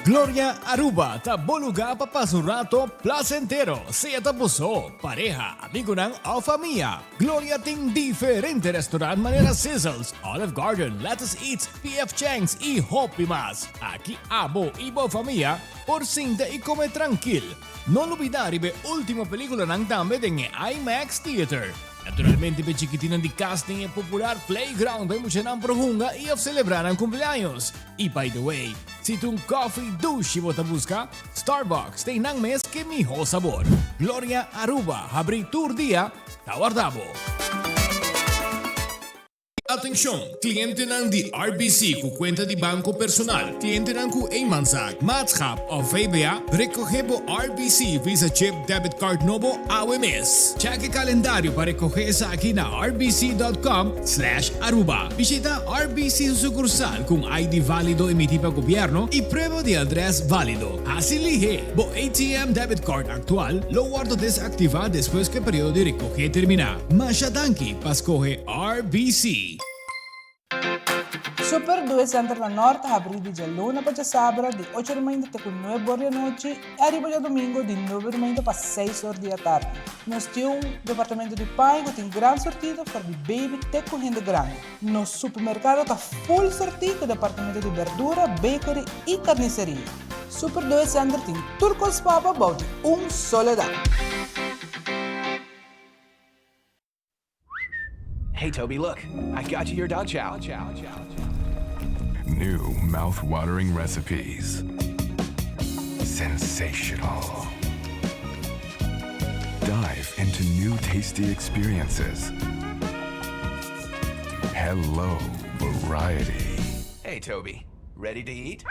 Gloria Aruba ta bo luga pa pasa un rato placentero, sea ta bo so, pareha, amigonan of famia. Gloria tin diferente restaurant manera Sizzles, Olive Garden, Lettuce Eats, PF Chang's y hopi mas. Aki abo y bo famia por sinta y come trankil. No lubida riba e ultimo peliculanan tambe den e IMAX Theater. Naturalmente p'e chikitinnan di cas tin e popular playground pa e muchanan por hunga y of celebra nan cumpleaños. Y by the way, si ta un coffee dushi bo ta busca, Starbucks ta einan mes ke miho sabor. Gloria Aruba habri tur dia ta warda bo. Atencion! Clientenan di RBC cu cuenta di banco personal, clientenan cu eenmanszaak, maatschap of VBA, recoge bo RBC Visa Chip Debit Card nobo awe mes. Check e calendario pa recoge esaki na rbc.com slash aruba. Bishita RBC su sucursal cu un ID valido emiti pa gobierno y prueba di adres valido. Haci lihe! Bo ATM debit card actual lo wordo desactiva despues cu e periodo di recoge termina. Masha danki pa scoge RBC. Super Due Center na Nort ta habrí di djaluna pa djasabra di ocho di mainta te ku nuebe or di anochi i ariba djadumingu di nuebe di mainta pa seis or di atardi. Nos tin un departamento di paña ku tin gran sortido for di baby te ku hende grandi. Nos supermerkado ta full sortí ku departamento di berdura, bakery i karniseria. Super Due Center tin tur kos pa bo bou di un solo dak. Hey Toby, look, I got you your dog chow. New mouth-watering recipes. Sensational. Dive into new tasty experiences. Hello, variety. Hey Toby, ready to eat?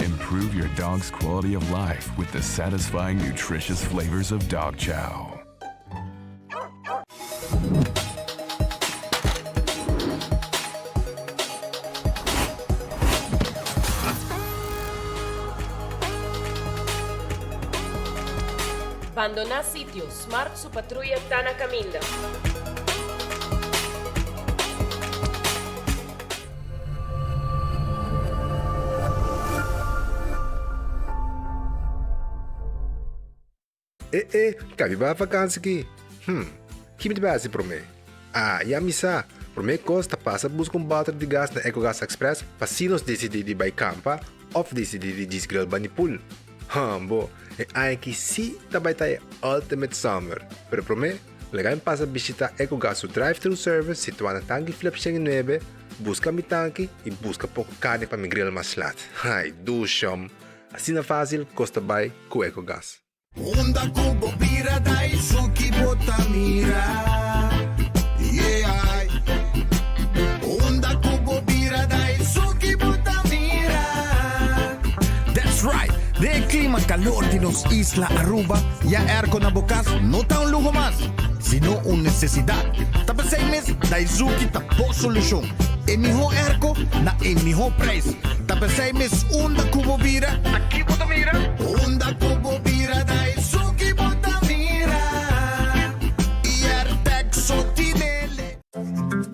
Improve your dog's quality of life with the satisfying, nutritious flavors of dog chow. Bandoná sitio, Smart su patruya ta na kaminda. E e, ka mi bai vakansi ki? Hm, ki mi ta bai hasi promé? Ah, ya mi sa! Promé kos ta pasa buska un bòter di gas na Ecogas Express pa si nos disidí di bai kampa òf disidí di djis grill bani pool. Hambo, e aña aki sí ta bai ta e ultimate summer! Pero promé, laga mi pasa bishitá Ecogas su drive-thru service situá na Tanki Flip 109, buska mi tanki i buska poko karni pa mi grill mas lat. Ai, dushom! Asina fásil kos ta bai ku Ecogas. Unda ku bo bira ta esun ki bo ta mira, yeah. Unda ku bo bira ta esun ki bo ta mira. That's right! Den e klima kalor di nos isla Aruba, ya airco na bo kas no ta un luho mas, sino un nesesidat. Ta p'esei mes Daizuki ta bo solushon. E mihó airco na e mihó prijs. Ta p'esei mes unda ku bo bira, ta ki bo ta mira? Unda ku bo bira ta esun ki bo ta mira. Airtag so tinele.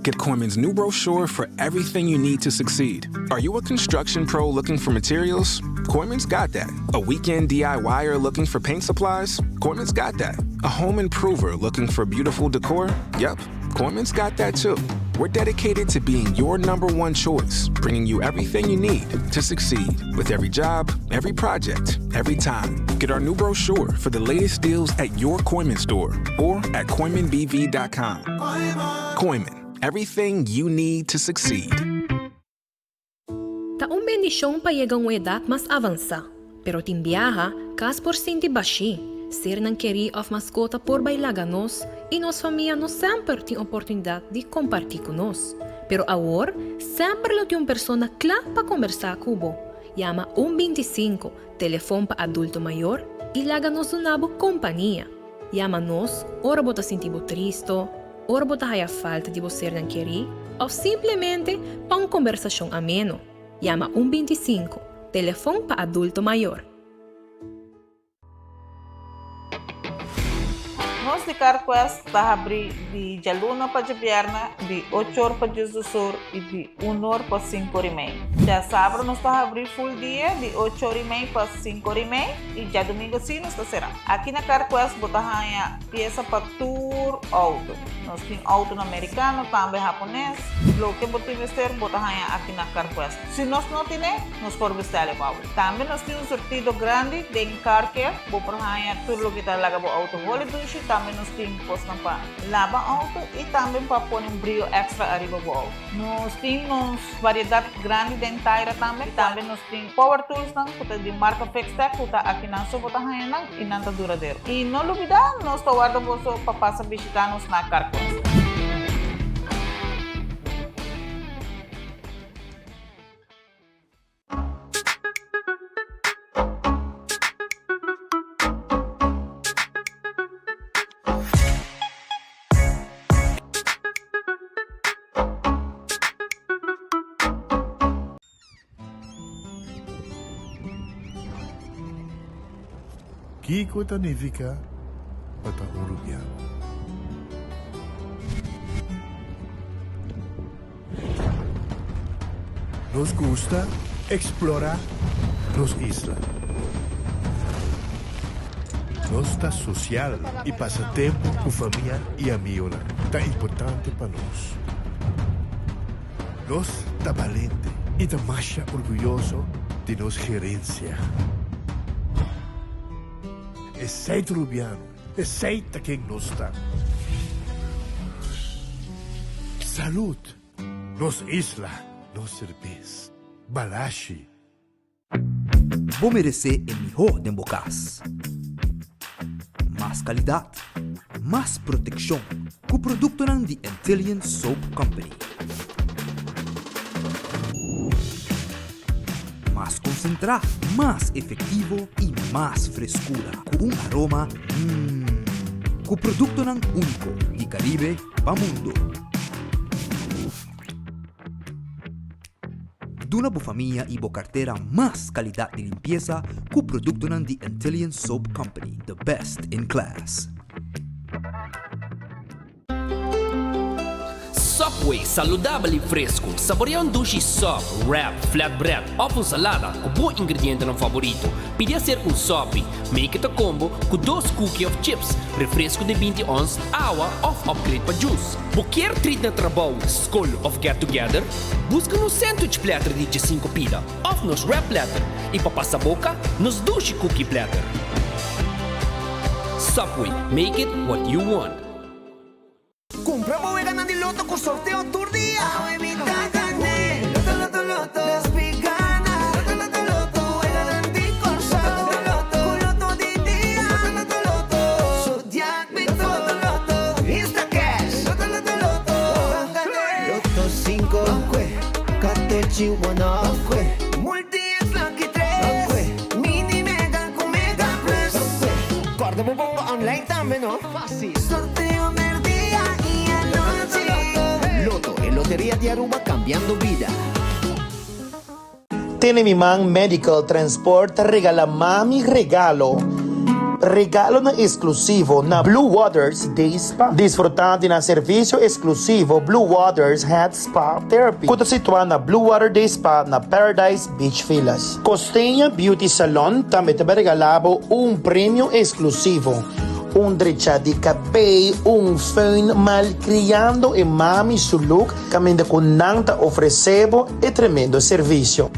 Get Kooyman's new brochure for everything you need to succeed. Are you a construction pro looking for materials? Kooyman's got that. A weekend DIYer looking for paint supplies? Kooyman's got that. A home improver looking for beautiful decor? Yep, Kooyman's got that too. We're dedicated to being your number one choice, bringing you everything you need to succeed with every job, every project, every time. Get our new brochure for the latest deals at your Kooyman store or at KooymanBV.com. Kooyman, everything you need to succeed. Ta un bendishon pa yega un edat mas avansá, pero tin biaha, kas por sinti bashí, sernan kerí òf maskota por bai laga nos i nos famia no semper tin oportunidat di kompartí ku nos. Pero awor, semper lo tin un persona kla pa kombersá ku bo. Yama un 25, telefon pa adulto mayor, i laga nos duna bo kompania. Yama nos ora bo ta sinti bo tristo, ora bo ta haya falta di bo sernan kerí òf simplemente pa un kombersashon ameno. Yama un 25, telefon pa adulto mayor. Nos. di CarQuest ta habrí di djaluna pa djabièrnè di ocho or pa diesdos or i di un or pa sinku or i mei. Djasabra nos ta habrí ful dia di ocho or i mei pa sinku or i mei i djadumingu sí nos ta será. Aki na CarQuest bo ta haña piesa pa tur outo. Nos tin outonan merikano, tambe hapones. Loke bo tin mester bo ta haña aki na CarQuest. Si nos no tine, nos por bestèl e pa bo. Tambe nos tin un surtido grandi den car care. Bo por haña tur loke ta laga bo outo hole dushi. Tambe nos tin kosnan pa laba outo i tambe pa pone un brio èkstra ariba bo outo. Nos tin nos variedat grandi den taira tambe. Tambe nos tin power toolsnan ku ta di marka Fixtech ku ta akinan so bo ta haña nan i nan ta duradero. I no lubidá, nos ta warda boso pa pasa bishitá nos na Carquest. Kiko ta nifiká pa ta un rubiano? Nos gusta explora nos isla. Nos ta social y pasa tempo cu famia y amigonan ta importante pa nos. Nos ta balente y ta masha orguyoso di nos gerencia. Esey ta Rubiano. Esey ta ken nos ta. Salud! Nos isla, nos serbes. Balashi. Bo meresé e mihó den bo kas. Mas kalidat, mas protekshon ku produktonan di Antillian Soap Company. Mas konsentrá, mas efektivo i mas freskura ku un aroma mmm. Ku produktonan úniko di Karibe pa mundu. Duna bo famia i bo kartera mas kalidat di limpiesa ku produktonan di Antillian Soap Company, the best in class. Subway, saludabel y fresco. Saborea un dushi sub, wrap, flatbread of un salada cu bo ingredientenan favorito. Pidi acerca un sopi. Make it a combo cu dos cookie of chips, refresco di binti ons, awa of upgrade pa juice. Bo kier treat na trabou, scol of get together? Busca nos sandwich platter di diesinco pida of nos wrap platter y pa pasa boca, nos dushi cookie platter. Subway, make it what you want. Cumpra bo weganan di loto cu sorteo tur dia. Awe mi ta gane. Loto, loto, loto. Despi gana. Loto, loto, loto. Weganan di Corsou. Loto, loto, Cu loto di dia. Loto, loto, loto. Zodiac Loto, loto, loto. Instacash. Loto, loto, loto. Ban gane. Loto cinco. Catochi one off. Multi X Lucky tres. Mini Mega cu Mega Plus. Corda bo bongo online tambe no. Fácil. Sorteo merdia y anochi. Lotto, e loteria di Aruba cambiando bida. Tene Mi Man Medical Transport ta regala mami regalo. Regalonan exclusivo na Blue Waters Day Spa. Disfruta di nan servicio exclusivo Blue Waters Head Spa Therapy cu ta situa na Blue Water Day Spa na Paradise Beach Villas. Costeña Beauty Salon tambe ta bay regala bo un premio exclusivo. Un drecha di kabei, un föhn malcriando e mami su look caminda cu nan ta ofrece bo e tremendo servicio.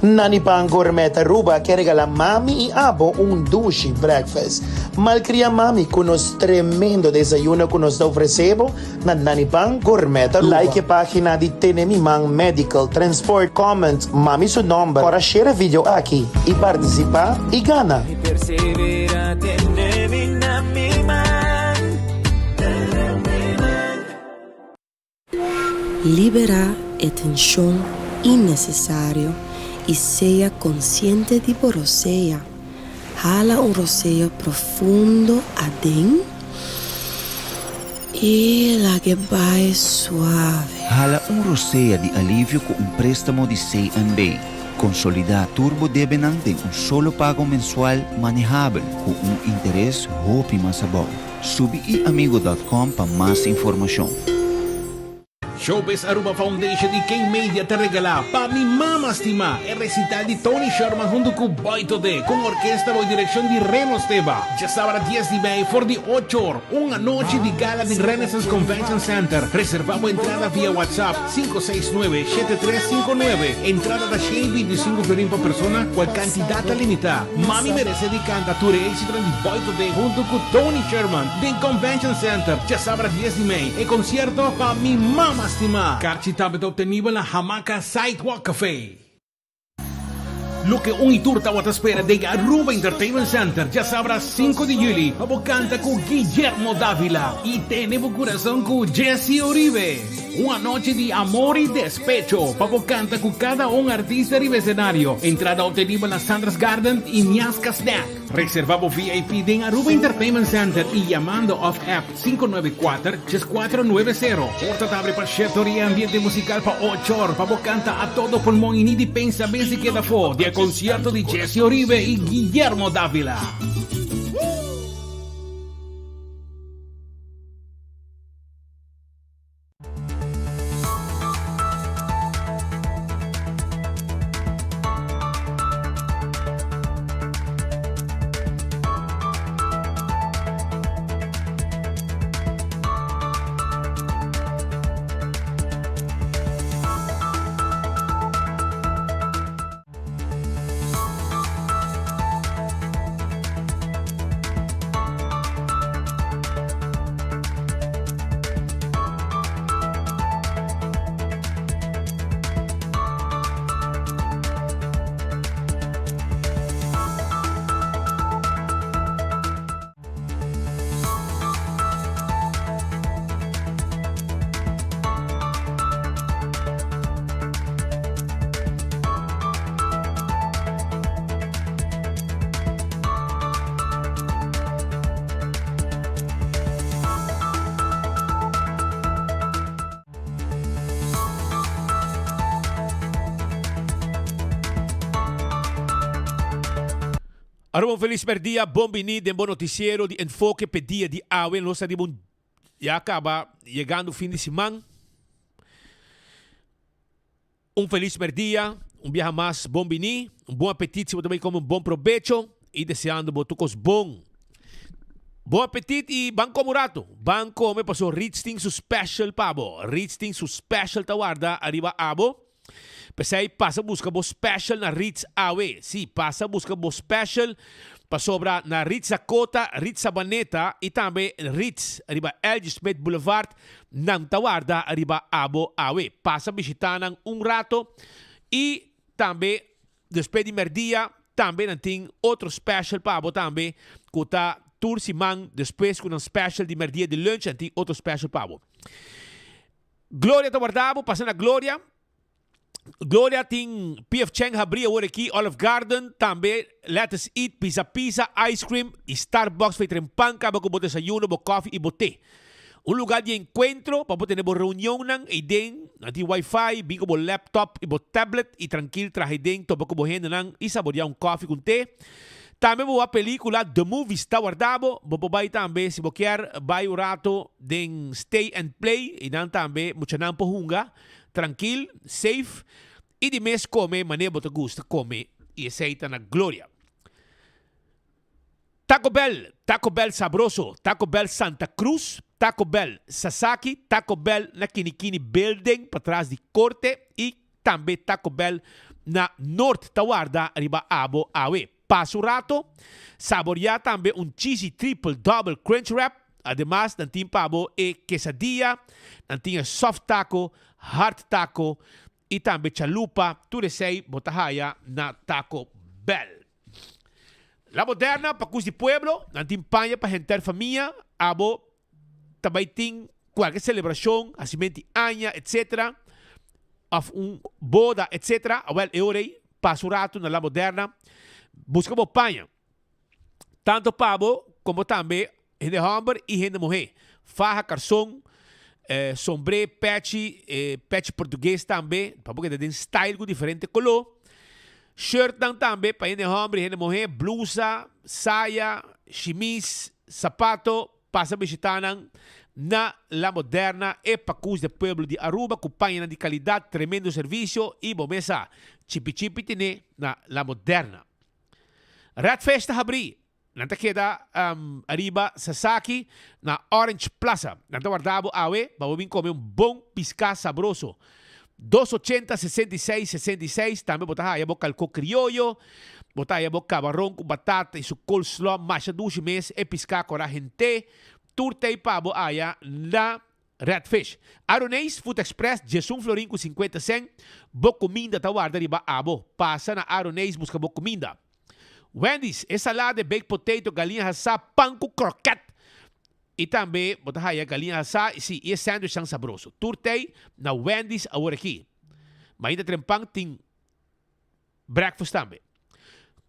Nani Pan Gourmet Aruba ke regala mami y abo un dushi breakfast. Malcria mami cu nos tremendo desayuno cu nos ta ofrece bo na Nani Pan Gourmet Aruba. Like e pagina di Tene Mi Man Medical Transport, comment mami su nomber ora share e video aki y participa y gana. Persevera tene mi na mi man Tene mi man. Liberá e tenshon innesesario i sea konsiente di bo rosea. Hala un rosea profundo aden. I lag'e bai suave. Hala un rosea di alivio ku un préstamo di CNB. Konsolidá tur bo debenan den un solo pago mensual manehabel ku un interes hopi mas abou. Subi iamigo dòt kòm pa mas informashon. Showbiz Aruba Foundation y King Media ta regala Pa Mi Mama Stima e recital di Tony Sherman hunto cu Boy Todé cu un orkesta bou direccion di Reno Steba. Djasabra dies di mei for di ocho or, un anochi di gala den Renaissance Convention Center. Reserva bo entrada via WhatsApp 569 7359. Entrada ta 125 florin pa persona, cual cantidad ta limita. Mami merece di canta tur e exitonan di Boy Todé hunto cu Tony Sherman den Convention Center djasabra dies di mei. E concierto pa mi mama stima. Karchi tambe ta obtenibel na Hamaca Sidewalk Cafe. Loke un y tur tawata spera den Aruba Entertainment Center djasabra sinku di juli pa bo canta cu Guillermo Davila y tene bo curason cu Jessy Uribe. Un anochi di amor y despecho pa bo canta cu cada un artista riba escenario. Entrada obtenibel na Sandra's Garden y Miasca Snack. Reserva bo VIP den Aruba Entertainment Center y yamando of app 594 3490. Porta ta abri pa shete or y ambiente musical pa ocho or pa bo canta a todo pulmon y ni di pensa bes di keda afo di e concierto di Jessy Oribe y Guillermo Davila. Aruba un felis merdia, bon bini den bo noticiero di Enfoke p'e dia di awe. Nos ta riba un ya caba yegando fin di siman. Un felis merdia, un biaha mas bon bini, un bon apetit si bo ta bay come un bon probecho y deseando bo tur cos bon. Bon apetit y ban come un rato, ban come paso Ritz tin su special pa bo, Ritz tin su special ta warda ariba abo. P'esei pasa buska bo special na Ritz awe. Sí, pasa buska bo special pasobra na Ritz Dakota, Ritz Sabaneta i tambe Ritz riba LG. Smith Boulevard nan ta warda riba abo awe. Pasa bishita nan un rato i tambe despues di merdia tambe nan tin otro special pa abo tambe ku ta tur siman despues ku nan special di merdia di lunch nan tin otro special pa abo. Gloria ta warda bo, pasa na Gloria. Gloria tin PF Chang habri awor aki, Olive Garden, tambe Let Us Eat, Pizza Pizza, Ice Cream y Starbucks pa e tren pan caba cu bo desayuno, bo koffie y bo te. Un lugar di encuentro pa bo tene bo reunionnan eyden, nan tin wifi, bin cu bo laptop y bo tablet y trankil traha eyden, topa cu bo hendenan y saborea un koffie cu un te. Tambe bo wak pelicula The Movies ta warda bo, bo por bay tambe si bo kier bay un rato den Stay and Play y nan tambe muchanan por hunga trankil, safe y di mes come manera bo ta gusta come y esey ta na Gloria. Taco Bell, Taco Bell sabroso, Taco Bell Santa Cruz, Taco Bell Sasaki, Taco Bell na Kinikini Building patras di Corte y Tambe Taco Bell na Noord ta warda riba abo awe. Pasa un rato, saborea tambe un cheesy triple double crunch wrap. Ademas nan tin pa bo e quesadilla, nan tin e soft taco, hard taco y tambe chalupa. Tur esey bo ta haya na Taco Bell. La Moderna pa cus di pueblo, nan tin paña pa henter famia. Abo ta bai tin kualke selebrashon, hasimentu di aña etc. Òf un boda etc. Awèl e ora ei pasa un ratu na La Moderna buska bo paña. Tanto pa bo komo tambe hende hòmber i hende muhé. Faha, karson, sombré, pèchi, pèchi portugues tambe, pa bo keda den style ku diferente koló. Shirtnan tambe pa hende hòmber i hende muhé, blusa, saya, shimis, sapato, pasa bishitá nan na La Moderna, e pakus de pueblo di Aruba ku pañanan di kalidat, tremendo servisio i bo mes sa, chipi chipi tene na La Moderna. Redfish ta habrí Nan ta keda ariba Sasaki na Orange Plaza. Nan ta warda bo awe pa bo bin come un bon pisca sabroso. Dos ochenta, 66, 66 Tambe bo ta haya bo calco crioyo, bo ta haya bo cabaron cu batata y su coleslaw masha dushi mes, e pisca cora hente. Tur tey pa bo haya na Red Fish. Aroneis Food Express 11 florin cu 50 cent. Bo cuminda ta warda riba abo. Pasa na Aroneis busca bo cuminda. Wendy's, e salada, e baked potato, galiña hasá, pan cu kroket. Y tambe bo ta haya galiña hasá, sí, y e sandwichnan sabroso. Tur tey na Wendy's awor aki. Mainta trempan tin breakfast tambe.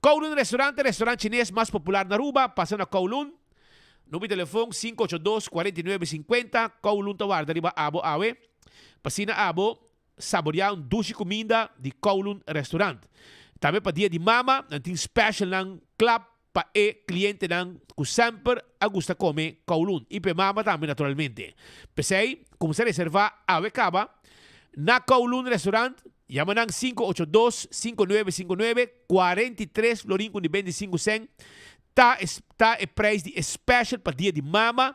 Kowloon Restaurant, e restaurant chines mas popular na Aruba, pasa na Kowloon. Number di telefon 582 49 50. Kowloon ta warda riba abo awe. Pa asina abo Saboreá un dushi kuminda di Kowloon Restaurant. Tambe pa dia di mama nan tin specialnan kla pa e klientenan ku semper a gusta kome Kowloon i pa e mama tambe naturalmente. P'esei kumsa reservá awe kaba na Kowloon Restaurant, yama nan 582 5959, 43 florin ku 95 sèn Ta ta e prijs di e special pa dia di mama,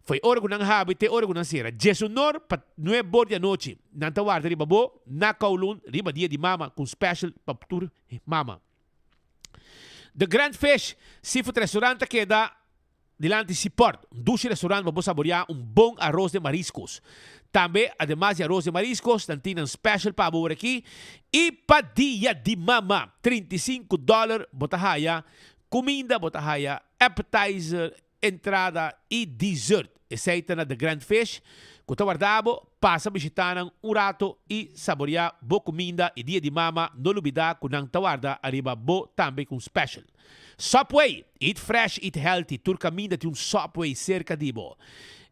foi ora ku nan habri te ora ku nan sera. Djesunor pa nuebor di anochi nan ta warda riba bo na Kowloon riba dia di mama ku un special pa tur mama. The Grand Fish Seafood Restaurant ta keda dilanti Seaport, un dushi restaurant pa bo saborea un bon aros de mariscos. Tambe ademas di aros de mariscos nan tin nan special pa bo ora aki y pa dia di mama 35 dollar bo ta haya Kuminda bo ta haya appetizer, entrada i dessert. Esei ta na The Grand Fish ku ta warda bo. Pasa bishita nan un rato i saborea bo kuminda i dia di mama no lubida ku nan ta warda ariba bo tambe ku un special. Subway! Eat fresh, eat healthy. Tur kaminda tin un Subway serka di bo.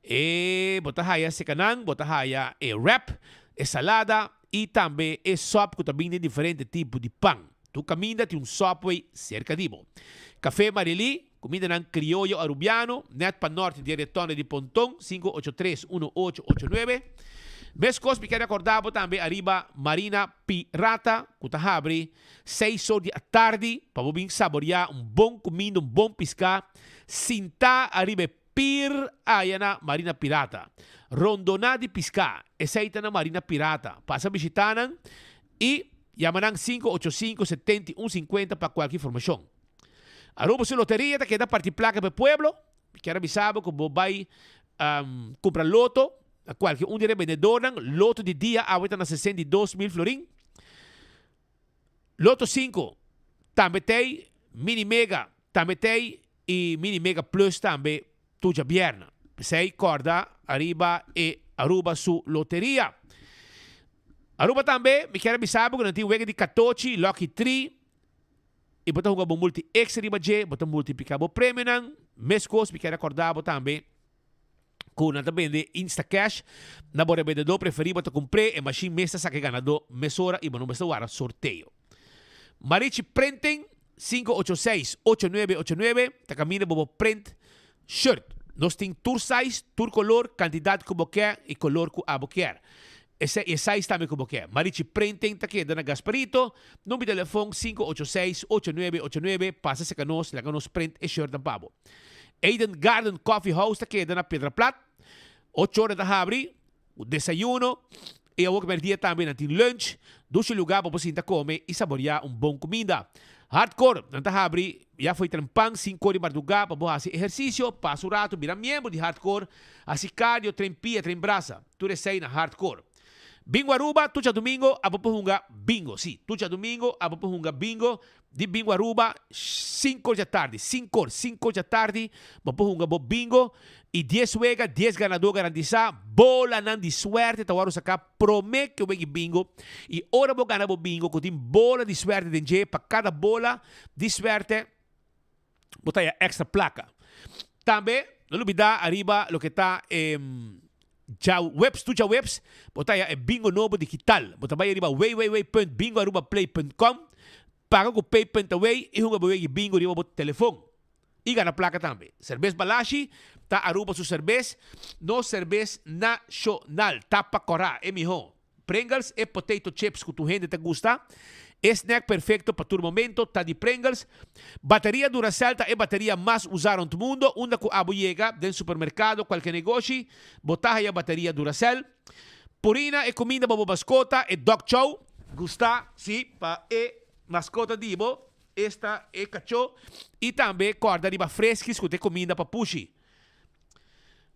E bo ta haya sekanan, bo ta haya e wrap, e salada i tambe e sop ku ta bin den diferente tipo di pan. Tur kaminda tin un Subway serka di bo. Café Marilí, kumindanan krioyo arubiano, nèt pa nòrt di e retònde di Ponton, 583 1889. Meskos mi ke rekordá bo tambe ariba Marina Pirata ku ta habri seis or di atardi pa bo bin saboriá un bon kuminda, un bon piská, sintá ariba e pir aya na Marina Pirata. Rondoná di piská, esei ta na Marina Pirata. Pasa bishitá nan i yama nan 585 71 50 pa kualke informashon. Aruba su loteria ta keda parti plaka pa e pueblo. Mi kier a bisa bo ku bo bai kumpra loto na kualke un di e rebendedornan. Loto di dia awe ta na 62 mil florin. Loto 5 tambe t'ei, Mini Mega tambe t'ei i Mini Mega Plus tambe tur djabièrnè. P'esei kòrda ariba e Aruba su loteria. Aruba tambe mi kier a bisa bo ku nan tin wega di katochi, Lucky Tree, i bo ta hunga bo multi extra riba dje, bo ta multipliká bo premionan. Meskos mi kier a kòrda bo tambe ku nan ta bende Instacash na bo rebendedó preferí, bo ta kumpr'é, e mashin mes ta saka e ganadó mesora i bo no mester wara sorteo. Marichi Printing, 586 8989, ta kaminda bo bo print shirt. Nos tin tur size, tur kolor, kantidat ku bo ke i kolor ku abo kier. Esei e size tambe ku bo ke. Marichi Printing ta keda na Gasparito, number di telefon 586 8989, pasa seka nos, laga nos print e shirtnan pa bo. Eden Garden Coffee House ta keda na Piedra Plat, ocho ora ta habri, ku desayuno i awor ku merdia tambe nan tin lunch. Dushi luga pa bo sinta kome i saborea un bon kuminda. Hardcore, nan ta habri ya fo'i trempan sinku di marduga pa bo hasi ehersisio, pasa un ratu, bira miembro di Hardcore, hasi cardio, train pia, train brasa. Tur esei na Hardcore. Bingo Aruba, tur djadumingo abo por hunga bingo. Si, tur djadumingo abo por hunga bingo di Bingo Aruba sinkor djatardi. Sinkor, sinkor djatardi bo por hunga bo bingo i dies wega, dies ganadó garantisa. Bolanan di suerte ta wòrdu saká promé ku e wega di bingo i ora bo gana bo bingo ku tin bola di suerte den dje, pa kada bola di suerte bo ta haña èkstra plaka. Tambe. No lubida ariba loke ta e djaweps, tur djaweps bo ta haya e bingo nobo digital. Bo ta bai ariba www.bingoarubaplay.com, paga ku pay.away i hunga bo wegi bingo riba bo telefon. I gana plaka tambe. Serbes Balashi ta Aruba su serbes, nos serbes nashonal. Tapa kòrá, e mihó. Pringles e potato chips ku tur hende ta gusta. E snack perfecto pa tur momento ta di Pringles. Bateria Duracell ta e bateria mas usa rond mundo. Unda ku abo yega, den supermerkado, kualke negoshi, bo ta haya bateria Duracell. Purina e kuminda pa bo maskota, e dog chow. Gusta, si, pa e maskota di bo, esta e kachó. I tambe kòrda riba Friskies ku ta e kuminda pa pushi.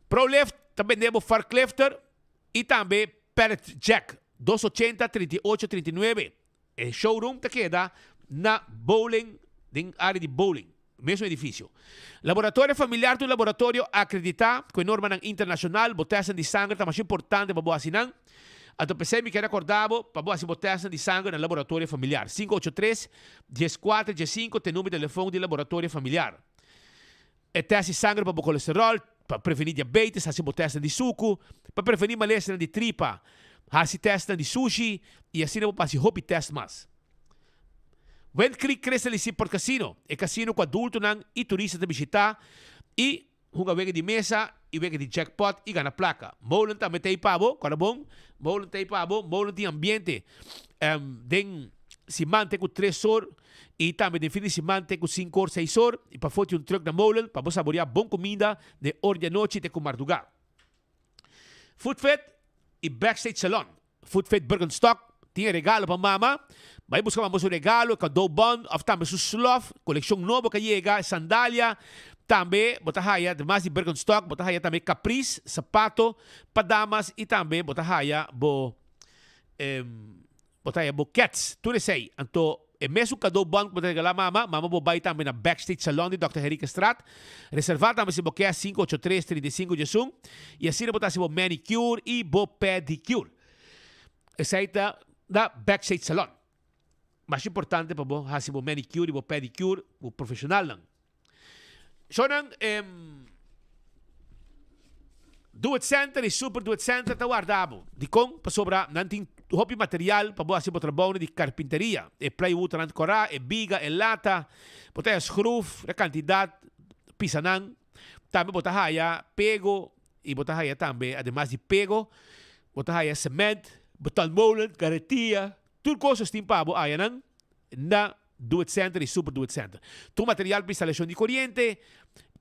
Prolift ta bende bo forklifter. I tambe Pallet Jack, dos ochenta, 38, 39. E showroom ta keda na Bowling, den área di Bowling, mesun edifisio. Laboratorio Familiar ta un laboratorio akreditá ku e normanan internashonal. Bo tèstnan di sanger ta masha importante pa bo hasi nan. Anto p'esei mi kier rekordá bo pa bo hasi bo tèstnan di sanger na Laboratorio Familiar. 583, 14, 15 ta e number di telefòn di Laboratorio Familiar. E tèst di sanger pa bo kolesteròl, pa prevení diabetes, hasi bo tèstnan di suku, pa prevení malesanan di tripa, hasi tèstnan di sushi i asina bo por hasi hopi tèst mas. Wind Creek Crystal i Seaport Casino, e kasino ku adultonan i turista ta bishitá i hunga wega di mesa i wega di jackpot i gana plaka. Molen tambe ta ei pa bo, kòrda bon, molen ta ei pa bo, molen tin ambiente den siman te ku tres or. I tambe den fin di siman te ku sinku or, seis or, i pafó tin un trùk na molen pa bo saboriá bon kuminda den or di anochi te ku mardugá. Food Fit i Backstage Salon. Food Fit Birkenstock tin e regalo pa mama. Bai buska mama su regalo, e cadeaubon òf tambe su slof, kolekshon nobo ku a yega, e sandalia. Tambe bo ta haya, ademas di Birkenstock, bo ta haya tambe Caprice, sapato pa damas i tambe bo ta haya bo. Bo ta haya bo kets, tur esei. Anto e mesun kado bon ku bo ta regalá mama, mama bo bai tambe na Backstage Salon di Dòkter Henriquestraat. Reservá tambe si bo ke 583 35 11 i asina bo ta hasi bo manicure i bo pedicure. Esei ta na Backstage Salon. Masha importante pa bo hasi bo manicure i bo pedicure ku profeshonalnan. Shownan Do It Center y Super Do It Center ta warda bo. Dikon? Pasobra nan tin hopi material pa bo hasi bo trabounan di karpinteria. E plywood rand kora, e biga, e lata, bo ta haya schroef, e kantidat pisanan. Tambe bo ta haya pego y bo ta haya tambe ademas di pego, bo ta haya cement, betonmolen, karetia, tur kos nos tin pa bo ayanan na Do It Center y Super Do It Center. Tur material pa instalashon di koriente.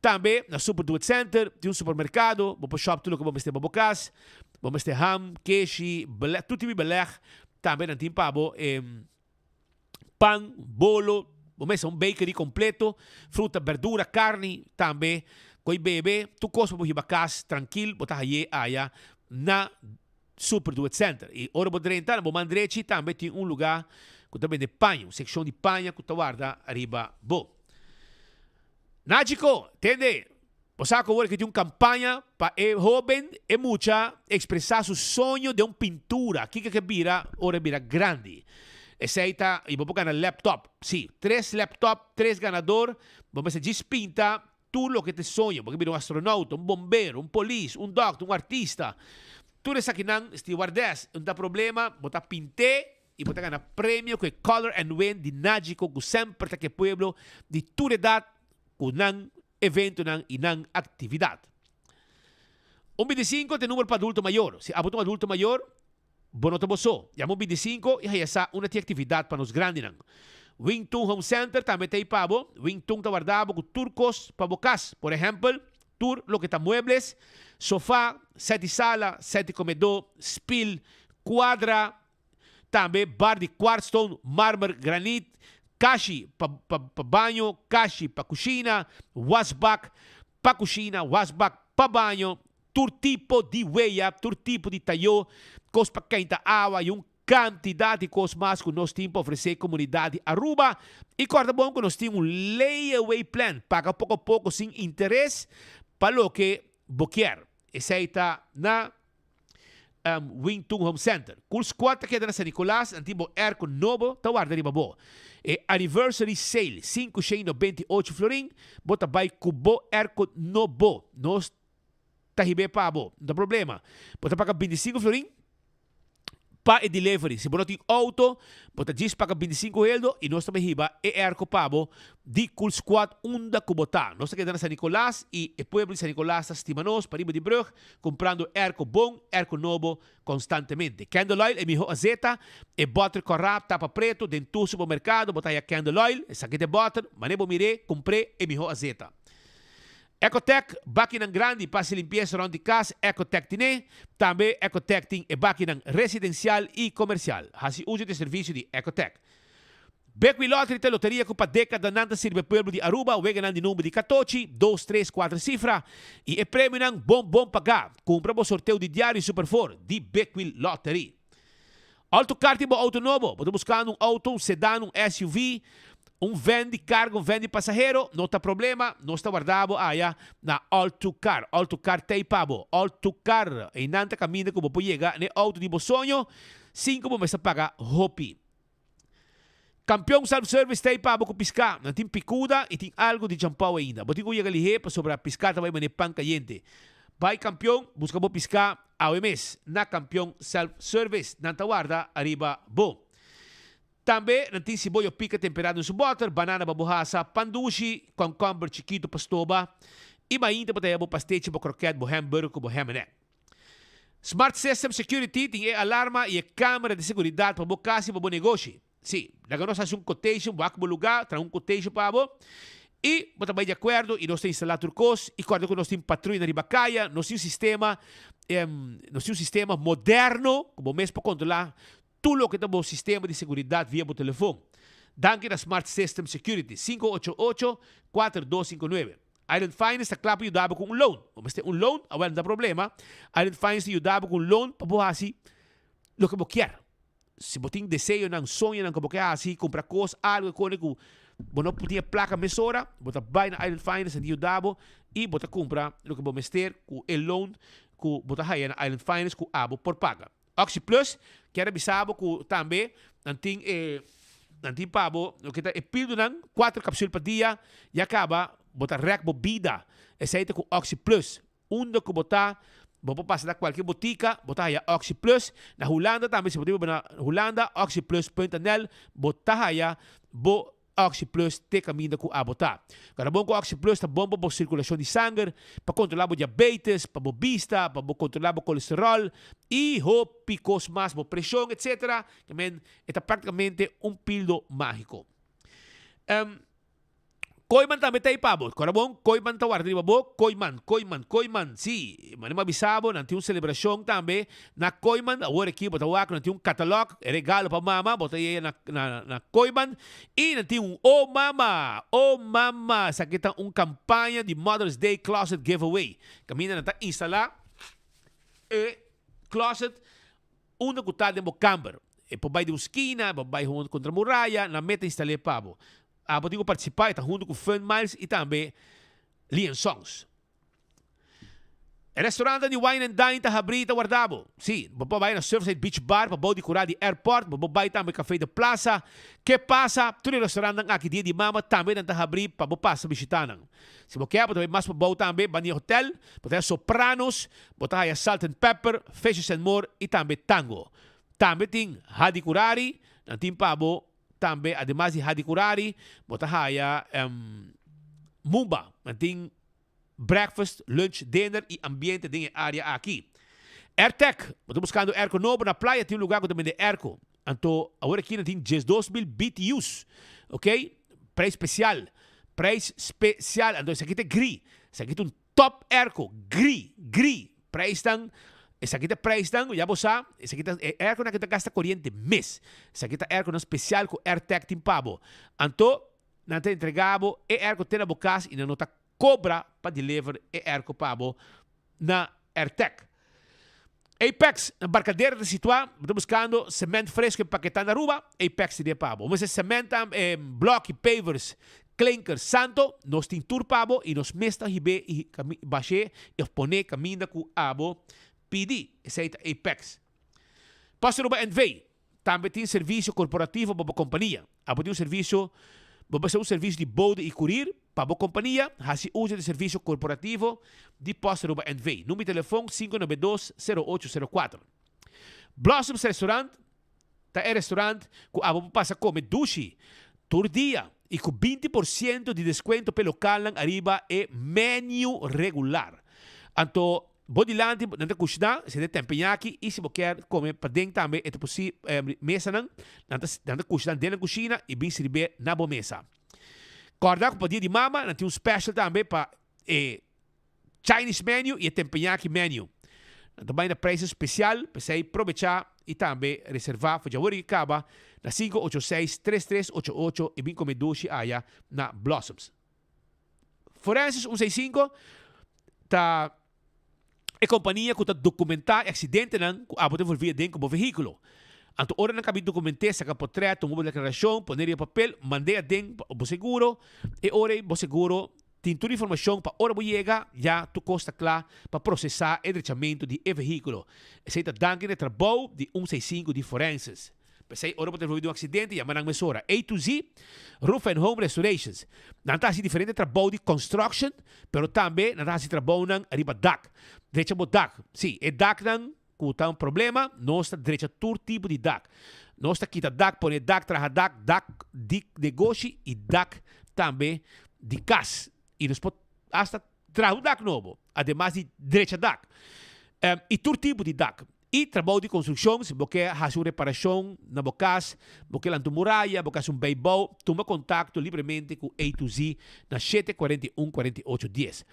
Tambe na Super Do It Center tin un supermerkado, bo por shop tur loke bo mester pa bo kas. Bo mester ham, keshi, beleg, tur tipo di beleg. Tambe nan tin pa bo pan, bolo, bo mester un bakery kompleto, fruta, berdura, karni, tambe koi bebe, tur kos pa bo hiba kas trankil bo ta haye aya na Super Do It Center. I ora bo drenta na bo man drechi tambe tin un lugá ku ta bende paña, un sekshon di paña ku ta warda riba bo. Nachiko, tende! Bo sa ku awor aki tin un kampaña pa e hóben, e mucha, ekspresá su soño den un pintura. Kiko ke bira ora e bira grandi? Esei ta, i bo por gana laptop. Sí, tres laptop, tres ganador. Bo mester djis pinta Tur loke te soña, bo ke bira un astronauta, un bombero, un polis, un dòkter, un artista. Tur esakinan, stewardess, un ta problema, bo ta pint'é i bo ta gana premio ku e Color and Win di Nagico ku semper ta ke pueblo di tur edat ku nan eventonan i nan aktividat. Un bintisinko ta e numero pa adulto mayor. Si abo ta un adulto mayor, Bo no ta bo so. Yama un 25 i haya sa unda tin aktividat pa nos grandinan. Wing Tun Home Center tambe ta ei pa bo. Wing Tun ta warda bo ku tur kos pa bo kas. Por ehèmpel, tur loke ta muebles, sofá, sèt di sala, sèt di komedó, spil, kuadra, tambe bar di kwartstone, marmer, granit, kashi pa pa baño, kashi pa kushina, wasbak pa kushina, wasbak pa baño, Tur tipo di weya, tur tipo di tayó, kos pa keinta awa i un kantidat di kos mas ku nos tin pa ofresé komunidat di Aruba. I kòrda bon ku nos tin un layaway plan, paga poko poko sin interes pa loke bo kier. Esei ta na. Wing Tun Home Center. Cool Squad ta keda na San Nicolas, nan tin bo airco nobo ta warda riba bo. E Anniversary Sale, 598 florin, bo ta bai cu bo airco nobo. Nos ta hib'é pa bo, no ta problema. Bo ta paga 25 florin pa e delivery. Si bo no tin auto, bo ta djis paga 25 heldo y nos ta bai hiba e airco pa bo di Cool Squad unda cu bo ta. Nos ta keda na San Nicolas y e pueblo di San Nicolas ta stima nos pariba di brug. Kumprando airco bon, airco nobo constantemente. Candle oil e miho azeta, e boter corá tapa preto den tur supermercado bo ta haya candle oil, esaki ta e boter, mane bo mir'é, cumpr'é e miho azeta. Ecotec, bakinan grandi pa haci limpieza rond di cas, Ecotec tin'é. Tambe Ecotec tin e bakinan residencial y comercial. Haci uzo di e servicio di Ecotec. Bekwin Lottery ta e loteria ku pa dékadanan ta sirbi e pueblo di Aruba, weganan di number di katochi, dos, tres, kuater sifra, i e premionan bon bon pagá. Kumpra bo sorteo di diario Super Four di Bekwin Lottery. Alto kar tin bo outo nobo? Bo ta buskando un outo, un sedan, un SUV, un van di karga, un van di pasahero? No ta problema, nos ta warda bo aya na Alto Car. Alto Car t'ei pa bo. Alto Car, einan ta kaminda ku bo por yega n'e outo di bo soño sin ku bo mester paga hopi. Kampion Self Service ta ei pa bo ku piská. Nan tin pikuda i tin algu di champou ainda. Bo tin ku yega lihé pasobra piská ta bai manera pan kayente. Bai Kampion buska bo piská awe mes na Kampion Self Service. Nan ta warda ariba bo. Tambe nan tin siboyo pika temperá den su bòter, banana pa bo hasa, pan dushi, kònkòmber chikitu pa stoba i mainta bo ta haya bo pastechi, bo krokèt, bo hamburger ku bo ham and egg. Smart System Security tin e alarma i e camera di seguridad pa bo cas i pa bo negoshi. Sí, laga nos haci un quotation, bo wak bo lugar, traha un quotation pa bo i bo ta bai di acuerdo i nos ta instala tur cos i corda cu nos tin patruya na riba caya, nos tin un sistema, nos tin un sistema moderno cu bo mes por controla tur loke ta bo sistema di seguridad via bo telefon. Danki na Smart System Security, 588 4259. Island Finance ta kla pa yuda bo ku un loan. Bo mester un loan? Awel, no ta problema. Island Finance ta yuda bo ku un loan pa bo hasi loke bo kier. Si bo tin deseonan, soñonan ku bo ke hasi, kumpra kos, algu e kone ku bo no por tin e plaka mesora, bo ta bai na Island Finance, nan ta yuda bo i bo ta kumpra loke bo mester ku e loan ku bo ta haya na Island Finance ku abo por paga. Oxi Plus kier a bisa bo ku tambe nan tin e nan tin pa bo loke ta e pildonan kuater kapsul pa dia ya kaba bo ta rèk bo bida esei ta ku Oxi Plus unda ku bo ta bo por pasa na kualke botika bo ta haya Oxi Plus na Hulanda tambe si bo ta biba na Hulanda oxiplus punt nl bo ta haya bo OxyPlus te kaminda ku abo ta. Kada bon ku OxyPlus ta bon pa bo sirkulashon di sanger, pa kontrolá bo diabetes, pa bo bista, pa bo kontrolá bo kolesteròl i hopi kos mas, bo preshon etc. Ke men e ta praktikamente un pildo mágiko. Kooiman tambe ta ei pa bo. Kòrda bon, kooiman ta warda riba bo. Kooiman, kooiman, kooiman. Sí, manera mi a bisa bo, nan tin un selebrashon tambe na Kooiman. Awor aki bo ta wak, nan tin un katalòg, e regalo pa mama, bo ta yega na, na, na Kooiman. I nan tin un O Mama, O Mama. Esaki ta un kampaña di Mother's Day Closet Giveaway. Kaminda nan ta instalá e closet unda ku ta den bo kamber. E por bai den un skina, e por bai kontra muraya, nan meta instal'é pa bo. Abo tin ku partisipá e ta huntu ku Fun Miles i tambe Lian Songs. E restaurantnan di Wine and Dine ta habrí i ta warda bo. Sí, bo por bai na Surfside Beach Bar pa bou di kurá di airport, bo por bai tambe Café de Plaza. Ke pasa? Tur e restaurantnan aki dia di mama tambe nan ta habrí pa bo pasa bishitá nan. Si bo ke, bo ta bai mas pa bou tambe, banda di hotel, bo ta haya Sopranos, bo ta haya Salt and Pepper, Fishes and More i tambe Tango. Tambe tin Hadi Kurari, nan tin pa bo Tambe ademas di Hadi Kurari bo ta haya Mumba. Nan tin breakfast, lunch, dinner y ambiente den e area aki. Airtec, bo ta buscando airco nobo na playa tin un lugar cu ta bende airco. Anto awor aki nan tin 12000 BTU's. Ok, prijs special, prijs special. Anto esaki ta gri, esaki ta un Top airco, gri, gri, prijsnan, esaki ta prijsnan, ya bo sa, esaki ta e airconan ku ta gasta koriente mes. Esaki ta airconan spesial ku Airtec tin pa bo. Anto nan ta entrega bo e airco te na bo kas i nan no ta kobra pa deliver e airco pa bo na Airtec. Apex, na Barcadera ta situá, bo ta buskando sement fresco empaketá na Aruba, Apex tin e pa bo. Bo mester sement, bloki, pavers, klinker, santo, nos tin tur pa bo i nos mes ta hib'é i bash'é i of pon'é kaminda ku abo. Pidi, esei ta Apex. Post Aruba NV. Tambe tin servisio korporativo pa bo kompania. Abo tin un servisio, bo mester un servisio di bode i kurir pa bo kompania? Hasi uso di servisio korporativo di Post Aruba NV. Number di telefon 592 0804. Blossoms Restaurant ta e restaurant ku abo por pasa kome dushi tur dia i ku 20% di deskuento p'e lokalnan ariba e menu regular. Anto Bo dilanti nan ta kushiná, esei ta tempeñaki, i si bo kier kome paden tambe e ta posi mesanan, nan ta nan ta kushiná den nan kushina i bin sirbié na bo mesa. Kòrda ku pa dia di mama nan tin un special tambe pa e Chinese menu i e tempeñaki menu. Nan ta bai na prijsnan spesial, p'esei probechá i tambe reservá for djawe riba kaba na 586 3388 i bin kome dushi aya na Blossoms. Forensis 165 ta e kompania ku ta dokumentá e aksidentenan ku abo ta envolví aden ku bo vehíkulo. Anto ora nan kabi dokument'é, saka potrèt, tuma bo deklarashon, pon'é riba papel, mand'é aden pa bo seguro. E ora ei bo seguro tin tur informashon pa ora bo yega ya tur kos ta kla pa prosesá e drechamentu di e vehíkulo. Esei ta danki na e trabou di 165 di Forensis. P'esei ora bo ta envolví den un aksidente, yama nan mesora. A to Z, Roof and Home Restorations. Nan ta hasi diferente trabou di construction, pero tambe nan ta hasi trabounan riba dak. Drecha bo dak. Sí, e daknan ku ta un problema, nos ta drecha tur tipo di dak. Nos ta kita dak, pone dak, traha dak, dak di negoshi i dak tambe di kas. I nos por hasta traha un dak nobo, ademas di drecha dak. I tur tipo di dak. I trabou di konstrukshon, si bo ke hasi un reparashon na bo kas, bo ke lanta un muraya, bo ke hasi un beibou, tuma kontakto libremente ku A to Z na 7 41 48 10.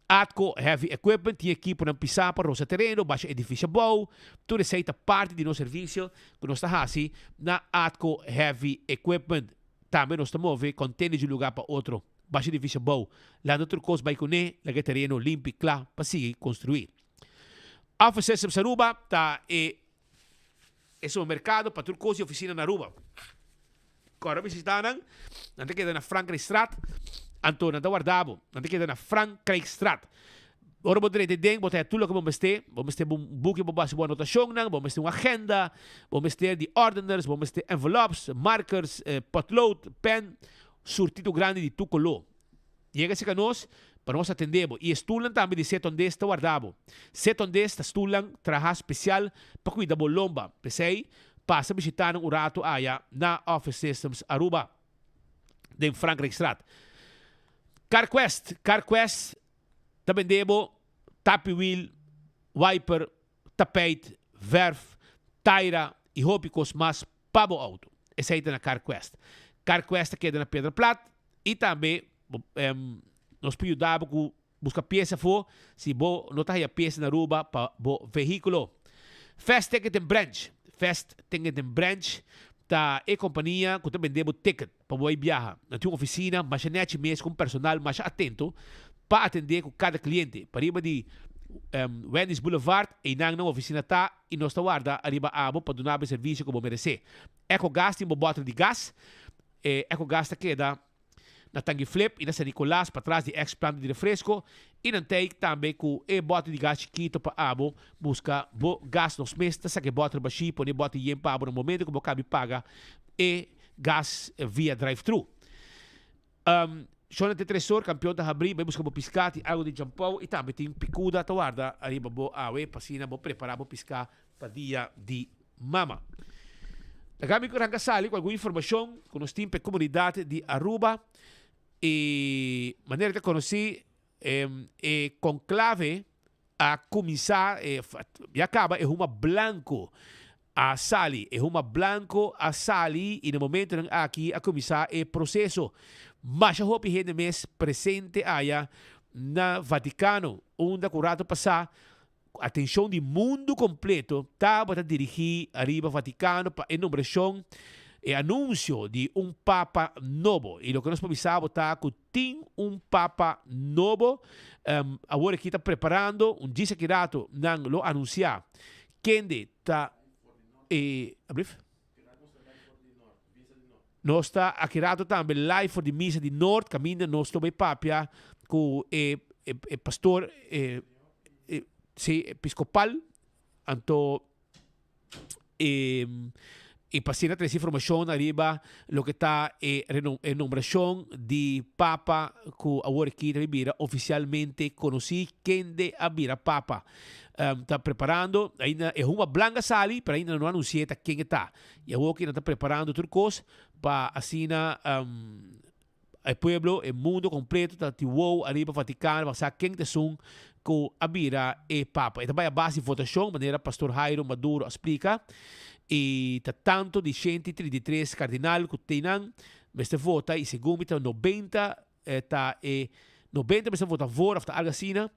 Atco Heavy Equipment tin ekiponan pisá pa rosa tereno, basha edifisio abou, tur esei ta parti di nos servisio ku nos ta hasi na Atco Heavy Equipment. Tambe nos ta move kòntene di un lugá pa otro, basha edifisio abou, lanta tur kos bai kuné, laga e tereno limpi kla pa sigui konstruí. Office Systems Aruba ta e e supermercado pa tur cos di oficina na Aruba. Corre visita nan, nan ta keda na Frankrijkstraat, anto nan ta warda bo. Nan ta keda na Frankrijkstraat. Ora bo drenta den, bo ta haya tur loke bo mester. Bo mester bo buki bo basa bo anotacionnan, bo mester un agenda, bo mester di ordeners, bo mester envelops, markers, potlood, pen, surtido grandi di tur color. Yega serka nos pa nos atendé bo. I e stulnan tambe di Setondes ta warda bo. Setondes ta stulnan trahá spesial pa kuida bo lomba. P'esei, pasa bishitá nan un ratu aya na Office Systems Aruba den Frankrijkstraat. CarQuest, CarQuest ta bende bo tapi wiel, wiper, tapijt, verf, taira i hopi kos mas pa bo auto. Esei ta na CarQuest. CarQuest ta keda na Piedra Plat i tambe nos por yuda bo ku buska piesa afó si bo no ta haya piesa na Aruba pa bo vehíkulo. Fast Ticket and Branch, Fast Ticket and Branch ta e kompania ku ta bende bo ticket pa bo bai biaha. Nan tin un ofisina masha nechi mes ku un personal masha atento pa atendé ku kada kliente. Pariba di Wendy's Boulevard einan nan ofisina ta i nos ta warda ariba abo pa duna bo e servisio ku bo meresé. Ecogas tin bo bòter di gas. E Ecogas ta keda na Tangi Flip i na San Nicolas patras di ex planta di refresco i nan tei tambe ku e bòter di gas chikito pa abo buska bo gas. Nos mes ta saka e bòter bashí pone e bòter yen pa abo na momento ku bo kabi paga e gas via drive thru. Shona te tresor kampion ta habrí bai buska bo piská tin algu di djampou i tambe tin pikuda ta warda ariba bo awe pa asina bo prepará bo piská pa dia di mama. Laga mi ranka sali ku algun informashon ku nos tin pa e komunidat di Aruba i manera ta konosí e konklave a kuminsá ya kaba e huma blanko a sali. E huma blanco a sali y na momentonan aki a cuminsa e proceso. Masha hopi hende mes presente aya na Vaticano, unda cu rato pasa atencion di mundo completo tabata dirigi ariba Vaticano pa e nombracion, e anuncio di un Papa nobo. Y loke nos por bisa bo ta cu tin un Papa nobo. Awor aki ta preparando, un djis aki rato nan lo anuncia kende ta e ablief? Nos ta aki rato tambe live for di misa di Noord kaminda nos lo bay papia ku e e pastor e si episcopal. Anto e e pa asina trece informacion ariba loke ta e e nombracion di Papa cu awor aki ta bira oficialmente conoci kende a bira Papa. Ta preparando, ainda e huma blanca sali pero ainda no anuncia ta ken e ta. Y awor aki nan ta preparando tur cos pa asina E pueblo, e mundo completo ta ti wow ariba Vaticano pa sa ken ta esun cu a bira e Papa. E ta bay a base di votacion, manera Pastor Jairo Maduro a splica, y ta tanto di 133 cardinal cu teinan mester vota y segun mi ta 90 ta e 90 mester vota voor of ta algo asina.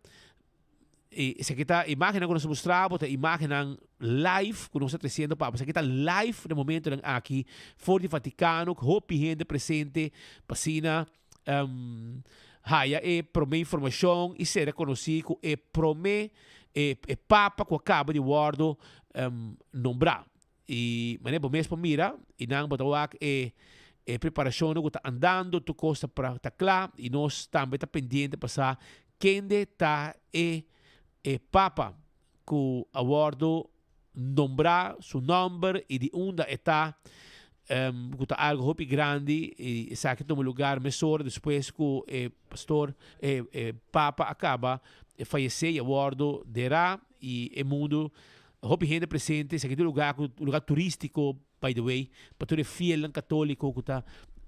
E esaki ta imagennan ku nos a mustra bo, ta imagennan live ku nos ta tresiendo pa bo. Esaki ta live na momentonan aki for di Vaticano, ku hopi hende presente pa asina haya e prome informashon i ser rekonosí ku e prome e e papa ku a kaba di wòrdu nombrá. I manera bo mes por mira, i nan bo ta wak e e preparashonnan ku ta andando, tur kos ta pra ta kla, i nos tambe ta pendiente pa sa kende ta e e papa ku a wòrdu nombrá, su nòmber i di unda e ta, ku ta algu hopi grandi, i esaki a tuma lugar mesora despues ku e pastor e e papa a kaba fayesé i a wòrdu derá, i e mundu Hopi hende presente, esaki ta un lugar cu un lugar turistico by the way, pa tur e fielnan catolico cu ta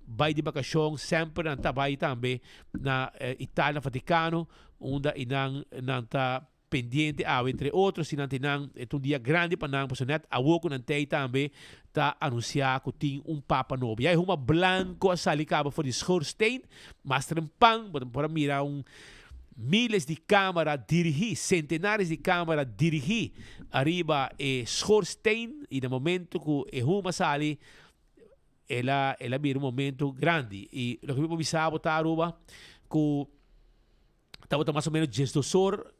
bay di vacacion semper nan ta bay tambe na Italia, na Vaticano, unda y nan nan ta pendiente awe entre otro si nan tin nan e ta un dia grandi pa nan pasobra net awo cu nan tey tambe ta anuncia cu tin un papa nobo. Ya e huma blanco a sali caba for di schoorsteen, mas trempan bo ta por a mira un Miles di camara dirigi, centenares di camara dirigi ariba e schoorsteen y na momento cu e huma sali el a el a bira un momento grandi. Y loke mi por bisa bo ta Aruba cu tabata mas o menos diesdos or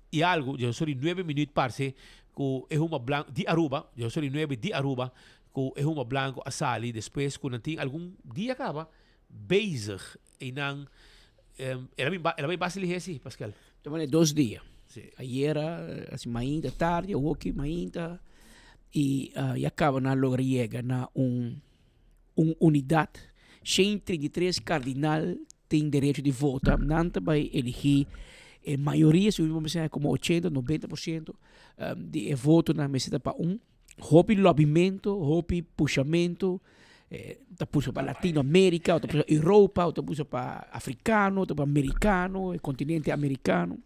y algo, diesdos or y nuebe minuut parce cu e huma blanco di Aruba, diesdos or y nuebe di Aruba cu e huma blanco a sali despues cu nan tin algun dia caba bezig y nan el a bin el a bin basta lihe si Pascal. Ta mane dos dia. Si. Ayera asi mainta tardi awoki mainta y ya caba nan logra yega na un un unidad. 133 cardinal tin derecho di vota. Nan ta bay eligi e mayoria si bo mester como 80 90% di e votonan mester ta pa un. Hopi lobimento, hopi pushamento, ta pusa pa Latinoamerica, ta pusa pa Europa, ta pusa pa africano, ta pa americano, e continente americano.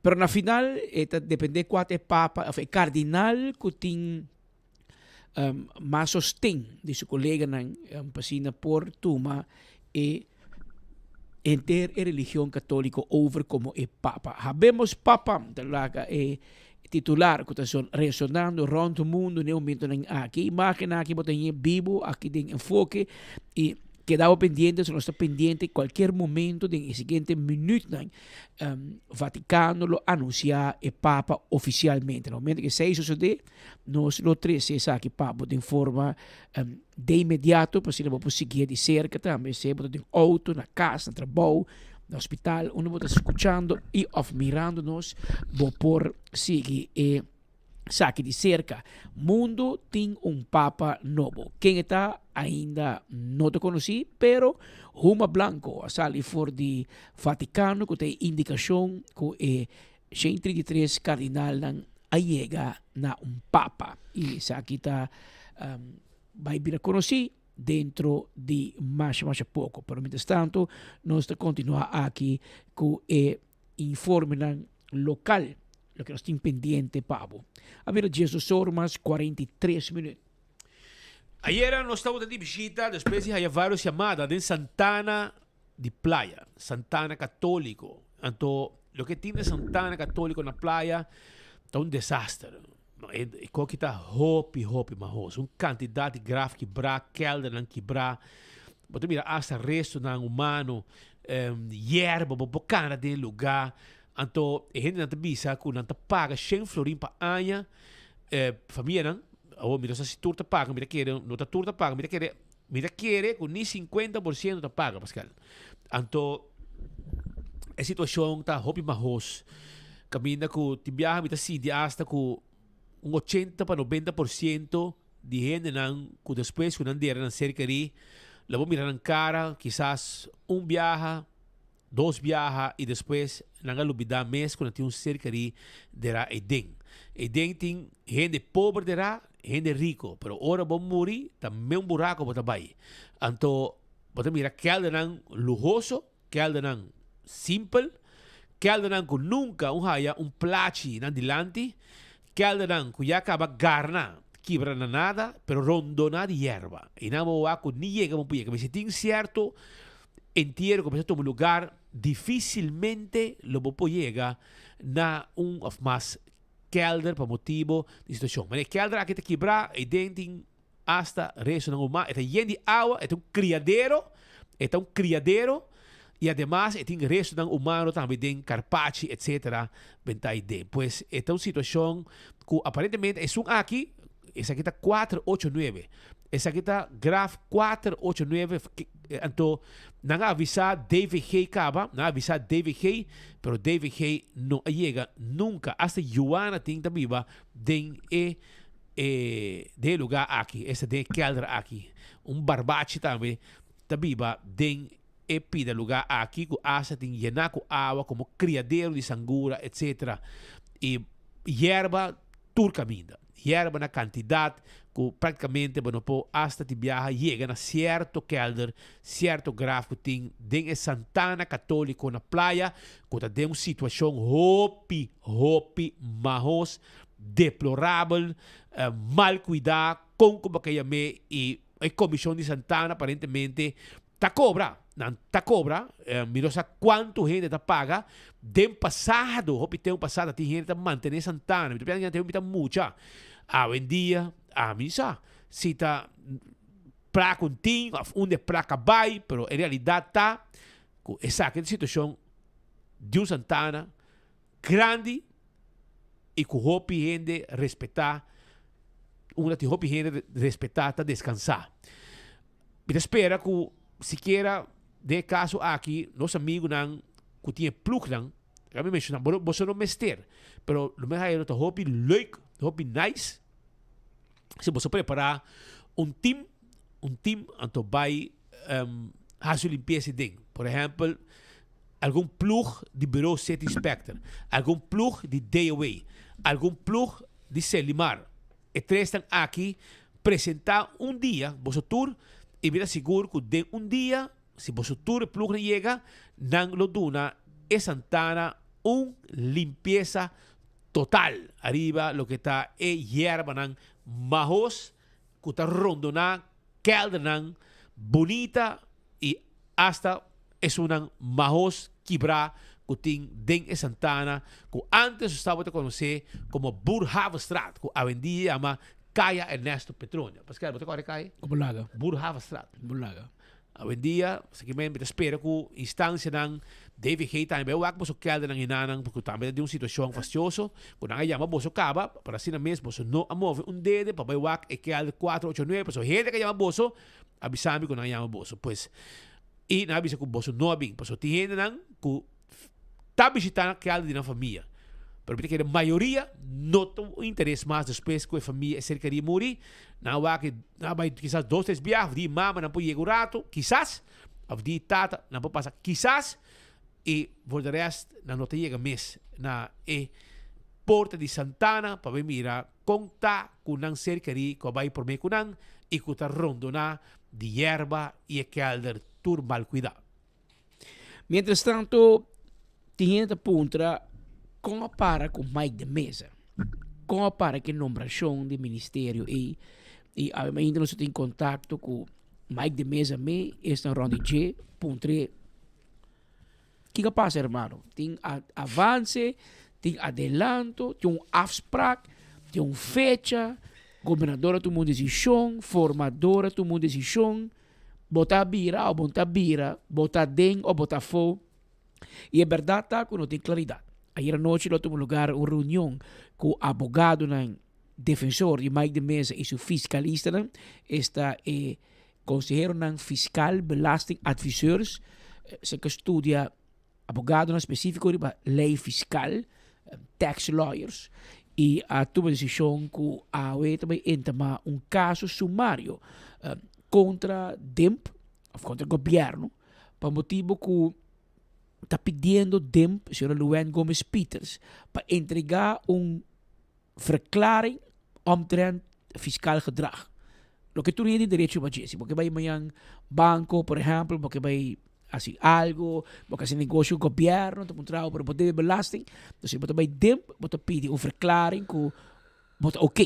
Pero na final e ta depende cua ta e papa of e cardinal cu tin mas sosten di su coleganan pa asina por tuma e henter e religion catolico over como e papa. Habemos papa, ta laga e titular cu ta resonando rond mundo n'e momentonan aki. Imagen aki bo ta haya bibo aki den Enfoke y keda bo pendiente, so nos ta pendiente cualkier momento den e siguiente minuutnan Vaticano lo anuncia e papa oficialmente. Na momento cu esey sosode nos lo trece esaki pa bo den forma De inmediato pa asina bo por siguié di serka tambe, sea bo ta den outo, na kas, na trabou, na hospital, unda bo ta skuchando i òf mirando nos, bo por sigui e esaki di serka. Mundu tin un papa nobo. Ken e ta ainda no ta konosí, pero huma blanko a sali for di Vatikano ku ta e indikashon ku e 133 kardinalnan a yega na un papa i esaki ta bai bira konosí dentro di masha masha poko. Pero mientras tanto nos ta kontinuá aki ku e informenan lokal, loke nos tin pendiente pa bo. A bira diesdos or mas 43 minüt. Ayera nos tabata di bishita despues di haya varios yamada den Santana di Playa, Santana Católico. Anto loke tin den Santana Católico na Playa ta un desaster. E koki ta hopi hopi mahos. Un cantidad di graf kibrá, keldernan kibrá. Bo ta mira hasta restonan humano, yerba, bo por cana den e lugar. Anto e hendenan ta bisa cu nan ta paga shen florin pa aña, famianan, awor mi no sa si tur ta paga, mi ta kere no ta tur ta paga, mi ta kere Mi ta kere ku ni sinkuenta por siento ta paga, Pascal. Anto e situashon ta hopi mahos. Kaminda ku tin biaha mi ta sinti asta ku. un ochenta pa nobenta por siento di hendenan ku despues ku nan dera nan ser kerí, lo bo mira nan kara kisas un biaha, dos biaha i despues nan a lubidá mes ku nan tin un ser kerí derá eiden. Eiden tin hende pober derá, hende riko, pero ora bo muri ta meun buraku bo ta bai. Anto bo ta mira keldernan luhoso, keldernan simpel, keldernan ku nunka un haya un plachi nan dilanti, keldernan ku ya kaba garna kibra na nada, pero rondoná di yerba. I nan bo wak ku ni yega bo por yega. Mester tin sierto entiero ku mester tuma lugar, difisilmente lo bo por yega na un òf mas kelder pa motibo di situashon. Manera e kelder aki ta kibrá, ei den tin Asta restonan humano, e ta yen di awa, e ta un kriadero, e ta un kriadero, i ademas e tin restonan humano tambe den karpachi etcetera benta ei den. Pues e ta un situashon ku aparentemente esun aki, esaki ta kuater ocho nuebe, esaki ta graf kuater ocho nuebe, anto nan a avisá DVG kaba, nan a avisá DVG, pero DVG no a yega nunka, asta yuana tin ta biba den e E den e lugá aki, esta den e kelder aki, un barbachi tambe ta biba den e pida lugá aki ku asta tin yená ku awa komo kriadero di sangura etsetera. I yerba tur kaminda, yerba na kantidat ku praktikamente bo no por asta tin biaha yega na sierto kelder, sierto graf ku tin den e Santana Katoliko na Playa ku ta den un situashon hopi, hopi mahos deplorabel, mal cuida, con cu bo ke yam'é y e comision di Santana aparentemente ta cobra, nan ta cobra, mi no sa cuanto hende ta paga, den pasado, hopi tempo pasado tin hende ta mantene Santana, mi ta piensa ku mi ta mucha, awendia ami sa si ta placa un tin of unda e placa bay, pero e realidad ta cu esaki ta situacion di un Santana grandi y cu hopi hende respeta, unda tin hopi hende respeta ta descansa. Mi ta spera cu sikiera den e caso aki nos amigunan cu tin e ploegnan, laga mi menciona, bo boso no mester, pero lo mi haya lo ta hopi leuk, hopi nice si boso prepara un team, un team anto bay haci un limpieza den. Por ehempel, Algun ploeg di Bureau City Inspector, algun ploeg di DOW, algun ploeg di Selimar. E tresnan aki presenta un dia boso tur y mi ta sigur cu den un dia si boso tur e ploegnan yega nan lo duna e Santana un limpieza total ariba loke ta e yerbanan mahos cu ta rondona keldernan bunita y hasta esunnan mahos kibrá cu tin den e Santana cu antes nos tabata conoce como Boerhavestraat cu awendia yama Caya Ernesto Petronio. Pascal, bo ta corda e caya? Cu Bulaga. Boerhavestraat. Bulaga. Awendia, esaki men mi ta spera ku instansianan, DVG tambe bai wak boso keldernan hinanan, pasobra tambe ta den un situashon fastioso, ku nan a yama boso kaba, pero asina mes boso no a move un dede pa bai wak e kelder kuater ocho nuebe, pasobra hende ku a yama boso a bisa mi ku nan a yama boso, pues, i nan a bisa ku boso no a bin, pasobra tin hendenan ku ta bishitá kelder di nan famia, pero mi ta kere mayoria no ta un interes mas despues ku e famia e ser kerí muri, Nan a wak e, nan a bai kisas dos tres biaha, of di mama nan por yega un rato, kisas, of di tata nan por pasa kisas, i for de rest nan no ta yega mes na e porta di Santana pa bai mira kon ta ku nan ser kerí ku a bai promé ku nan i ku ta rondoná di yerba i e kelder tur mal kuidá. Mientras tanto, tin hende ta puntra kon a para ku Mike de Meza. Kon a para ku e nombrashon di ministerio ei. I ainda nos tin kontakto ku Mike de Meza me, esnan rònt di dje, puntr'é kiko a pasa hermano? Tin avanse, tin adelanto, tin un afsprak, tin un fecha, gobernador a tuma un desishon, formador a tuma un desishon. Bo ta bira o bo no ta bira, bo ta den o bo ta afó. I e bèrdat ta ku no tin klaridat. Ayer anochi lo tuma lugar un reunion ku abogadonan defensor di Mike de Meza i su fiskalistanan, esta e konseheronan fiskal, belastingadviseurs, esnan ku a studia abogadonan spesífiko riba lei fiskal, tax lawyers. y a tuma decision cu awe ta bay entama un caso sumario contra DIMP of contra gobierno pa motibo cu ta pidiendo DIMP, señora Luann Gomez Pieters, pa entrega un verklaring omtrent fiscaal gedrag. Loke tur hende tin derecho pa dje. Si bo ke bai mañan banco, por ehempel, bo ke bai hasi algo, bo ke hasi negocio cu gobierno, ta puntra bo pero bo debe belasting. Entonces bo ta bai DIMP, bo ta pidi un verklaring cu bo ta ok.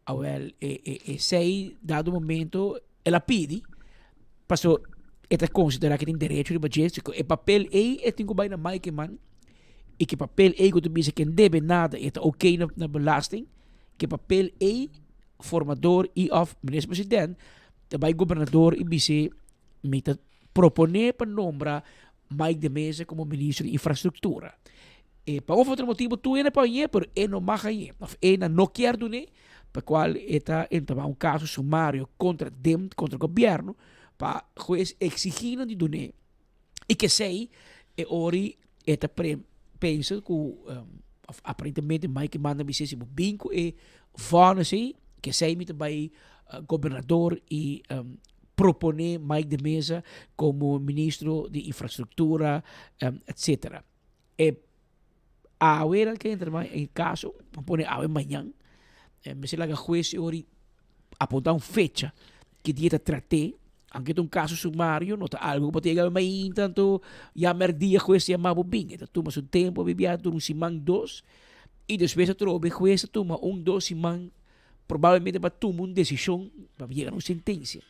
Awel, e, e, esey dado momento el a pidi, paso e ta considera cu tin derecho riba dje, si cu e papel ey e tin cu bay na Mike Eman, y cu e papel ey cu ta bisa cu e no debe nada, e ta ok na, na belasting, cu e papel ey formador y of minister president ta bay gobernador y bis'e mi ta propone pa nombra Mike de Meza como ministro di infrastructura. E pa un of otro motibo tur hende pa hañ'é pero e no mag hañ'é of e nan no kier dun'é pa cual e ta entabá un caso sumario contra dem contra gobierno pa hues exigí nan di dun'é y kesey e ori e ta pre pensa cu of aparentemente Mike manda bis'é si bo bin cu e vonnis ey kesey mi ta bay gobernador y propone Mike de Meza como ministro di infrastructura etcetera. E awe nan ke entra e caso, nan pone awe mañan, mester laga hues e ora apunta un fecha ki dia ta trate, aunke ta un caso sumario no ta algo ku bo ta yega mainta anto ya merdia hues ta yama bo bin, e ta tuma su tempo bibia dura un siman dos y despues atrobe hues ta tuma un dos siman probablemente pa tuma un desishon pa yega na un sentensia.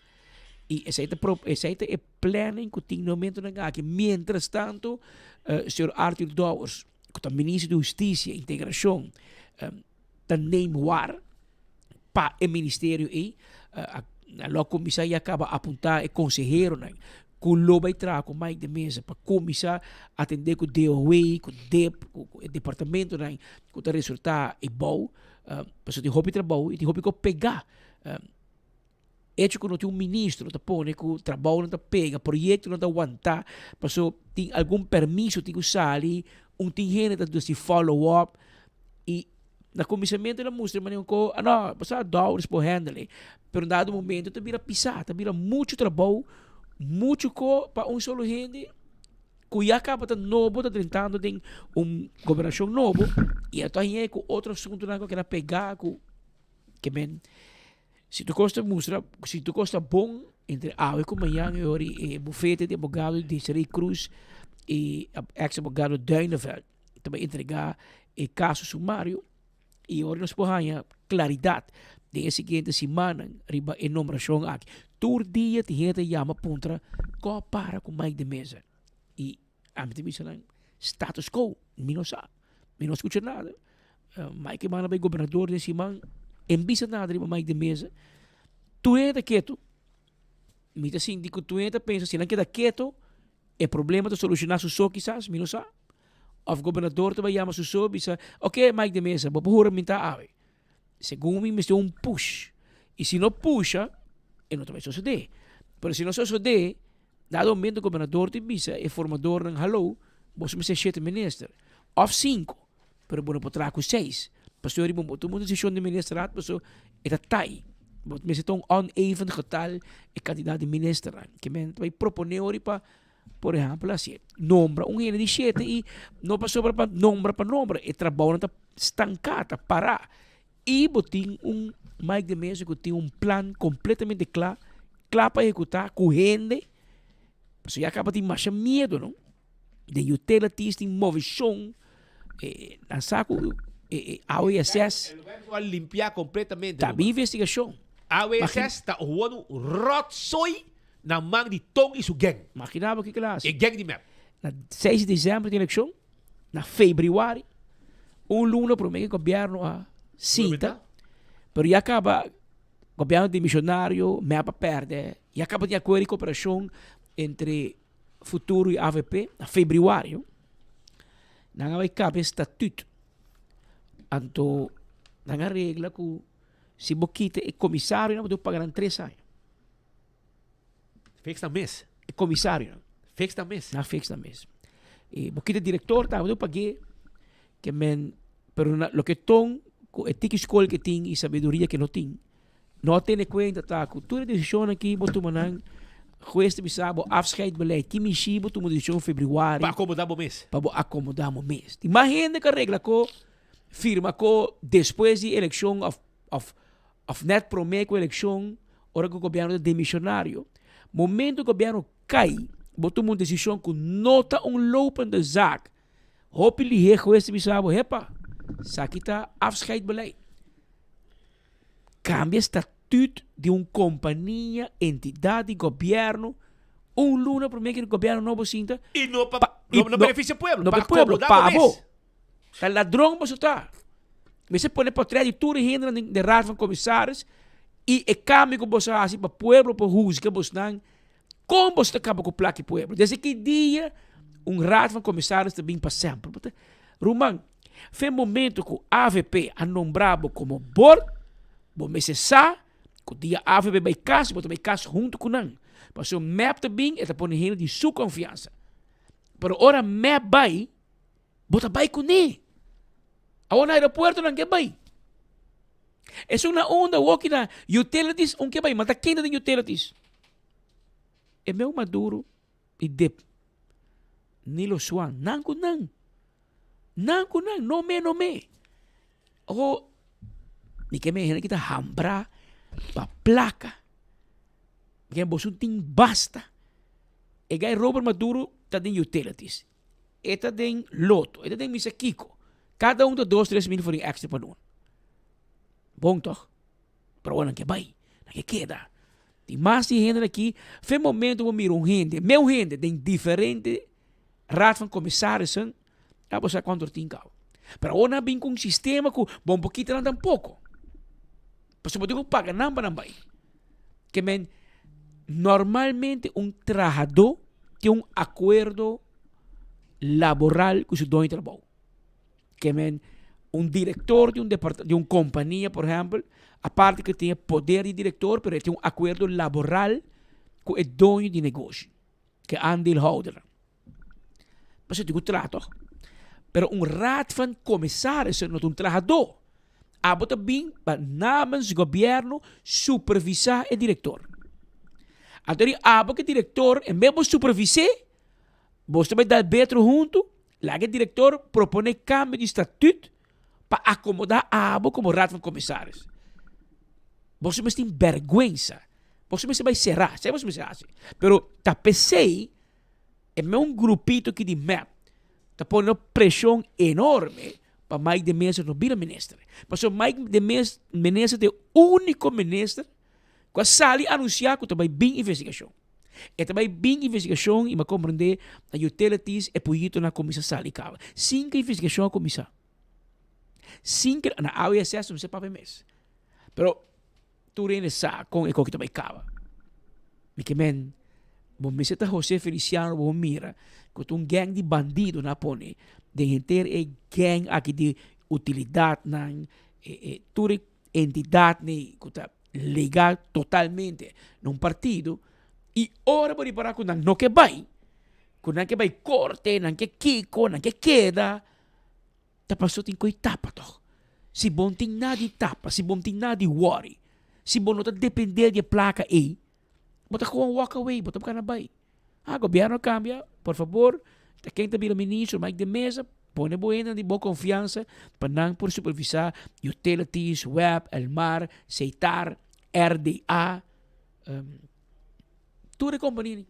I esei ta pro esei ta e planning ku tin na momentonan aki. Mientras tanto señor Arthur Dowers ku ta minister di hustisia i integrashon ta neem war pa e ministerio ei a lo kuminsá ya kaba apuntá e konseheronan ku lo bai traha ku Mike de Meza pa kuminsá atendé ku DOW, ku dip, ku e departamentonan ku ta resultá e bou. Pasobra tin hopi trabou i tin hopi ku pegá. Echo ku no tin un ministro ta pone ku trabounan ta pega, proyektonan ta wantá, pasobra tin algun permiso tin ku sali, un tin hende ta hasi follow up i na kuminsamentu el a mustra manera ku a no, bo sa Dowers por handle e, pero dado momento ta bira pisá, ta bira muchu trabou, muchu ko pa un solo hende. Ku ya kaba ta nobo ta drentando den un gobernashon nobo i a ta hañ'é ku otro asuntunan ku a keda pegá ku ke men si tur kos ta mustra si tur kos ta bon entre awe ku mañan e ora e bufete di abogado Desiree Croes i eks abogado Duineveld ta bai entregá e kaso sumario i ora nos por haña klaridat den e siguiente simannan riba e nombrashon aki. Tur dia tin hende ta yama puntra kò para ku Mike de Meza i ami ta bisa nan status quo mi no sa mi no skucha nada Mike a manda bai gobernador den siman e no bisa nada riba Mike de Meza tur hende ta ketu mi ta sinti ku tur hende ta pensa si nan keda ketu e problema ta solushoná su so kisas mi no sa. Of gobernador ta bai yama su so bisa, ok Mike de Meza, bo por hura minta awe. Segun mi mester un push. Y si no pusha, e no ta bai sosode. Pero si no sosode, dado momento gobernador ta bisa e formadornan, hallo, boso mester shete minister. Of cinco, pero bo no por traha cu seis. Pasobra riba bo tuma un decision di ministerraad, pasobra e ta tai. Bo mester ta un oneven getal e cantidad di ministernan. Ke men ta bai propone ori pa Por ehempel asi nombra un hende di shete i no pasobra pa nombra pa nombra e trabounan ta stanká ta pará i bo tin un Mike de Meza ku tin un plan kompletamente kla kla pa ehekutá ku hende pasobra ya kaba tin masha miedu no den utilities tin moveshon nan sa ku e AWSS a limpiá kompletamente ta bin investigashon AWSS ta gewoon un rotzooi. Na man di Ton i su gang. Magina bo kiko el a hasi. E gang di mep. Na seis di december tin elekshon, na februari, un luna prome ku gobierno a sinta, pero ya kaba gobierno dimisionario, mep a perde, ya kaba tin akuerdo di koperashon entre Futuro i avp, na februari, nan a bai kaba e statuut, anto nan a regla ku si bo kita e komisarionan bo tin ku paga nan tres aña. Fix nan mes. E komisarionan. Fix nan mes. Nan fix nan mes. E bo kita direktor tambe bo pag'é ke men pero na loke ton. Ku e tiki skol ke tin i sabiduria ke no tin, no a tene kuenta ta ku tur e desishonnan ki bo tuma nan, hues ta bisa bo afscheidbeleid, ki mishi bo tuma desishon febrüari. Pa akomodá bo mes. Pa bo akomodá bo mes. Tin mas hende ku a regla ko, firma ko despues di elekshon òf òf òf nèt promé ku elekshon, ora ku gobièrnu ta demishonario. Momento ku gobièrnu kai, bo tuma un desishon ku no ta un lopende zaak. Hopi lihé hues ta bisa bo, hepa, esaki ta afscheidbeleid. Kambia statuut di un kompania, entidat di gobièrnu, un luna promé ku e gobièrnu nobo sinta. I no pa, no benefisia pueblo, no pa pueblo, akomodá pa bo bo. mes. Ta ladron boso ta. Mester pone portret di tur e hendenan den Raad van Commissaris i e kambio ku boso a hasi pa pueblo por huzga bosnan. Kon boso ta kaba ku plak di pueblo? Desde ki dia un Raad van Commissaris ta bin pa semper? Bo ta, Ruman, fe momento ku avp a nombra bo komo bord, bo mester sa ku dia avp bai kas, bo ta bai kas huntu ku nan. Pasobra mep ta bin, e ta pone hende di su konfiansa. Pero ora mep bai, Bo ta bai kuné. Awor na aeropuerto nan ke bai. Esun na unda woki na utilities un ke bai, ma ta kende den utilities? E meu Maduro i dip Nilo Swan, nan ku nan. Nan ku nan, no me no me. Oho, mi ke me hende ki ta hambra pa plaka. Mi ke boso tin basta. E gai Robert Maduro ta den utilities. E ta den loto, e ta den misa kiko. Kada un ta dos, tres mil florin extra pa luna. Bon toch? Pero awor nan ke bai, nan ke keda. Tin mas di hende aki, fe momento bo mira un hende, meu hende den diferente raad van commissarissen, ya bo sa cuanto tin caba. Pero awor nan a bin cu un sistema cu bo no por kita nan tampoco. Pasobra bo tin cu paga nan pa nan bai. Ke men, normalmente un trahadó tin un akuerdo laboral ku su doño di trabou. Ke men, un direktor di un depart di un kompania, por ehèmpel, aparte ku e tin e poder di direktor, pero e tin un akuerdo laboral ku e doño di negoshi, ku e aandeelhouder. Pasobra tin ku traha tòg. Pero un raad van commissarissen no ta un trahadó. Abo ta bin pa namens gobièrnu supervisá e direktor. Anto di abo ku e direktor en bes bo supervis'é, bos ta bai dal betro huntu, laga e direktor proponé kambio di statut pa akomodá abo komo raad van commissaris. Boso mester tin bèrgwensa. Boso mester bai será. Esei boso mester hasi. Pero ta p'esei E meun grupito ki di mep ta pone un presion enorme pa Mike de Meza no bira minister. Pasobra Mike de Meza ta e unico minister cu a sali anuncia cu ta bay bin investigacion. E ta bay bin investigacion y mi a comprende na utilities e puyitonan a cuminsa sali caba. Sin cu investigacion a cuminsa. Sin cu na AWSS no mester papia mes. Pero Tur hende sa kon e koki ta bai kaba. Mi ke men, bo mester ta Jose Feliciano bo mira ku ta un gang di bandido nan a pone den henter e gang aki di utilidatnan, e e tur e entidatnan ku ta legal totalmente na un partido i ora bo ripará ku nan no ke bai, ku nan ke bai korte, nan ke kiko, nan ke keda. Ta paso tin koe tapa tog. Si bo no tin nada di tapa, si bo no tin nada di worry, si bo no ta depende di e plaka ei, bo ta gewoon walk away, bo ta buka na bai. Ah, gobierno a cambia, por fabor, ta ken ta bira ministro, Mike de Meza, pone bo hendenan di bo confiansa pa nan por supervisa utilities, web, Elmar, Setar, RDA, tur e compania.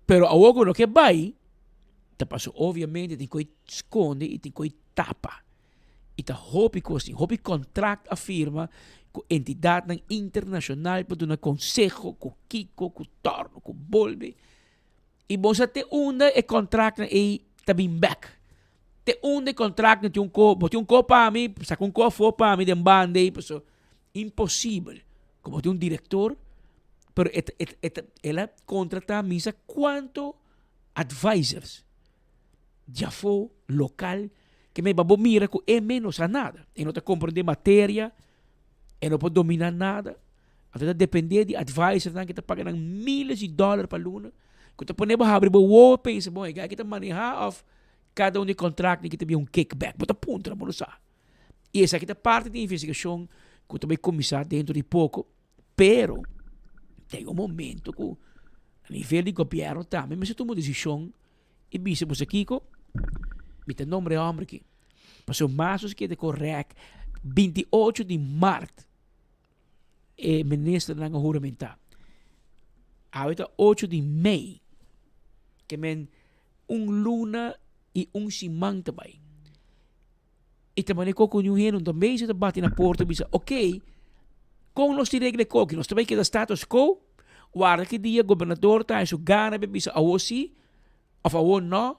Pero awor ku no ke bai, ta paso obviamente tin koe skonde i tin koe tapa. I ta hopi kos tin, hopi kontrakt a firma ku entidatnan internashonal pa duna konseho ku kiko, ku tòrno, ku bolbe. I bo sa te unda e kontraktnan ei ta bin bèk. Te unda e kontraktnan tin un ko, bo tin un ko pa mi, saka un ko afó pa mi den banda ei, paso imposibel ku bo tin un direktor pero e ta e ta el a kontratá mi sa kuantu advisors djafó lokal ke me bo mira ku e mes no sa nada e no ta komprendé materia e no por dominá nada anto ta dependé di advisornan ke ta paga nan miles di dòler pa luna ku ta pone bo habri bo wowo pensa bon e guy aki ta manehá òf kada un di e kontraktnan aki ta bin un kickback bo ta puntra bo no sa. I esaki ta parti di investigashon ku ta bai kuminsá dentro di poko, pero ta un momento ku a nivel di gobièrnu tambe mester tuma un desishon i bisa boso kiko, mi ta nombra e hòmber aki, pasobra mas nos keda korèk 28 di mart e ministernan a huramentá. Awe ta 8 di mei, ke men un luna i un siman ta bai. I ta manera ku niun hende no ta mezi ta bati na porta i bisa, ok, kon nos tin regla e koki? Nos ta bai keda status quo? Warda ki dia gobernador ta haña su gana pa bisa awo si òf awo nò,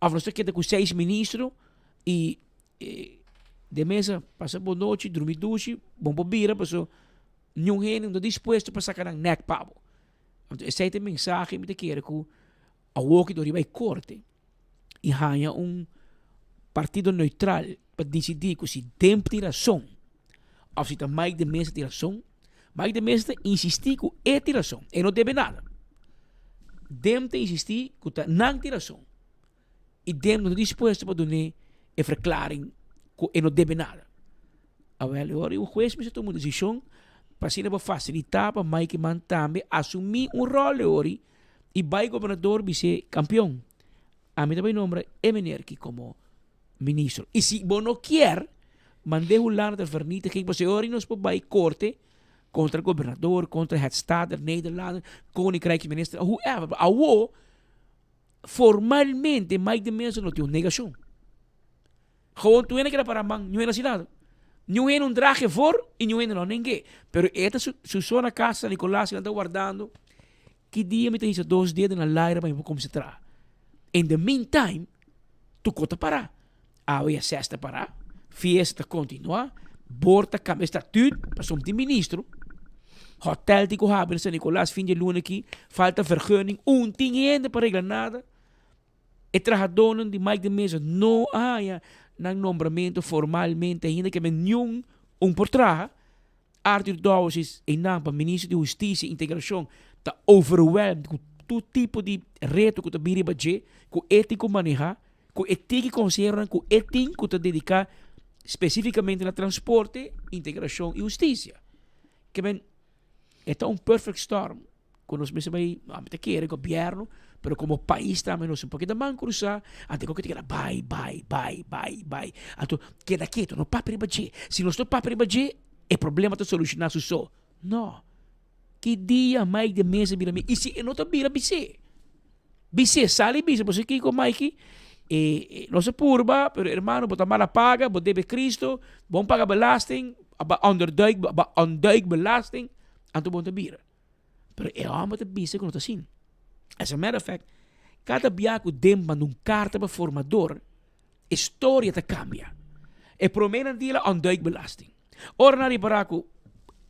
òf nos ta keda ku seis ministro i de mesa pasa bo nochi, drumi dushi, bon por bira pasobra niun hende no ta dispuesto pa saka nan nèk pa bo. Anto esei ta e mensahe mi ta kere ku awoki dor riba e korte. i haña un partido neutral pa disidí ku si Demp tin rason òf si ta Mike de Meza tin rason. Mike de Meza ta insistí ku e tin rason, e no debe nada. Demp ta insistí ku ta nan tin rason i Demp no ta dispuesto pa dun'é e verklaring ku e no debe nada. Awèl, e ora un hues mester tuma un desishon pa asina por fasilitá pa Mike Eman tambe asumí un ròl e ora I bai gobernador bis'é, Kampion, ami ta bai nombra e meneer aki komo ministro. I si bo no kier, mand'é Hulanda ter vernietiging, pasobra e ora ei nos por bai korte kontra gobernador, kontra het Staat der Nederlanden, Koninkrijksminister, whoever. Awo, formalmente Mike de Meza no tin un negashon. Gewoon tur hende keda para man, niun hende hasi nada. Niun hende un draag voor y niun hende no neng'é. Pero e ta su su so na casa San Nicolas y nan ta wardando ki dia mi ta hisa dos dedo na laira pa mi por cuminsa traha. In the meantime, tur cos ta para. Awe ya ses ta para, fiesta ta continua, bord ta cambia statuut pasobra tin ministro. Hotel tin cu habri na San Nicolas fin di luna aki, falta vergunning, un tin hende pa regla nada. E trahadónan di Mike de Meza no a haña nan nombramentu formalmente ainda ke men niun un por traha. Arthur Dowers is einan pa Minister di Hustisia i Integrashon ta overwhelmed ku tur tipo di reto ku ta bin riba dje, ku e tin ku manehá, ku e tin ki konseheronan ku e tin ku ta dediká spesífikamente na transporte, integrashon i hustisia. Ke men e ta un perfect storm. Ku nos mester bai, ami ta kere gobièrnu, pero komo pais tambe nos un poquito man krusá, anto e kos ta keda bai, bai, bai, bai, bai. Anto keda ketu, no papia riba dje. Si nos no papia riba dje, e problema ta solushoná su so. No. Ki dia Mike de Meza bira mi? I si e no ta bira, bis'é. Bis'é, sali bisa, pasobra kiko Mikey, e nos a purba, pero hermano bo ta mala paga, bo debe Cristo, bo no paga belasting, bo a onderduik, bo a ontduik belasting, anto bo no ta bira. Pero e hòmber ta bisa ku no ta asin. As a matter of fact, kada bia ku Den manda un karta pa formador, e storia ta kambia. E promé nan dia el a ontduik belasting. Ora nan ripará ku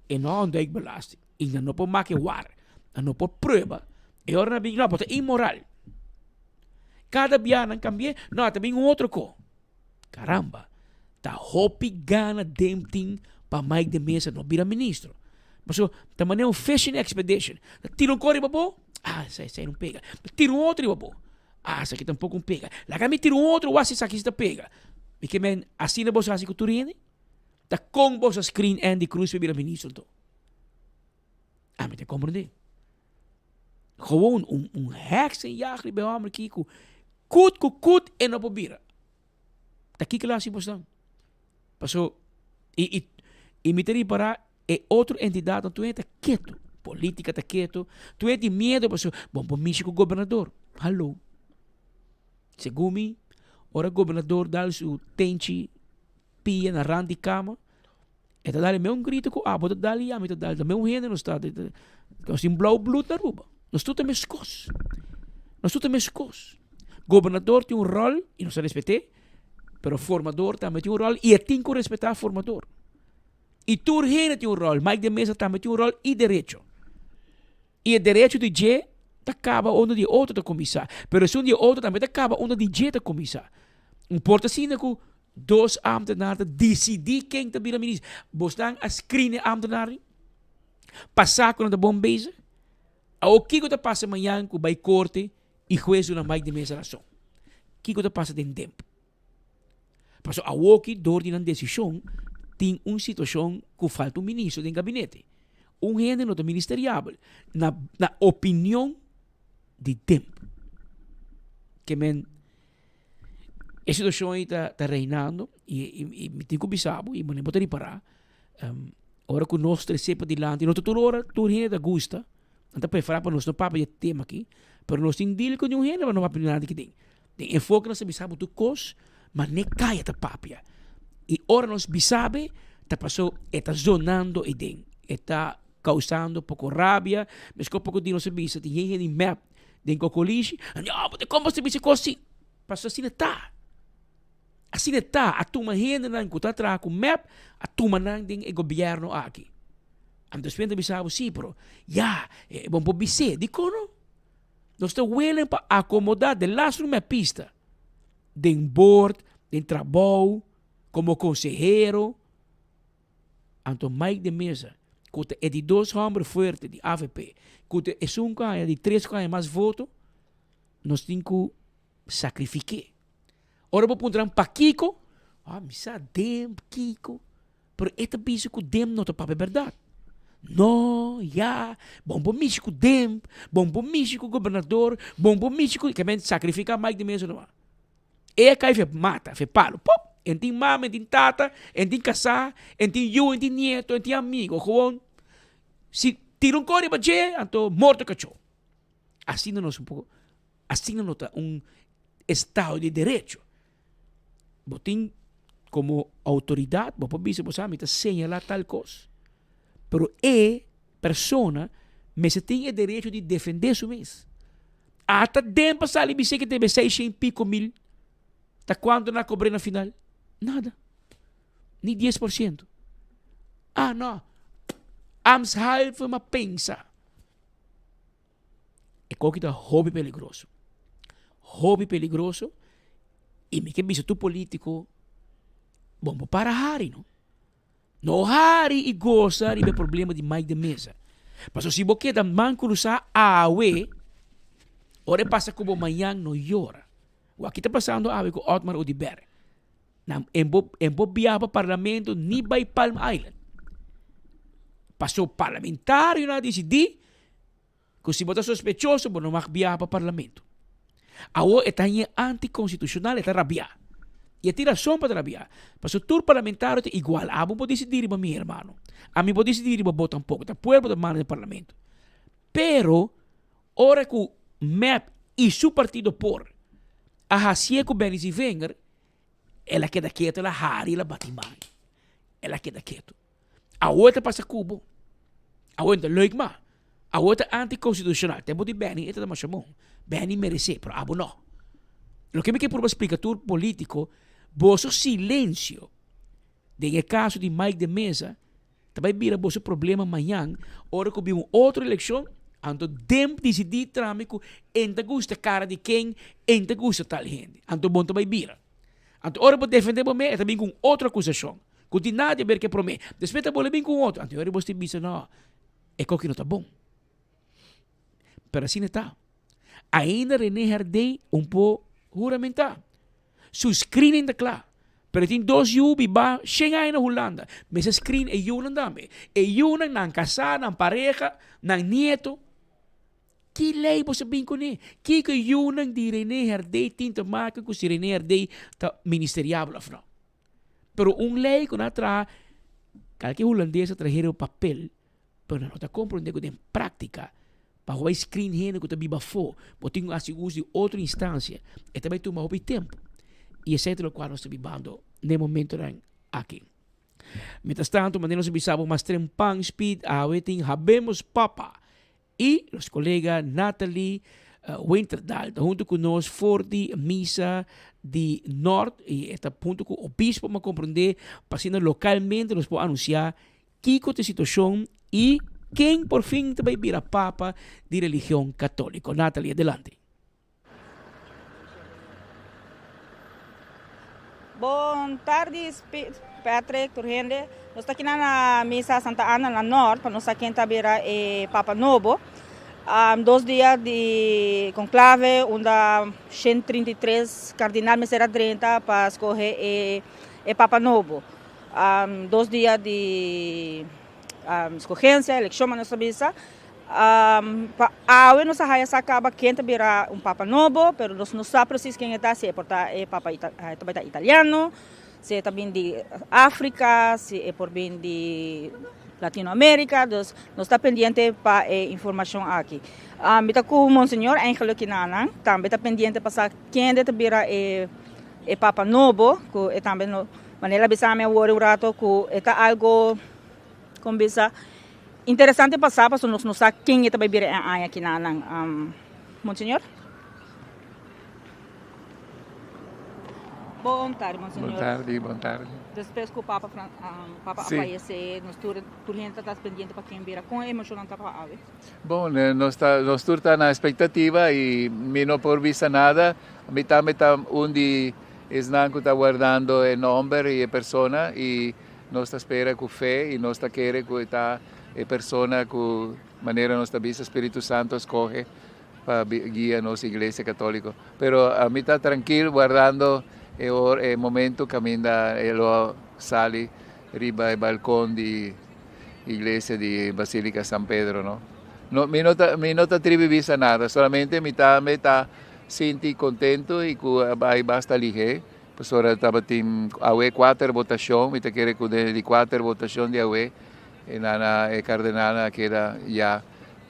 e no a ontduik belasting i nan no por make war, nan no por prueba, e ora nan bin, no, bo ta inmoral. Kada bia nan kambi'é, no, ta bin un otro ko. Caramba, ta hopi gana Den tin pa Mike de Meza no bira ministro. Pasobra ta manera un fishing expedition. Ta tira un kos riba bo, ah, esei esei no pega. Ta tira un otro riba bo, ah, esaki tampoco no pega. Laga mi tira un otro, wak si esaki si ta pega. Mi ke men, asina boso hasi ku tur hende? Ta kon boso a screen Andy Croes pa bira ministro anto? Ami ta komprendé. Gewoon un un heksenjacht riba e hòmber aki ku kut ku kut e no por bira. Ta kiko lo hasi bosnan? Paso i i i mi ta ripará e otro entidatnan tur hende ta ketu. Polítika ta ketu, tur hende tin miedu paso bo por mishi ku gobernador. Hallo. Segun mi ora gobernador dal su tenchi pia na rand di kama, e ta dal meun grito ku abo ta dal i ami ta dal. Ta meun hende nos ta. Nos tin blauw bloed na Aruba. Nos tur ta meskos. Nos tur ta meskos. Gobernador tin un ròl i nos ta respet'é, pero formador tambe tin un ròl i e tin ku respetá formador. I tur hende tin un ròl. Mike de Meza tambe tin un ròl i derecho. I e derecho di dje ta kaba unda di e otro ta kuminsá, pero esun di e otro tambe ta kaba unda di dje ta kuminsá. Un por ta asina ku dos ámtenar ta disidí ken ta bira minister. Bosnan a screen e ámtenarnan? Pa sa ku nan ta bon bezig? Awor kiko ta pasa mañan ku bai korte i hues duna Mike de Meza rason? Kiko ta pasa den tempu? Paso awoki door di nan desishon tin un situashon ku falta un ministro den gabinete. Un hende no ta ministeriabel na na opinion di temp. Ke men e situashon ei ta ta reinando i i mi tin ku bisa bo i bo ta ripará ora ku nos trese padilanti no ta tur ora tur hende ta gusta nan ta preferá pa nos no papia di e tema aki pero nos tin deal ku niun hende pa no papia di nada aki den. Den enfoke nos ta bisa bo tur kos ma ne kaya ta papia i ora nos bisa be ta paso e ta zonando ei den e ta kausando poko rabia meskos poko di nos a bisa tin hende di mep den kokolishi nan di kon bo ta bisa kos si paso asina ta asina ta a tuma hendenan ku ta traha ku mep a tuma nan den e gobierno aki anto despues nan ta bisa bo si pero ya bo por bis'é dikon no. Nos ta willing pa acomoda de laatste un mepista den board, den trabou, como consehero. Anto Mike de Meza, cu ta e di dos homber fuerte di avp, cu ta esun cu haya di tres cu haya mas voto, nos tin cu sacrifique. Ora bo puntra nan pakico, ah mi sa dem kico. Pero e ta bisa ku Dem no ta papia bèrdat. No, ya, bon por mishi ku Dem, bon por mishi ku gobernador, bon por mishi ku. Ke men sakrifiká Mike de Meza nomás. E a kai fe mata, fe palo, pop! En tin mama, en tin tata, en tin kasá, en tin yu, en tin nieto, en tin amigo. Gewoon, si tira un kos riba dje, anto morto kachó. Asina nos un poko, asina no ta un estado di derecho. Bo tin como autoridad, bo por bisa bo sa mi ta señala tal cos. Pero e persona mester tin e derecho di defende su mes. Ata den pa sali bis'é ke debe seishen pico mil, ta cuanto nan a cobr'é na final? Nada. Ni 10%. Ah no, ambtshalve m'a pensa. E koki ta hopi peligroso. Hopi peligroso y mi ke bisa tur politico, bon bo para hari no. No hari y gosa riba e problema di Mike de Meza. Pasobra si bo keda man crusa awe, ora e pasa cu bo mañan no yora. Wak ki ta pasando awe cu Otmar Oduber. Nan en bo en bo biaha pa parlamento ni bai Palm Island. Paso parlamentarionan a disidí ku si bo ta sospechoso bo no mag biaha pa parlamento. Awor e ta hañ'é antikonstitushonal, e ta rabiá. I e tin rason pa ta rabiá. Paso tur parlamentario ta igual. Abo por disidí riba mi, hermano. Ami por disidí riba bo tampoko. Ta pueblo ta manda den parlamento. Pero ora ku mep i su partido por a hasié ku Benny Zievinger, El a keda ketu, el a hari, el a bati man. El a keda ketu. Awor ta pasa ku bo. Awor no ta leuk mas. Awor ta antikonstitushonal. Tempu di Benny e ta masha bon. Benny meresé, pero abo no. Loke mi ke purba splika tur politiko, boso silensio den e kaso di Mike de Meza Ta bai bira boso problema mañan ora ku bin un otro elekshon, anto den disidí trami ku en ta gusta kara di ken, en ta gusta tal hende. Anto bon ta bai bira. Anto ora bo defendé bo mes e ta bin ku un otro akusashon ku tin nada di aber ku e promé. Despues ta bolbe bin ku un otro. Anto ora bo tin bisa no, e koki no ta bon. Pero asina ta. Ainda René Herdé un por huramentá. Su screening ta kla. Pero e tin dos yu bibá shen aña na Hulanda. Mester screen e yunan tambe. E yunan, nan kasá, nan pareha, nan nieto. Ki lei boso bin kuné? Kiko e yunan di René Herdé tin te maka ku si René Herdé ta ministeriabel òf no? Pero un lei ku nan a traha, kalke hulandes a traha riba papel, Pero nan no ta comprende cu den practica, pa bo bay screen hende cu ta biba afo, bo tin cu haci uso di otro instancia, e ta bay tuma hopi tempo. Y esey ta locual nos ta bibando n'e momentonan aki. Mientras tanto, manera nos a bisa bo mas trempan speed awe tin Habemos Papa y nos colega Natalie Winterdal ta hunto cu nos for di misa di Noord y e ta hunto cu obispo pa comprende pa asina localmente nos por anuncia Kiko ta e situashon i ken por fin ta bai bira papa di religion katóliko? Natalie, adelante. Bon tardi Patrick, tur hende. Nos ta kinan na misa Santa Ana na Noord pa nos sa ken ta bira e papa nobo. Dos dia di conclave unda 133 cardinal mester a drenta pa scoge e e papa nobo. Dos dia di scogencia, eleccion nos ta bisa. Pa awe nos a haya sa caba ken ta bira un papa nobo, pero nos no sa precies ken e ta, si e por ta e papa ta bay ta italiano, si e ta bin di Africa, si e por bin di Latinoamerica, dus nos ta pendiente pa e informacion aki. Mi ta cu Monseñor Angelo Kinanan, tambe ta pendiente pa sa kende ta bira e e papa nobo, cu e tambe no, manera el a bisa mi awor un rato cu e ta algo, con bisa, Interesante pa sa pasobra nos no sa ken e ta bai bira e aña aki na nan. Monseñor? Bon tardi, Monseñor. Bon tardi, bon tardi. Despues ku Papa Fran, Papa a fayesé, nos tur, tur hende ta pendiente pa ken bira. Kon e emoshonnan ta pa awe? Bon, nos ta, nos tur ta na espektativa i mi no por bisa nada. Mi tambe ta un di esnan ku ta wardando e nomber i e persona i Nos ta spera ku fe i nos ta kere ku e ta e persona ku, manera nos ta bisa, Spiritu Santu a skohe pa guia nos Iglesia Katoliko. Pero ami ta trankil wardando e or, e momento kaminda e lo sali riba e balkon di Iglesia di Basilika San Pedro, no. No, mi no ta, mi no ta tribi bisa nada, solamente mi tambe ta sinti kontentu i ku a bai basta lihé. Pasobra tabatin awe kuater votashon, mi ta kere ku den di kuater votashon di awe e nana e kardenalnan a keda ya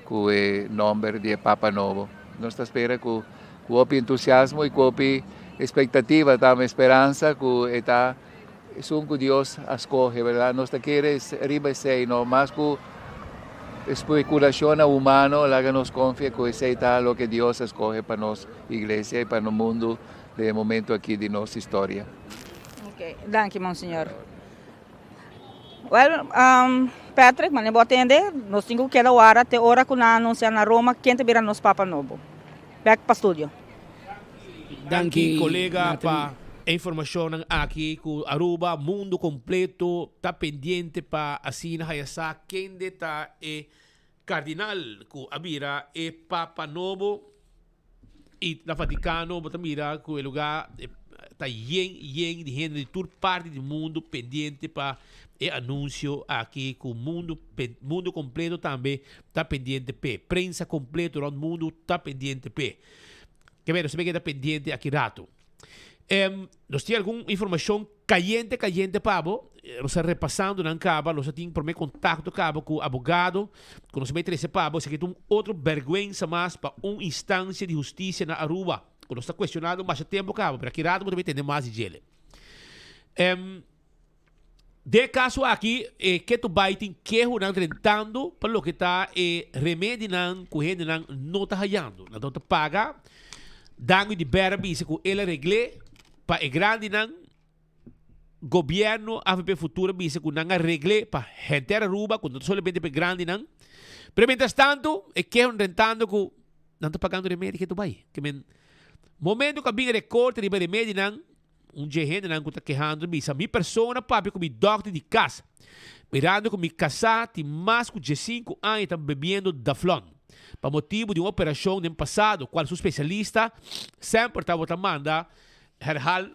ku e nomber di e papa nobo. Nos ta spera ku ku hopi entusiasmo i ku hopi espektativa tambe speransa ku e ta esun ku Dios a skohe, bèrdat? Nos ta kere riba esei, no mas ku spekulashonnan humano, laga nos konfia ku esei ta loke Dios a skohe pa nos iglesia i pa nos mundu. Den e momento aki di nos historia. Ok, danki Monseñor. Well, um, Patrick, mane bo atende, nos tin ku keda wara te ora ku nan anuncia na Roma ken ta bira nos Papa nobo. Back pa studio. Danki kolega pa e informashonnan aki ku Aruba, mundo kompleto ta pendiente pa asina haya sa kende ta e kardinal ku a bira e Papa nobo. I na Vaticano bo ta mira ku e lugá ta yen yen di hende di tur parti di mundu pendiente pa e anunsio aki ku mundu mundu kompleto tambe ta pendiente p'e. Prensa kompleto rònt mundu ta pendiente p'e. Ke beno, nos ta pendiente aki ratu. Nos tin algun informashon kayente kayente pa bo. Nos ta repasando nan kaba. Nos a tin prome kontakto kaba ku abogado ku nos a bai trese pa bo. Esaki ta un otro bèrgwensa mas pa un instansia di hustisia na Aruba ku nos ta kuestionando masha tempu kaba. Pero aki rato bo ta bai tende mas di djele. Den e kaso aki e ketu bai tin kehonan drentando pa loke ta e remedinan ku hendenan no ta hayando. Nan ta paga. Dangui di Bera bisa ku el a regl'é pa e grandinan. Gobierno avp Futuro a bisa ku nan a regl'é pa henter Aruba ku no ta solamente pa e grandinan. Pero mientras tanto e kehonan drentando ku nan ta pagando remedi ketu bai. Ke men momento ku a bin rekorte riba e remedinan. Un dje hendenan ku ta kehando ta bisa, Mi persona papia ku mi dòkter di kas, mirando ku mi kasá tin mas ku diesinku aña ta bebiendo Daflon, pa motibu di un operashon den pasado kual su spesialista semper tabata manda herhal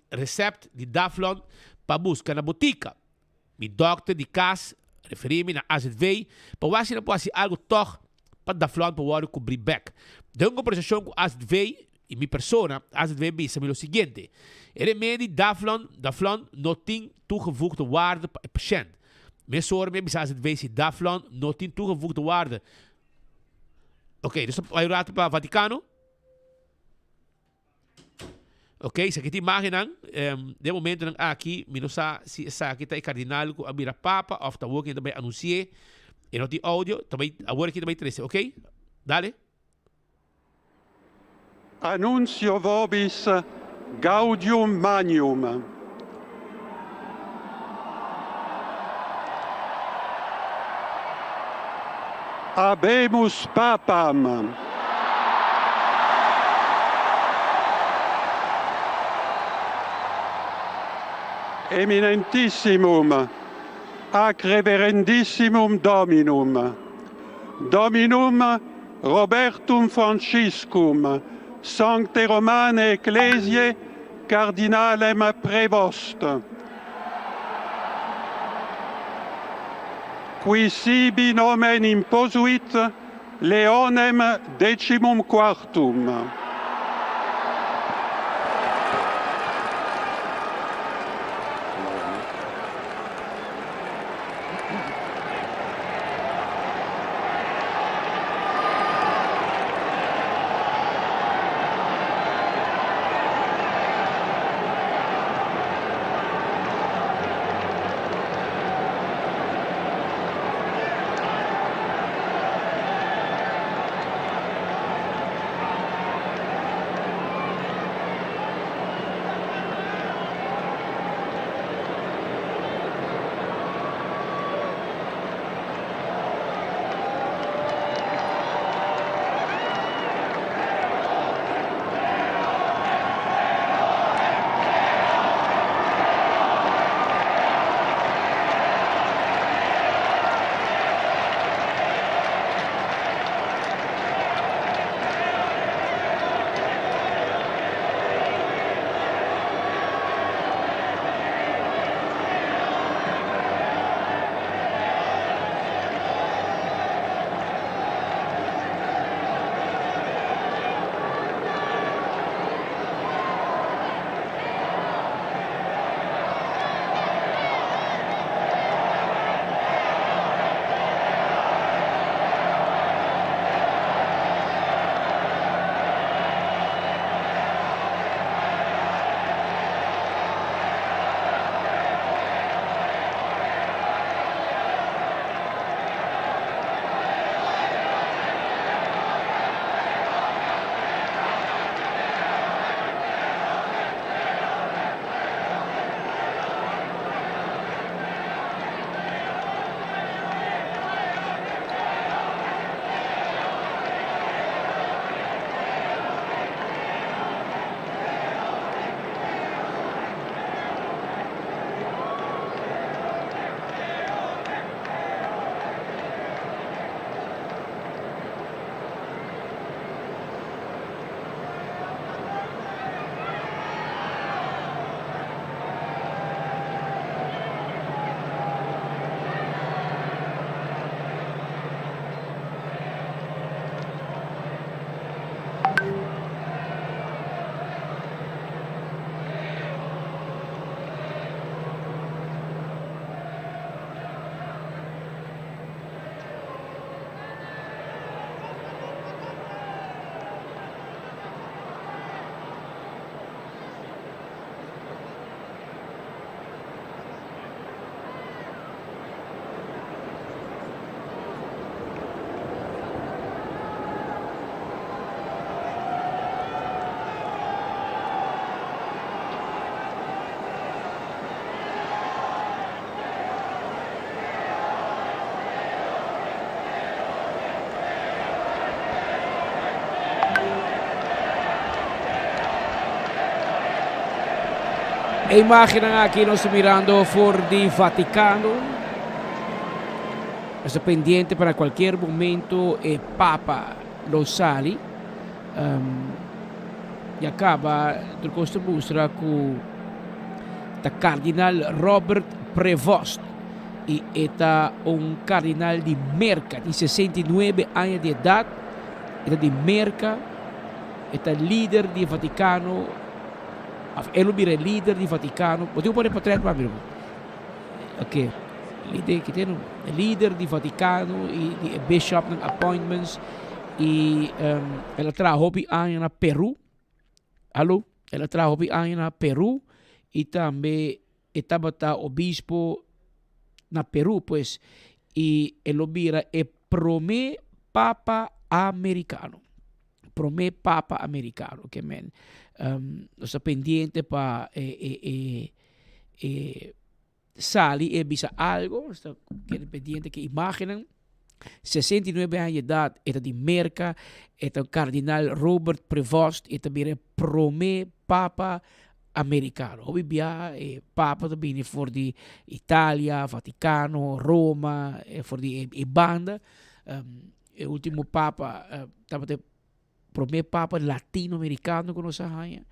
resèpt di Daflon pa buska na botika. Mi dòkter di kas referí mi na AZV pa wak si nan por hasi algu tòg pa Daflon por wòrdu kubrí bèk. Den un kombersashon ku AZV i mi persona, AZV bisa mi lo siguiente, E remedi Daflon, Daflon, no tin toegevoegde waarde pa e pashènt. Mesora mi a bisa AZV si Daflon no tin toegevoegde waarde. Oké, dus ta bai un ratu pa Vaticano. Ok, esaki ta imagennan. Um, den momentonan aki, mi no sa si esaki ta e kardinal ku a bira papa of ta awor ku ta bai anunsi'é. E no tin audio, ta bai, awor aki ta bai trese, ok? Dale. Annuncio vobis gaudium magnum. Habemus Papam. Eminentissimum ac reverendissimum Dominum, Dominum. Robertum Franciscum, Sancte Romane Ecclesiae Cardinalem Prevost. Qui sibi nomen imposuit Leonem decimum quartum. E imagennan aki nos ta mirando for di Vaticano. Nos ta pendiente para cualkier momento e Papa lo sali. Um, ya caba tur cos ta mustra cu ta Cardinal Robert Prevost y e ta un cardinal di Merca, tin 69 aña di edad, e ta di Merca, e ta lider di Vaticano, of e lo bira e lider di Vaticano. Bo tin ku pone portret pa mi, ruman. Ok, lider, ki tin lider di Vaticano y di e bishopnan appointments y um, el a traha hopi aña na Peru. Hallo, el a traha hopi aña na Peru y tambe e tabata obispo na Peru, pues, y e lo bira e prome papa americano. Prome papa americano, ke men. Um, nos ta pendiente pa e, e, e, e sali e bisa algo, nos ta kere pendiente ke imagennan. 69 aña di edad, e ta di Merca, e ta Cardinal Robert Prevost, e ta bira e prome papa americano. Hopi biaha e papa ta bini for di Italia, Vaticano, Roma, for di e banda. Um, E último papa tabata e promé papa latinoamerikano ku nos a haña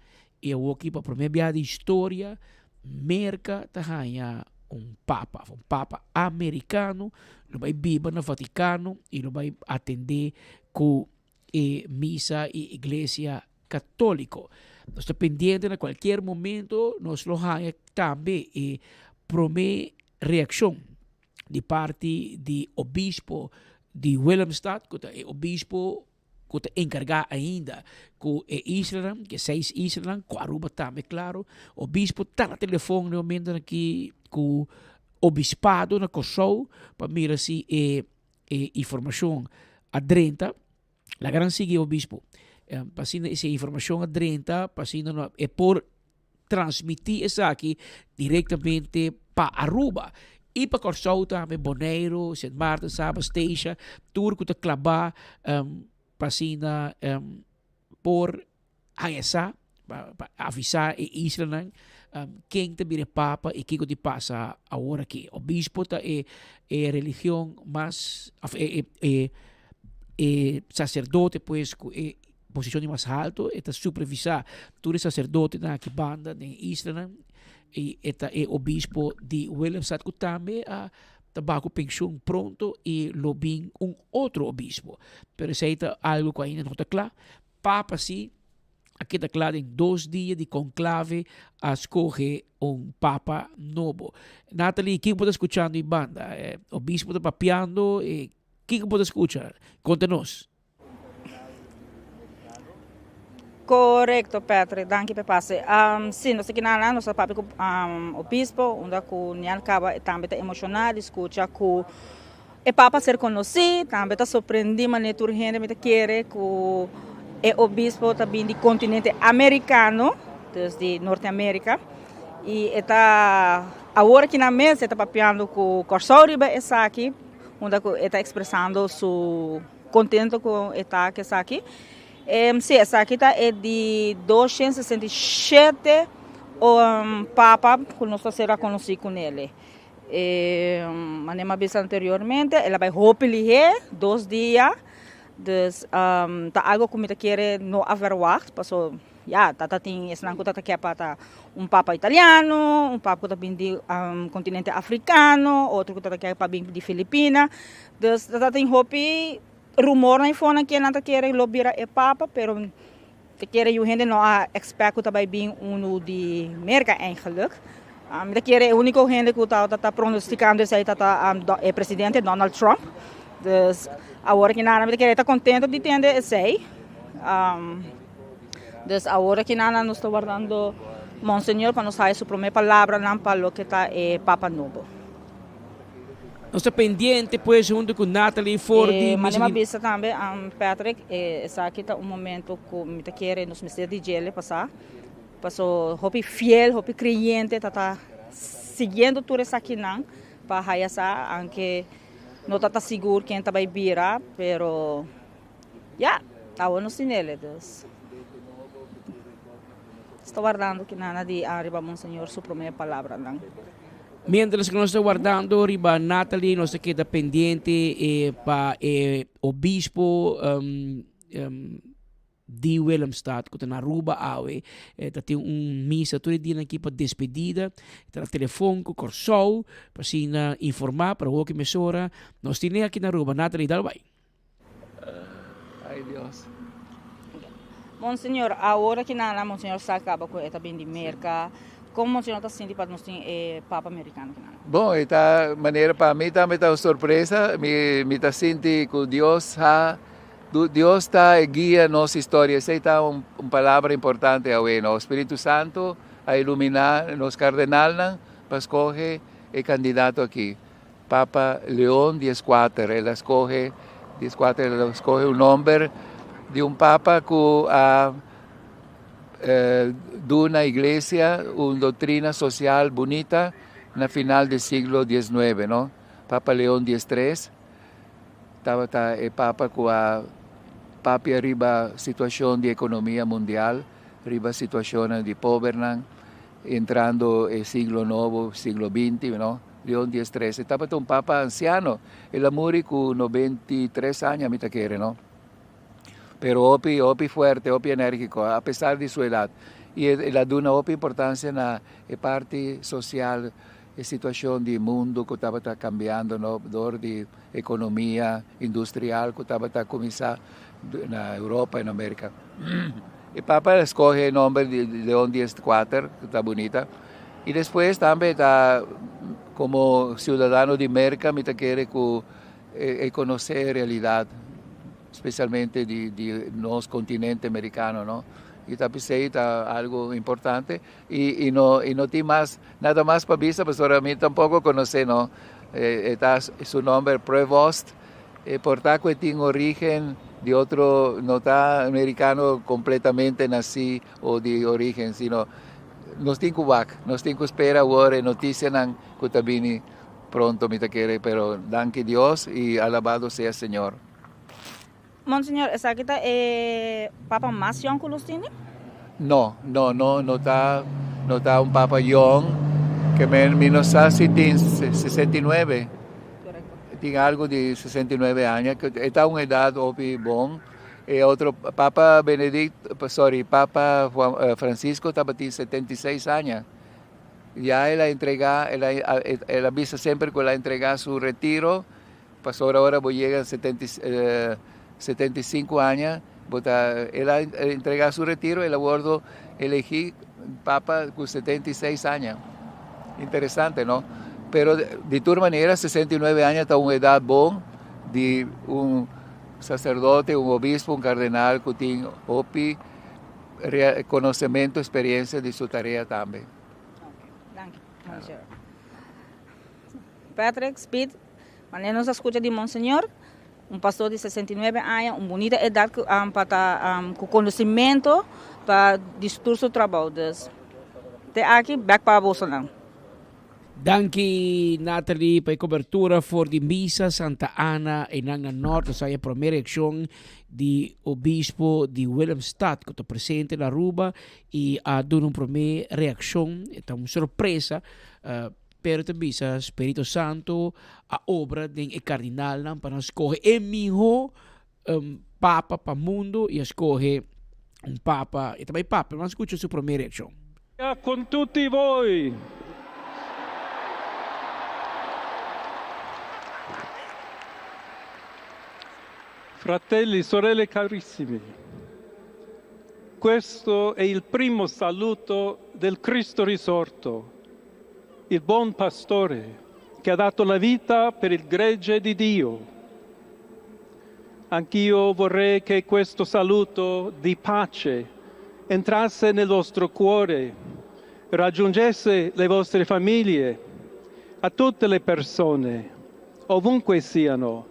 i awor aki pa promé biaha di historia Merka ta haña un papa, un papa amerikano lo bai biba na Vatikano i lo bai atendé ku e misa i iglesia katóliko. Nos ta pendiente na kualkier momento nos lo haña tambe e promé reakshon di parti di obispo di Willemstad, ku ta e obispo ku ta enkargá ainda ku e islanan, ku e seis islanan, ku Aruba tambe klaro. Obispo ta na telefòn na e momentonan aki ku obispado na Kòrsou pa mira si e e informashon a drenta. Laga nan sigui e obispo pa asina si e informashon a drenta pa asina no e por transmití esaki direktamente pa Aruba i pa Kòrsou tambe, Boneiru, Sint Maarten, Saba, Statia, tur ku ta klabá pa asina por haña sa, pa avisá e islanan ken ta bira e papa i kiko di pasa awor aki. Obispo ta e e religion mas òf e e e saserdote pues ku e posishon di mas halto, e ta supervisá tur e saserdotenan aki banda den e islanan i e ta e obispo di Willemstad ku tambe a ta baha ku penshun pronto i lo bin un otro obispo. Pero esei ta algu ku ainda no ta kla. Papa si a keda kla den dos dia di konklave a skohe un papa nobo. Nathalie, kiko bo ta skuchando i banda? Obispo ta papiando? Kiko bo ta skucha? Konta nos. Korekto Patrick, danki pa e pase. Si, nos ta kina nos ta papia ku obispo unda ku Nial kaba e tambe ta emoshoná di skucha ku e papa a ser konosí, tambe ta sorprendí manera tur hende mi ta kere ku e obispo ta bin di kontinente amerikano, dus di Norte Amerika, i e ta awor aki mes e ta papiando ku Kòrsou riba esaki unda ku e ta ekspresando su Contento cu e ta cu esaki. Si, esaki ta e di 267 papa cu nos ta ser reconoci cu nele. Manera mi a bisa anteriormente, el a bay hopi lihe, dos dia. Dus ta algo cu mi ta kere no a verwacht, paso ya, tata tin esnan cu tata kier pa ta un papa italiano, un papa cu ta bin di continente africano, otro cu tata kier pa bin di Filipina. Dus tata tin hopi rumornan y fonan kier nan ta kere lo bira e papa, pero ta kere yu hende no a expect cu ta bay bin uno di Merca eigenlijk. Mi ta kere e unico hende cu ta ta pronosticando esey ta ta e presidente Donald Trump. Dus awor ki nada mi ta kere e ta contento di tende esey. Dus awor aki nan nos ta wardando Monseñor pa nos haya su prome palabranan pa loke ta e Papa nobo. Nos ta pendiente pues hunto cu Nathalie for di E manera mi a bisa tambe Patrick, esaki ta un momento cu mi ta kere nos mester di djele pasa, paso hopi fiel, hopi creyente ta ta siguiendo tur esakinan pa haya sa, aunke no ta ta sigur ken ta bay bira, pero. Ya, awor nos tin ele, dus nos ta wardando ki nana di ariba Monseñor su prome palabranan. Mientras ku nos ta wardando riba Nathalie, nos ta keda pendiente pa e obispo di Willemstad ku ta na Aruba awe. Ta tin un misa tur e dianan aki pa despedida. Ta na telefon ku Kòrsou pa asina informá, pero hopi mesora nos tin e aki na Aruba. Nathalie, dal bai. Ay Dios. Monseñor, awor aki nan Monseñor sa caba cu e ta bin di Merca. Con Monseñor ta sinti pa nos tin e Papa Americano aki nan? Bon, e ta manera pa mi tambe ta un sorpresa. Mi mi ta sinti cu Dios ha Dios ta e guia nos historia. Esey ta un un palabra importante awe, no? Spiritu Santo a ilumina nos cardenalnan pa scoge e candidato aki. Papa Leon dieskuater, el a skohe dieskuater, el a skohe un nomber di un papa ku a duna iglesia un doctrina social bunita na final di siglo diesnuebe, no? Papa Leon diestres tabata e papa ku a papia riba situacion di economia mundial, riba situacionnan di pobernan, entrando e siglo nobo, siglo binti, no? Leon 13. Tabata un papa ansiano. El a muri ku 93 aña, mi ta kere, no? Pero hopi, hopi fuerte, hopi enérgiko, a pesar di su edat. I el a duna hopi importansia na e parti sosial, e situashon di mundu ku tabata kambiando, no? Dor di ekonomia industrial ku tabata kuminsá na Europa i na Merka. E papa a skohe e nomber di Leon 14, ku ta bunita. I despues tambe ta komo siudadano di Merka mi ta kere ku e konosé e realidat, spesialmente di di nos kontinente merikano, no. I ta p'esei ta algu importante i i no i no tin mas nada mas pa bisa pasobra mi tampoko konosé, no. E ta su nomber Prevost. E por ta cu e tin origen di otro, no ta mericano completamente naci o di origen, sino nos tin cu wak, nos tin cu spera awor e noticianan cu ta bini pronto mi ta kere, pero danki Dios y alabado sea Señor. Monseñor, esaki ta e papa mas yong cu los tini? No, no, no, no ta, no ta un papa yong, ke men mi no sa si tin 69. Tin algo di 69 aña, ke e ta un edad hopi bon. E otro papa Benedict, sorry, papa Juan, Francisco tabatin 76 aña. Ya el a entrega, el a, el a bisa semper cu el a entrega su retiro. Pasobra ora bo yega 75 aña, bo ta, el a entrega su retiro, el a wordo elegi papa cu 76 aña. Interesante, no? Pero di tur manera 69 aña ta un edad bon di un sacerdote, un obispo, un cardenal cu tin hopi conocemento, experiencia di su tarea tambe. Danki, Monseñor. Patrick, Speed, Manera nos a scucha di Monseñor, un pastor di 69 aña, un bunita edad cu pa ta cu conocimento pa di tur su trabou. Dus te aki bek pa bosonan. Danki Natalie pa e cobertura for di Misa Santa Ana einan na Noord. Nos haya prome reaccion di Obispo di Willemstad cu ta presente na Aruba y a duna un prome reaccion. E ta un sorpresa. Pero ta bisa Spirito Santo a obra den e kardinalnan pa nan skohe e mihó papa pa mundu i a skohe un papa, e ta bai papia, ban skucha su promé reakshon. Con tutti voi. Fratelli, sorelle carissimi, questo è il primo saluto del Cristo risorto il buon pastore che ha dato la vita per il gregge di Dio. Anch'io vorrei che questo saluto di pace entrasse nel vostro cuore, raggiungesse le vostre famiglie, a tutte le persone, ovunque siano,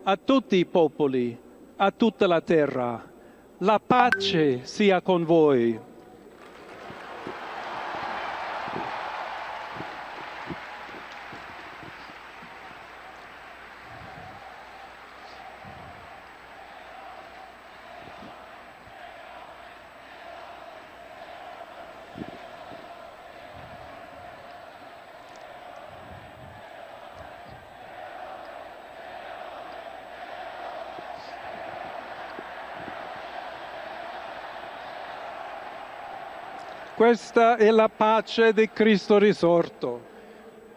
a tutti i popoli, a tutta la terra. La pace sia con voi. Questa è la pace di Cristo risorto,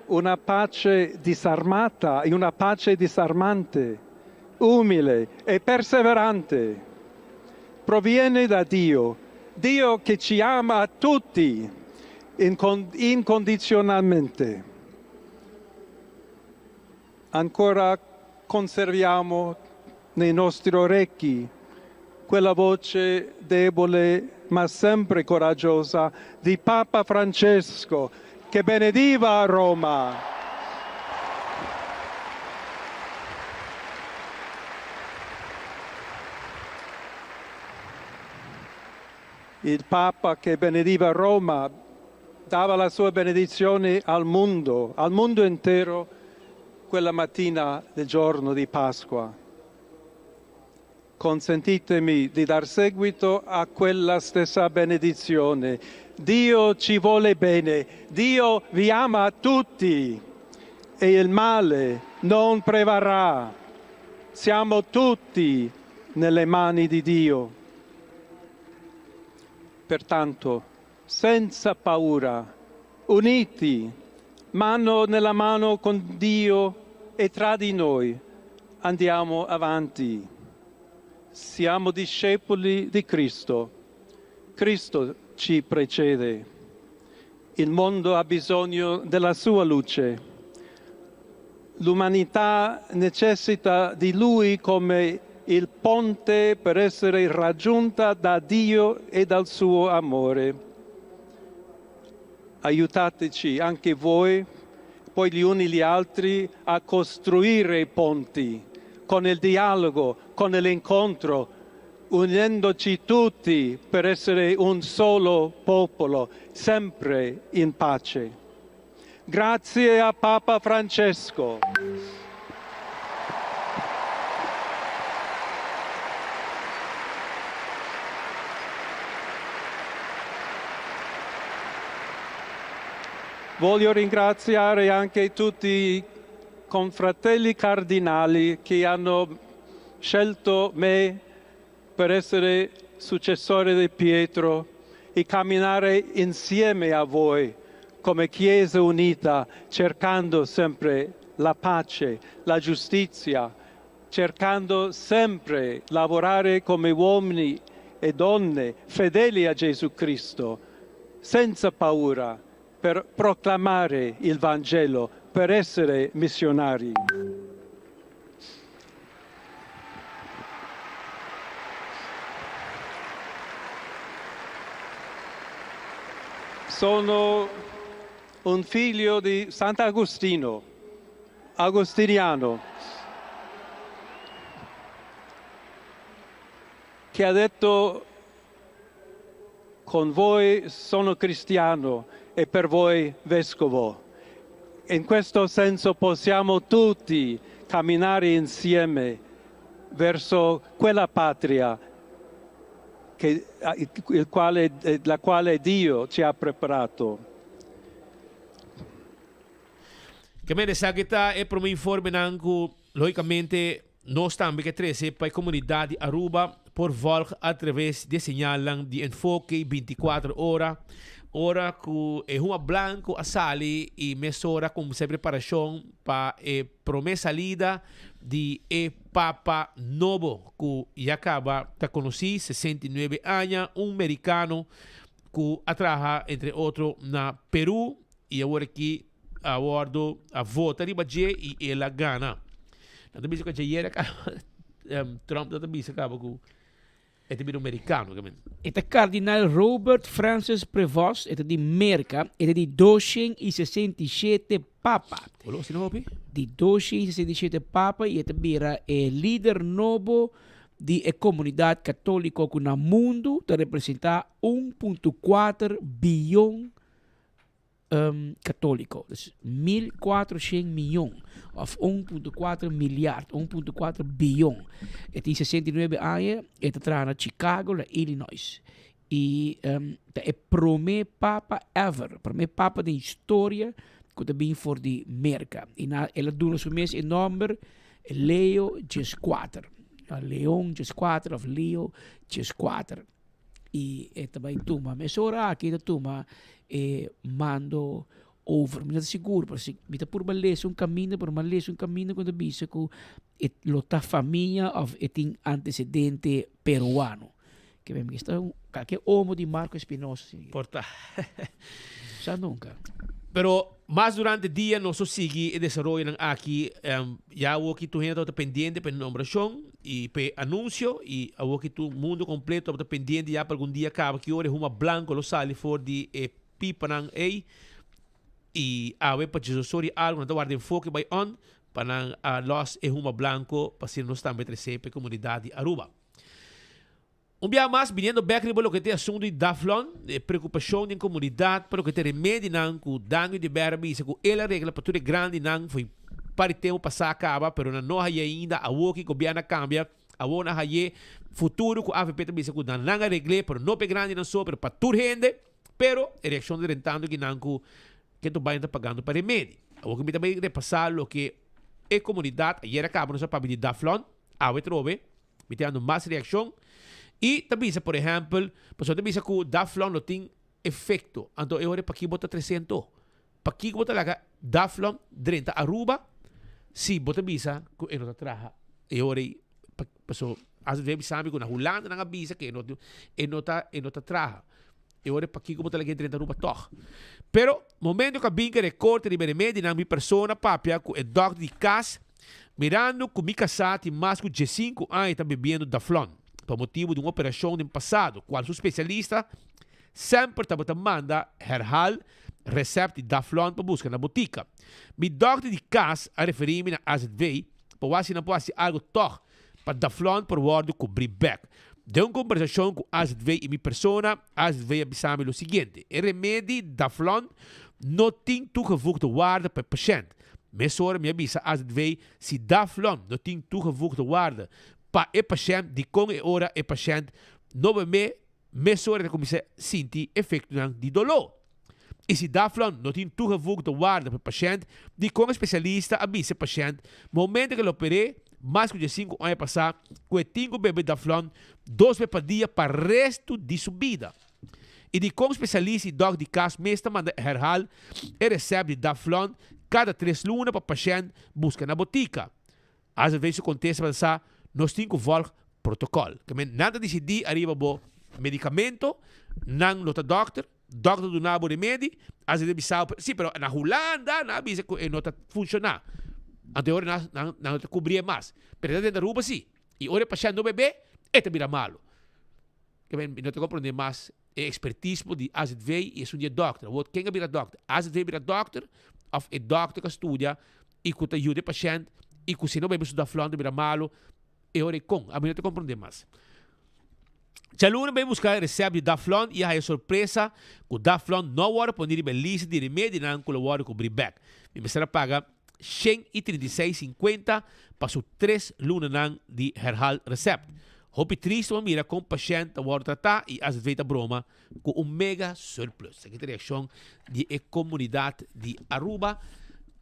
una pace disarmata e una pace disarmante, umile e perseverante. Proviene da Dio, Dio che ci ama a tutti incondizionalmente. Ancora conserviamo nei nostri orecchi quella voce debole ma sempre coraggiosa di Papa Francesco che benediva a Roma. Il Papa che benediva Roma dava la sua benedizione al mondo, al mondo intero, quella mattina del giorno di Pasqua. Consentitemi di dar seguito a quella stessa benedizione. Dio ci vuole bene, Dio vi ama a tutti. E il male non prevarrà. Siamo tutti nelle mani di Dio. Pertanto, senza paura, uniti, mano nella mano con Dio e tra di noi, andiamo avanti. Siamo discepoli di Cristo. Cristo ci precede. Il mondo ha bisogno della sua luce. L'umanità necessita di Lui come il ponte per essere raggiunta da Dio e dal suo amore. Aiutateci anche voi, poi gli uni gli altri, a costruire i ponti con il dialogo, con l'incontro, unendoci tutti per essere un solo popolo, sempre in pace. Grazie a Papa Francesco. Voglio ringraziare anche tutti i confratelli cardinali che hanno scelto me per essere successore di Pietro e camminare insieme a voi come Chiesa unita, cercando sempre la pace, la giustizia, cercando sempre lavorare come uomini e donne fedeli a Gesù Cristo, senza paura, per proclamare il Vangelo, per essere missionari. Sono un figlio di Sant'Agostino, agostiniano, che ha detto con voi sono cristiano e per voi vescovo. In questo senso possiamo tutti camminare insieme verso quella patria che, il quale, la quale Dio ci ha preparato. Ke men esaki ta e prome informenan ku logicamente nos tambe ke trese pa e komunidat di Aruba por volg atraves di e señalnan di Enfoke 24 ora. Ora ku e huma blanco a sali i mesora kuminsá e preparashon pa e prome salida di e Papa nobo ku ya kaba ta konosí, 69 aña, un merikano ku a traha entre otro na Peru i awor aki a wòrdu a vota riba dje i el a gana. Nan ta bisa ku djayer kaba Trump ta bisa kaba ku e ta bira un merikano. E ta Kardinal Robert Francis Prevost, e ta di Merka, e ta di 267 Papa. Olo asina hopi? Di 267 Papa i e ta bira e lider nobo di e komunidat katóliko ku na mundu ta representá 1.4 biyon katóliko. Dus 1400 miyon òf 1.4 milyard, 1.4 biyon. E tin 69 aña, e ta traha na Chicago, na Illinois. I ta e promé papa ever, promé papa den historia ku ta bin for di Merka. I na el a duna su mes e nòmber Leo Dieskuater. Leon Dieskuater òf Leo Dieskuater. I e ta bai tuma mesora aki e ta tuma e mando over. Mi no ta sigur, pero si mi ta purba lesa un kaminda, pero mi a lesa un kaminda ku ta bisa ku e lo ta famia òf e tin antesedente peruano. Ke mi sta un kalke omo di Marco Espinosa si. Por ta. Sa nunka. Pero mas durante dia nos lo sigui e desaroyonan aki. Ya awoki tur hende tabata pendiente pa e nombrashon i pa e anunsio i awoki tur mundo kompleto tabata pendiente ya pa algun dia kaba ki ora e huma blanko lo sali for di e pipanan ei i awe pa djesosor i algu nan ta warda enfoke bai on pa nan a los e huma blanko pa asina nos tambe trese pa e komunidat di Aruba. Un biaha mas, biniendo bek riba loke ta e asuntu di Daflon, e preokupashon den komunidat pa loke ta e remedinan ku Dangui de Berra bisa ku el a regla pa tur e grandinan foi par di tempu pasá a kaba, pero nan no a haye ainda, awor ki gobièrnu a kambia, awor nan a haye futuro ku avp ta bisa ku nan nan a regl'é, pero no pa e grandinan so, pero pa tur hende, pero e reakshon ta rentando kinan ku ke tur bai nan ta pagando pa remedi. Awor ku mi ta bai repasá loke e komunidat ayera kaba nos a papia di Daflon, awe trobe mi ta dando mas reakshon i ta bisa por ehèmpel, pasobra ta bisa ku Daflon lo tin efekto, anto e ora pakiko bo ta trese anto? Pakiko bo ta laga Daflon drenta Aruba si bo ta bisa ku e no ta traha e ora ei? Pasobra asina bisa mi ku na Hulanda nan a bisa ku e no e no ta e no ta traha. E ora pakiko bo ta laga e drenta Aruba tog? Pero momento ku a bin ku e rekorte riba e remedinan mi persona papia ku e dòkter di kas mirando ku mi kasá tin mas ku diesinku aña ta bebiendo Daflon pa motibu di un operashon den pasado kual su spesialista semper tabata manda herhal resèpt di Daflon pa buska na botika. Mi dòkter di kas a referí mi na AZV pa wak si nan por hasi algu tòg pa Daflon por wòrdu kubrí bèk. Den un kombersashon ku AZV i mi persona, AZV a bisa mi lo siguiente, E remedi Daflon no tin toegevoegde waarde pa e pashènt. Mesora mi a bisa AZV si Daflon no tin toegevoegde waarde pa e pashènt dikon e ora e pashènt no bem'é mesora e ta kuminsá sinti efektonan di doló. I si Daflon no tin toegevoegde waarde pa e pashènt, dikon e spesialista a bisa e pashènt momento ku el oper'é mas ku diesinku aña pasá ku e tin ku bebe Daflon dos bes pa dia pa restu di su bida? I dikon spesialista i dòk di kas mes ta manda herhal e resèpt di Daflon kada tres luna pa pashènt buska na botika? Azv su kontesta pa sa, Nos tin ku vòlg protokòl. Ke men nan ta disidí ariba bo medikamento, nan lo ta dòkter, dòkter ta duna bo remedi, azv bisa bo, sí, pero na Hulanda nan a bisa ku e no ta funshoná. Anto e ora nan nan nan no ta kubrié mas. Pero e ta den Aruba sí. I ora e pashènt no bebé, e ta bira malu. Ke men mi no ta komprondé mas e ekspertismo di azv i esun di e dòkter. Awor ken a bira dòkter? Azv bira dòkter òf e dòkter ku a studia i ku ta yuda e pashènt i ku si no bebe su daflon ta bira malu, e ora ei kon? Ami no ta komprondé mas. Djaluna bai buska e resèpt di daflon i a haña sorpresa ku daflon no a wòrdu poní riba e lista di remedinan ku lo wòrdu kubrí bèk. Mi mester a paga 136,50 pa su tres lunanan di herhaal resèpt. Hopi tristu pa mira kon pashènt ta wòrdu tratá i azv ta broma ku un mega surplus. Esaki ta reakshon di e komunidat di Aruba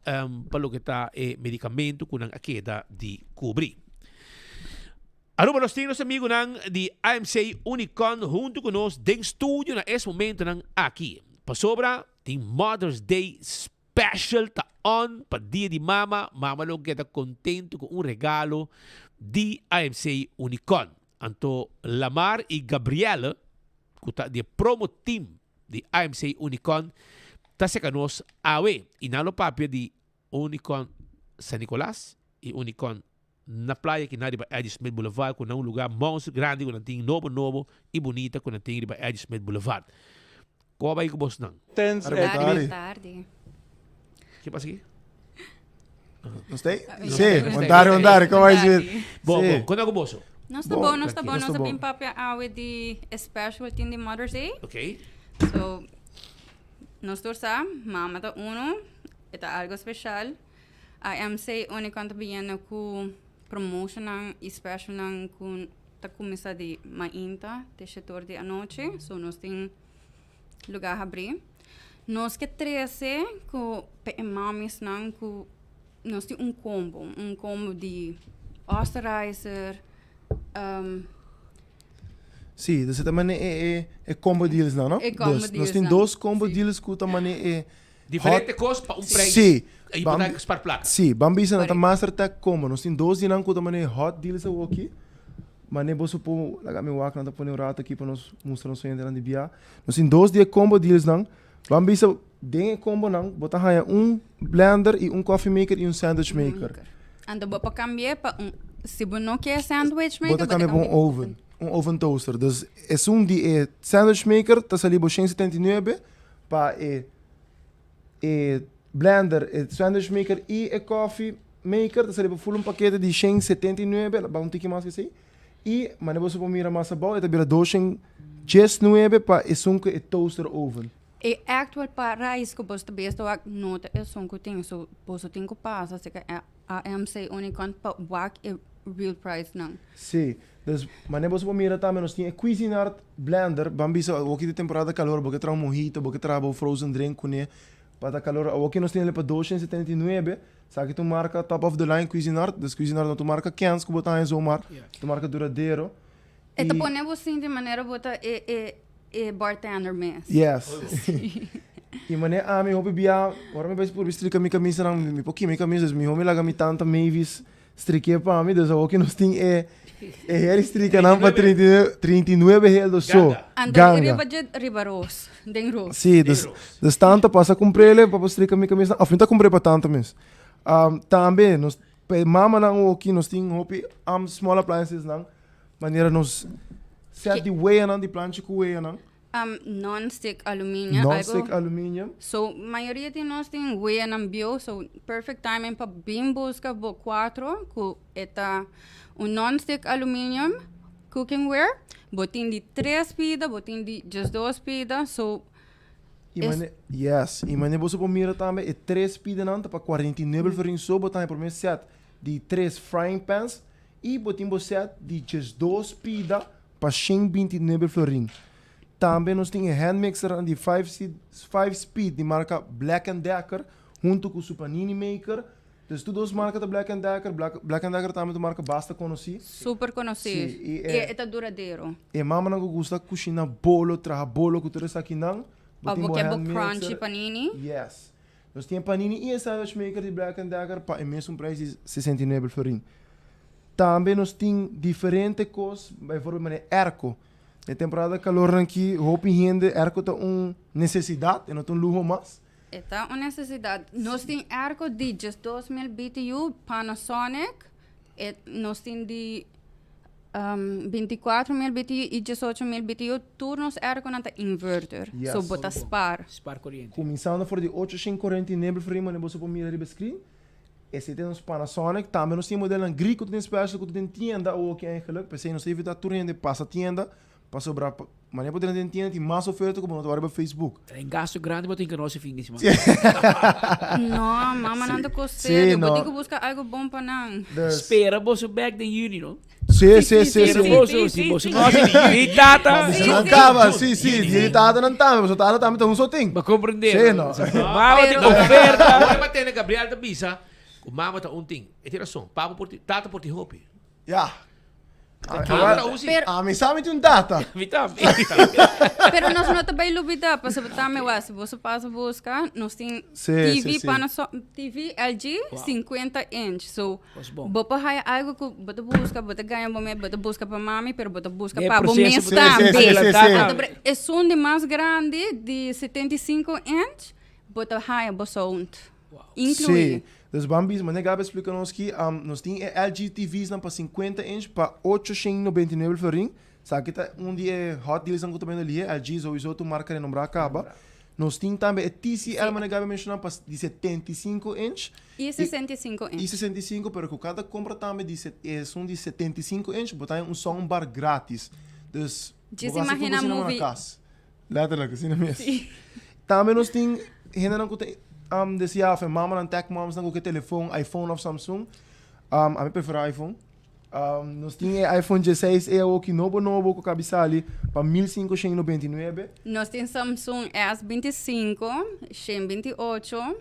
pa loke ta e medikamentu ku nan a keda di kubri. Aruba nos tin nos amigunan di AMC Unicon huntu ku nos den studio na es momentonan aki. Pasobra tin Mother's Day Special ta on pa Dia di Mama, mama lo keda kontentu ku un regalo di AMC Unicon. Anto Lamar i Gabrielle, ku ta di e promo team di AMC Unicon, ta seka nos awe i nan lo papia di Unicon San Nicolas i Unicon na playa ki nan riba Eddie Smith Boulevard ku nan un lugar monster grandi ku nan tin nobo nobo i bunita ku nan tin riba Eddie Smith Boulevard. Koba bai ku bosnan? Tens Tardi, tardi. Ke pasa aki? Nos ta ahí? Sí, bon tardi, bon tardi. Komo bai Smith? Bon, bon. Kon ta ku boso? Nos ta bon, nos ta bon. Nos a bin papia awe di e special tin di Mother's Day. Ok. So, nos tur sa, mama ta uno, e ta algo special. AMC Unicon ta biniendo ku promotionnan i specialnan ku ta kuminsá di mainta te shetor di anochi. So nos tin lugá habrí. Nos ke trese ku pa e mamisnan ku nos tin un kombo, un kombo di osterizer, Sí, dus e ta mane e e e combo deals nan, no? E combo Dus, deals nos tin nan, dos combo sí. deals ku ta mane e Diferente hot kos pa un prijs Sí. i bo Ban ta spar plaka. Sí, ban bisa nan ta Correcto. Master Tech combo. Nos tin dos di nan ku ta mane hot deals awoki. Mane boso por laga mi wak nan ta pone un rato aki pa nos mustra nos hendenan di bia. Nos tin dos di e combo deals nan. Ban bisa den e combo nan bo ta haña un blender i un coffee maker i un sandwich maker. Anto bo por cambi'é pa un, si bo no ke sandwich Bo maker, ta bo ta cambia pa un cambi'é. oven, un oven toaster. Dus esun di e sandwich maker ta sali bo 179 pa e e blender, e sandwich maker i e coffee maker ta sali bo full un pakete di 179, ba un tiki mas ke esei. I manera boso por mira mas abou e ta bira 219 pa esun ku e toaster oven. E actual prijs ku boso ta besta wak no ta esun ku tin, so boso tin ku pasa seka AMC Unicon pa wak e real price nan. Sí, dus manera boso por mira tambe nos tin e Cuisinart blender, ban bisa awoki di temporada calor bo ke traha un mojito, bo ke traha bo frozen drink kuné. Pa ta calor awoki nos tin pa 279, esaki ta un marca top of the line Cuisinart, dus Cuisinart no ta un marca kens cu bo ta haña zomaar, ta un marca duradero. E ta pone bo sinti manera bo ta e e e bartender mes. Yes. Y manera ami hopi bia, ora mi bai purbi strika mi camisanan, mi por kima mi camisa, dus miho mi laga mi tanta Mavis Strik'é pa mi, dus awor ki nos tin e e heri strikanan pa 39, 39 heldo so. Anto Ganga. riba dje riba ros, den ros. Sí, dus, dus tanta pasa kumprele pa por strika mi kamisa, of mi ta kumpr'é pa tanta mes. Um, tambe nos pa e mamanan awor ki nos tin hopi um small appliances nan, manera nos set di weanan, di plancha ku weanan. Um, non-stick aluminium. Non-stick aluminium. So, mayoria di nos tin weanan bieu, so perfect timing pa bin busca bo cuatro, cu e ta un non-stick aluminium cookingware. Bo tin di tres pida, bo tin di just dos pida, so... Y mane, yes, y mane boso por mira tambe e tres pidanan ta pa 49 florin so, bo ta haña prome set di tres frying pans y bo tin bo set di just dos pida Pa 129 florin. Tambe nos tin e hand mixernan di five five speed di marka Black and Decker hunto ku su panini maker. Dus tur dos marka ta Black and Decker. Black Black and Decker tambe ta un marka basta konosí. Super konosí. Sí, i I e e ta duradero. E mamanan ku gusta kushina bolo, traha bolo ku tur esakinan, bo Of tin bo bo ke bo hand crunchy mixer. panini. Yes. Nos tin e panini i e sandwich maker di Black and Decker pa e mesun prijs di 69 florin. Tambe nos tin diferente kos, bijvoorbeeld manera airco. Den temporada calornan aki hopi hende airco ta un necesidad, e no ta un luho mas. E ta un necesidad. Nos tin airco di 12000 BTU, Panasonic, e nos tin di 24000 BTU y 18000 BTU, tur nos airconan ta inverter. Yes. So bo ta spaar. Spaar coriente. Cuminsando for di 849 florin manera boso por mira riba e screen. Esei ta nos Panasonic. Tambe nos tin modelnan gris ku ta den special ku ta den tienda awoki eigenlijk. P'esei nos ta invitá tur hende pasa tienda pasobra manera bo drenta den tienda tin mas oferta ku bo no ta wak riba Facebook. Ta un gasto grandi bo tin ku nos e fin di siman. No, mamanan ta kos serio. Bo tin ku buska algu bon pa nan. Spera boso bek den juni no. Sí, sí, sí, Spera sí. boso, si boso no hasi di tata. Si nan kaba, sí, sí, di tata nan tambe, pasobra tata tambe ta un sotin. Bo comprende? Sí, no. Mama tin oferta. Ora bo tende Gabriel ta bisa ku mama ta un tin. E tin rason. Papa por tin, tata por tin hopi. Ya. Mama ta un si. Ami sa mi tin un tata. Mi tambe. Pero nos no ta bay lubida, pasobra tambe wak, si boso pasa busca, nos tin Sí, TV sí, sí. Panasonic, TV LG 50 inch. So, Kos bon. Bo por haya algo ku bo ta buska, bo ta gaña bo mes, bo ta buska pa mami, pero bo ta buska Den pa bo proceso mes bo ta tambe. Sí, sí, sí, sí. Anto, pero esun di mas grandi, di 75 inch, bo ta haya bo sound inkluí. Sí. Dus ban bisa, manera Gaby a splika nos ki, um, nos tin e LG TV's nan pa 50 inch pa 899 florin. Esaki ta un di e hot deals nan ku ta bende lihe. LG sowieso ta un marka renombrá kaba. Nos tin tambe e TCL, manera Gaby a menshoná, pa di 75 inch. I 65 inch. I 65, pero ku kada kompra tambe di esun di 75 inch, bo ta haña un soundbar gratis. Dus, Djis bo gasta tur imagina bo cinema na movie. kas. Letterlijk, asina mes. Sí. Tambe nos tin hendenan ku ta um, deseá, of e mamanan, tech moms nan ku ke telefon, iPhone of Samsung. Um, ami preferá iPhone. Um, nos tin e iPhone 16 e awoki nobo nobo ku kabi sali pa 1599. Nos tin Samsung S25, 128,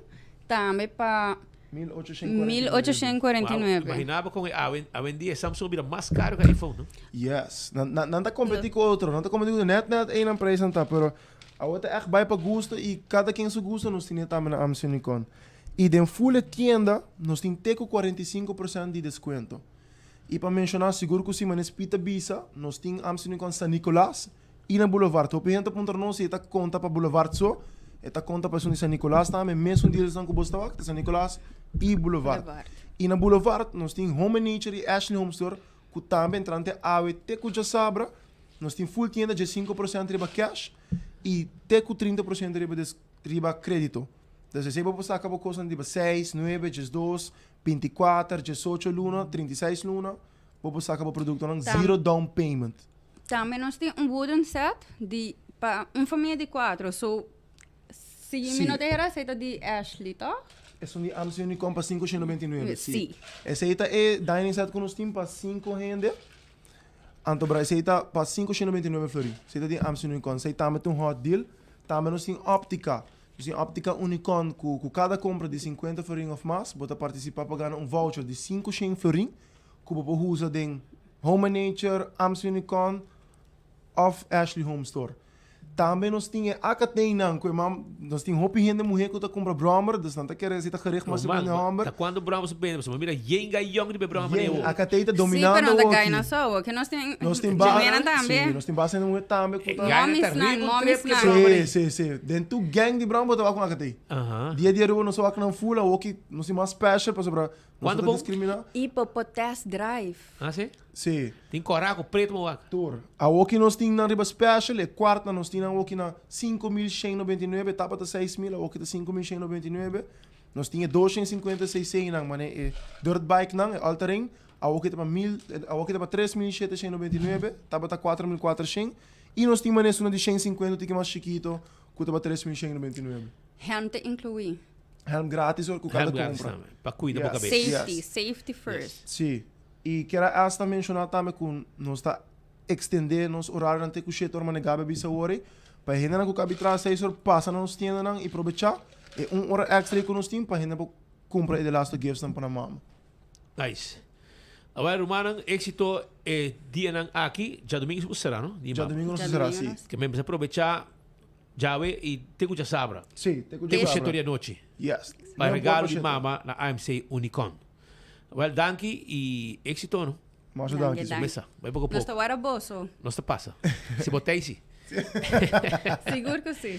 tambe pa 1849. Wow, imagina bo con e awe, awendia e Samsung a bira mas caro cu iPhone, no? Yes, nan, nan, nan ta competi cu otro, nan ta competi cu otro, net net einan prijs nan ta, pero awo ta echt bai pa gusto y cada quien su gusto nos tin e tambe na Amazon Unicorn. Y den full e tienda nos tin te cu 45% di descuento. Y pa menciona sigur cu si manes Pita bisa, nos tin Amazon Unicorn San Nicolas y na Boulevard. Hopi hende ta puntra nos si e ta conta pa Boulevard so, e ta conta pa esun di San Nicolas tambe, mesun dealsnan cu bo sta wak ta San Nicolas y Boulevard. Y na Boulevard nos tin Home and Nature y Ashley Home Store cu tambe entrante awe te cu djasabra nos tin full tienda 15% riba cash y te cu 30% riba des riba credito. Entonces esey bo por saca bo cosnan riba seis, nuebe, diesdos, binticuater, diesocho luna, 36 luna, bo por saca bo productonan zero down payment. Tambe nos tin un wooden set di pa un famia di cuatro, so si mi no ta hera esey ta di Ashley toch? Esun di Amstel Unicorn pa cinco shen noventa y nuebe, si. Si. Esey ta e dining set cu nos tin pa cinco hende, anto bra esey ta pa cinco shen noventa y nuebe florin. Esey ta di Amstel Unicorn, esey tambe ta un hot deal. Tambe nos tin Optica. Nos tin Optica Unicon ku ku kada kompra di 50 florin òf mas bo ta partisipá pa gana un voucher di 500 florin ku bo por usa den Home and Nature, AMC Unicon òf Ashley Home Store. Tambe nos tin e AKT-nan ku e mam, nos tin hopi hende muhé ku ta kumpra bròmer, dus nan ta kere si ta gericht mas riba hende hòmber. Ta kuantu bròmer su bende? Pasobra mi mira yen gai yòn riba e bròmer ei Yen, awor. AKT ta Sí, dominando pero no ta awor gai aki. na so awor, ke nos tin Nos tin ba, muhénan tambe. sí, nos tin basta hende muhé tambe ku ta. Gainan ta Momisnan, riba un trip ku e momisnan. bròmer ei. Sí, sí, sí. Den tur gang di bròmer bo ta wak un AKT. Dia di Aruba nos a wak nan full, awor ki nos tin mas special pasobra nos Kuantu no ta bon? diskriminá. I por por test drive. Ah, sí? Sí. Tin kòrá ku pretu mo wak. Tur. Awoki nos tin nan riba special, e kuartnan nos tin nan awoki na 5199, tabata 6000, awoki ta 5199. Nos tin e 256 nan, mane e dirt bike nan, e all terrain, awoki ta pa mil, awoki ta pa 3799, tabata 4400. I nos tin mane esunnan di 150 tiki mas chikito, ku ta pa 3199. Helm ta inkluí. Helm gratis ora ku kada Helm gratis kompra. tambe, pa kuida bo Yes. kabes. Safety, Yes. safety first. Sí. I kier a hasta menshoná tambe ku nos ta ekstendé nos orarionan te ku shete ora manera Gaby a bisa awor ei, pa e hendenan ku kabi traha seis or pasa na nos tiendanan i probechá e un ora èkstra ei ku nos tin pa hende por kumpra e de laatste giftsnan pa nan mama. Nice. Awor rumannan, éksito e dianan aki. Djadumingu nos por sera, no? Di mama. Djadumingu nos ta sera, sí. Ke men mester probechá djawe i te ku djasabra. Sí, te ku Te ku djasabra. shete or di anochi. Yes. Pa No regalo importa di shete. mama na AMC Unicon. Wel, danki y éxito, no? Masha Danki, danki. Mesa, bai poco Nos ta poco. wara boso. Nos ta pasa. Si bo tei, si. Sigur ku si.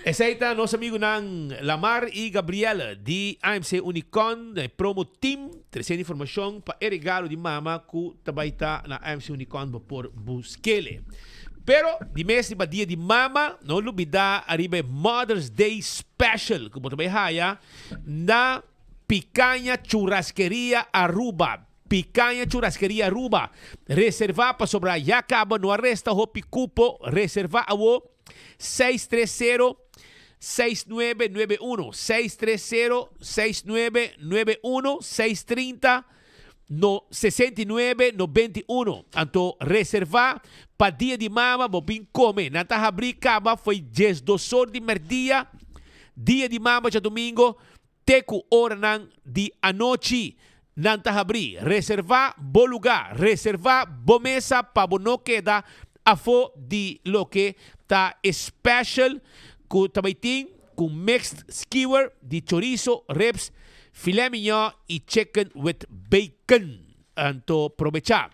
Esei ta nos amigunan Lamar y Gabriel di AMC Unicon, e promo team, treciendo informacion pa e regalo di mama cu ta bai ta na AMC Unicon bo por buskele. Pero di mes riba dia di mama, no lubida ariba e Mother's Day Special cu bo ta bai haya na Picaña Churrasqueria Aruba Picaña Churrasqueria Aruba Reserva pasobra ya caba no a resta hopi cupo Reserva awo 630 6991 630 6991 630 no 69 91 Anto reserva pa dia di mama bo bin come Nan ta habri caba fo'i diesdosor di merdia dia di mama djadomingo Te ku oranan di anochi nan ta habrí. Reservá bo lugá, reservá bo mesa pa bo no keda afó di loke ta e special ku ta bai tin ku mixed skewer di chorizo, ribs, filet mignon i chicken with bacon. Anto probechá.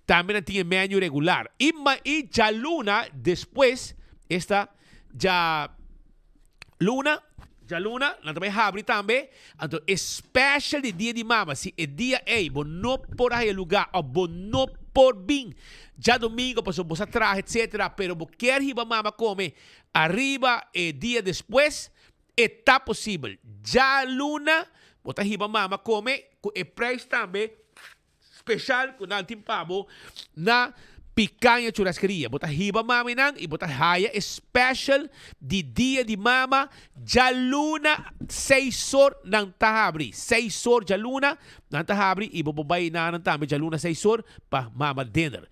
Tambe nan tin e menu regular. I i djaluna despues, esta dja. Luna, djaluna, nan ta bai habri tambe. Anto e special di Dia di Mama, si e dia ei bo no por haya luga of bo no por bin djadomingo pasobra bo sa traha etcetera, pero bo kier hiba mama come ariba e dia despues, e ta posibel. Djaluna bo ta hiba mama come cu e prijs tambe Special cu nan tin pa bo na Picaña Churrasqueria. Bo ta hiba maminan y bo ta haya e special di Dia di Mama djaluna seis or nan ta habri. Seis or djaluna nan ta habri y bo por bay na nan tambe djaluna seis or pa mama dinner.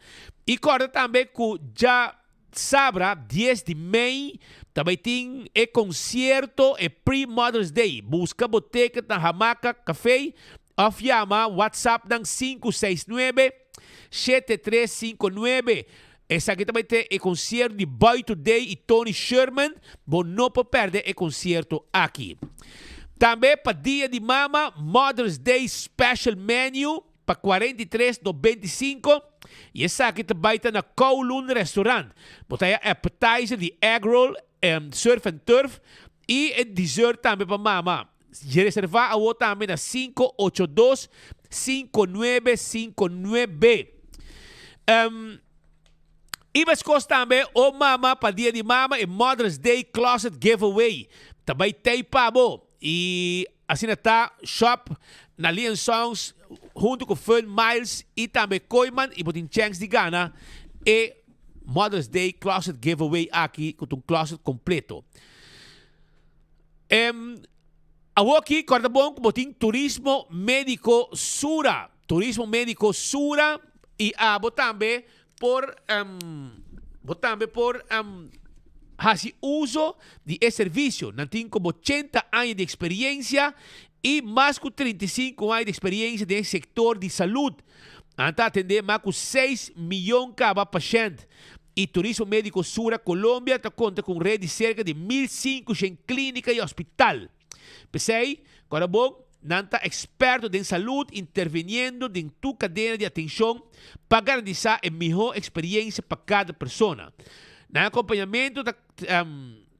Y corda tambe cu djasabra dies di mei ta bay tin e concierto e pre-Mother's Day. Busca bo ticket na Hamaca Cafe Of yama WhatsApp nan 569 7359. Esaki ta bai te e concierto di Boy Today y Tony Sherman. Bo no por perde e concierto aki. Tambe pa Dia di Mama, Mother's Day Special Menu pa 43,95 y esaki ta bai ta na Kowloon Restaurant. Bo ta haya appetizer di egg roll, surf and turf y e dessert tambe pa mama. Reservá awor tambe na 582 5959. Um, i meskos tambe o mama pa dia di mama e Mother's Day Closet Giveaway ta bai tei pa bo. I asina ta shop na Lee and Sons hunto ku Fun Miles i tambe Kooyman i bo tin chèns di gana e Mother's Day Closet Giveaway aki ku ta un closet kompleto. Em, awoki kòrda bon ku bo tin Turismo Médiko Sura. Turismo Médiko Sura i abo tambe por, em, bo tambe por, em, Hasi uso di e servisio. Nan tin komo ochenta aña di eksperiencia i mas ku 35 aña di eksperiencia den e sektor di salud. Nan ta atendé mas ku seis miyon kaba pashènt. I Turismo Médiko Sura Colombia ta konta ku un red di serka di 1500 klínika i hospital. P'esei, kòrda bon, nan ta eksperto den salud interviniendo den tur kadena di atenshon pa garantisá e mihó eksperiencia pa kada persona. Nan akompañamentu ta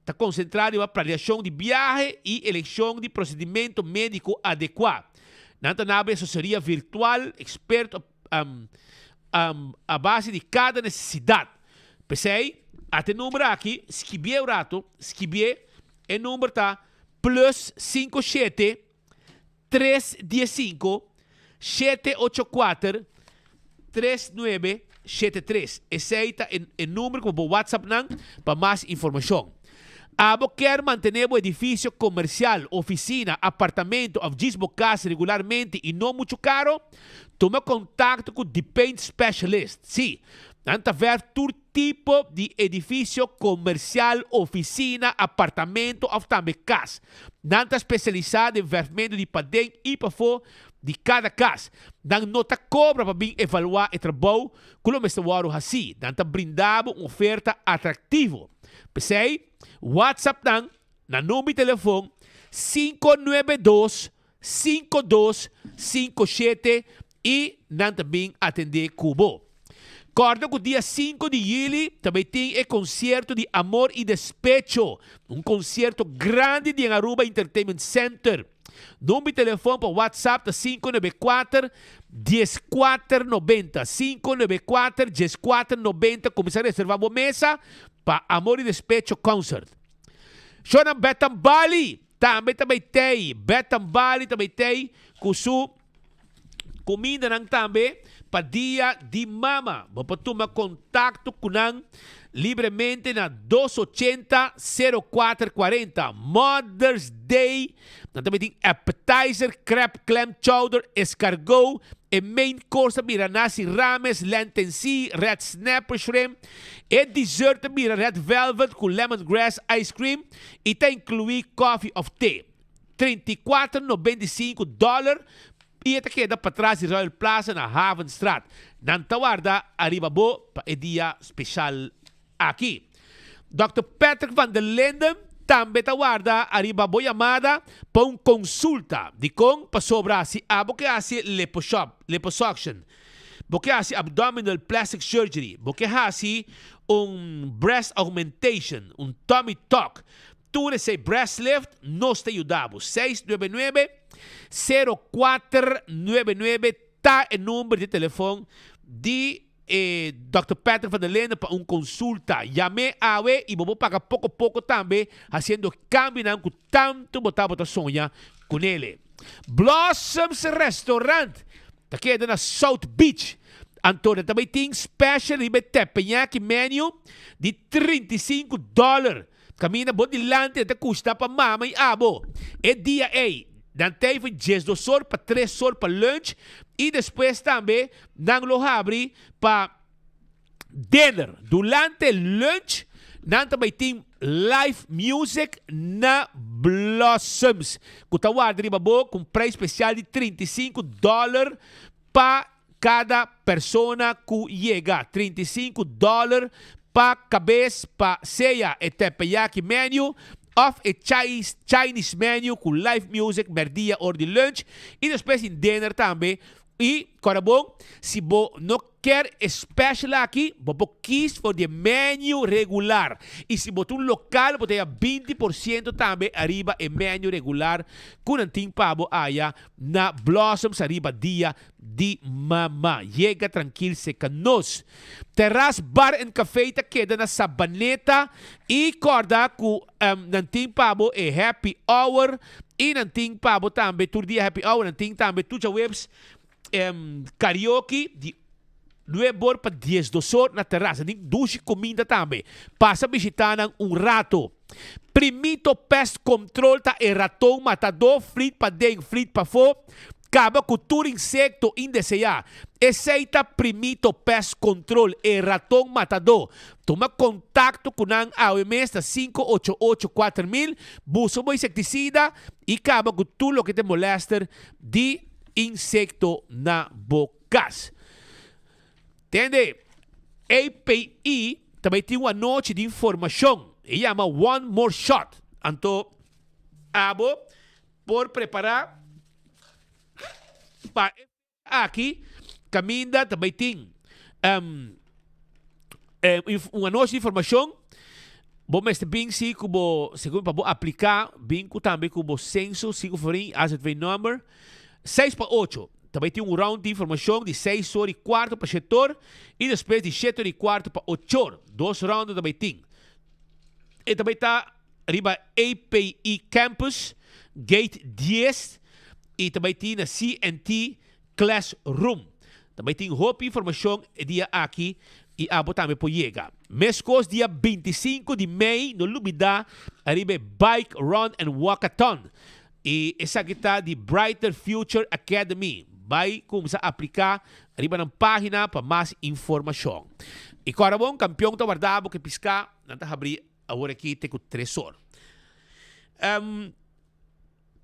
ta konsentrá riba planiashon di biahe i elekshon di prosedimentu médiko adekuá. Nan ta nabri asesoria virtual eksperto a base di kada nesesidat. P'esei, ata e number aki, skibié un ratu, skibié, e number ta plus 57 315 784 3973. Esei ta e number ku bo por whatsapp nan pa mas informashon. Abo kier mantené bo edifisio komersial, ofisina, apartamento òf djis bo kas regularmente i no muchu karo? Tuma kontakto ku The Paint Specialist. Sí, nan ta verf tur tipo di edifisio komersial, ofisina, apartamento òf tambe kas. Nan ta spesialisá den verfmentu di paden i pafó di kada kas. Nan no ta kobra pa bin evaluá e trabou ku lo mester wòrdu hasí. Nan ta brinda bo un oferta atraktivo. P'esei, WhatsApp nan na number di telefon 592 5257 i nan ta bin atendé ku bo. Kòrda ku dia sinku di yüli ta bai tin e konsierto di Amor i Despecho, un konsierto grandi di en Aruba Entertainment Center. Number di telefon pa WhatsApp ta 594 1490, 594 1490. Kuminsá reservá bo mesa pa Amor i Despecho Concert. Shownan Betan Bali! Tambe ta bay tey, Betan Bali ta bay tey cu su cumindanan tambe pa dia di mama. Bo por tuma contacto cu nan libremente na dos ochenta sero kuater kuarenta. Mother's Day, nan ta bay tin appetizer, crab clam chowder, escargot, e main course ta bira nasi rames, lenten sea, red snapper shrimp, e dessert ta bira red velvet cu lemongrass ice cream, i ta inkluí kòfi òf te. 34,95 dòler i e ta keda patras di Royal Plaza na Havenstraat. Nan ta warda ariba bo pa e dia speshal aki. Dòkter Patrick van der Linden tambe ta warda ariba bo yamada pa un konsulta. Dikon? Pasobra si abo ke hasi liposhop, liposuction, bo ke hasi abdominal plastic surgery, bo ke hasi un breast augmentation, un tummy tuck, tur esei breast lift, nos ta yuda bo. Seis nuebe nuebe, sero kuater nuebe nuebe ta e number di telefon di e Dòkter Patrick van der Linden pa un konsulta. Yam'é awe i bo por paga poko poko tambe hasiendo kambionan ku tantu bo tabata soña kunele. Blossoms Restaurant Ta keda na South Beach. Anto nan ta bay tin special riba e teppanyaki menu di 35 dollar. Caminda bo dilanti nan ta cushna pa mama y abo. E dia ey nan ta ey for 12 or pa 3 or pa lunch y despues tambe nan lo habri pa dinner. Durante lunch nan ta bay tin live music na Blossoms cu ta warda riba bo cu un prijs special di 35 dollar pa cada persona cu yega. 35 dollar pa cabes pa sea e teppanyaki menu of e Chinese menu cu live music merdia or di lunch y despues tin dinner tambe. Y kòrda bon, si bo no kier e special aki, bo por kies for di e menu regular. Y si bo ta un local, bo ta haya 20% tambe ariba e menu regular cu nan tin pa bo aya na Blossoms ariba Dia di Mama. Yega trankil seca nos. Terras Bar and Café ta keda na Sabaneta y kòrda cu nan tin pa bo e happy hour y nan tin pa bo tambe tur dia happy hour, nan tin tambe tur djaweps karaoke di nuebe or pa diesdos or na terras. Nan tin dushi kuminda tambe. Pasa bishita nan un rato. Primito Pest Control ta e raton matadó, flit paden, flit pafó. Kaba ku tur insekto indeseá. Esei ta Primito Pest Control, e raton matadó. Tuma kontakto ku nan awe mes na 588 4000, buska bo insektisida i kaba ku tur loke ta molèster di insekto na bo kas. Tende, API ta bai tin un anochi di informashon, e yama One More Shot. Anto abo por prepará pa e fecha aki kaminda ta bai tin un anochi di informashon. Bo mester bin si ku bo, segun pa bo apliká, bin ku tambe ku bo senso, sinku forin, AZV number. Seis pa ocho, ta bai tin un round di informashon di seis or i kuarto pa shete or i despues di shete or i kuarto pa ocho or. Dos round ta bai tin. E ta bai ta riba APE Campus, Gate dies i ta bai tin na CNT Classroom. Ta bai tin hopi informashon e dia aki i abo tambe por yega. Meskos dia 25 di mei no lubida ariba e Bike Run and Walkathon. I esaki ta di Brighter Future Academy. Bai kumsa apliká riba nan página pa mas informashon. I kòrda bon, kampion ta warda bo ku e piská nan ta habrí awor aki te ku tres or.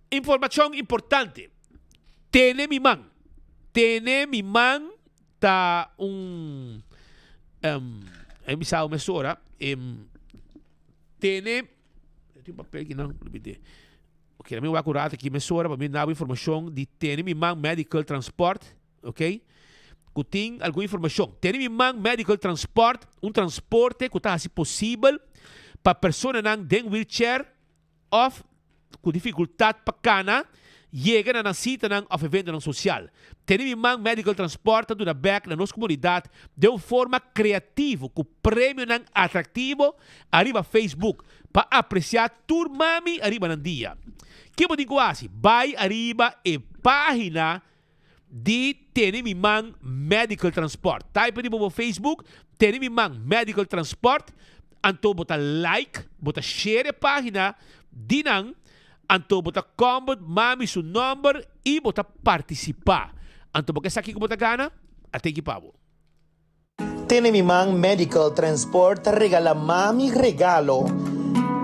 Informashon importante, Tene mi man. Tene mi man ta un, e bisa bo mesora, tene. Tin un papel ki nan lubidé. Ok, mi wak un rato aki mesora pa mi dabo informacion di Tene Mi Man Medical Transport, ok, ku tin algun informacion. Tene Mi Man Medical Transport, un transporte ku ta hasi posibel pa personanan den wheelchair òf ku difikultat pa kana yega na nan sitanan òf eventonan sosial. Tene Mi Man Medical Transport ta duna bèk na nos komunidat den un forma kreativo ku premionan atraktivo ariba Facebook pa apresiá tur mami ariba nan dia. Ke bo tin ku hasi? Bai ariba e página di Tene Mi Man Medical Transport. Type riba bo Facebook Tene Mi Man Medical Transport, anto bo ta like, bo ta share e página di nan, anto bo ta comment mami su nòmber i bo ta partisipá. Anto bo ke sa kiko bo ta gana? Atenki pa bo. Tene mi man Medical Transport ta regala mami regalo.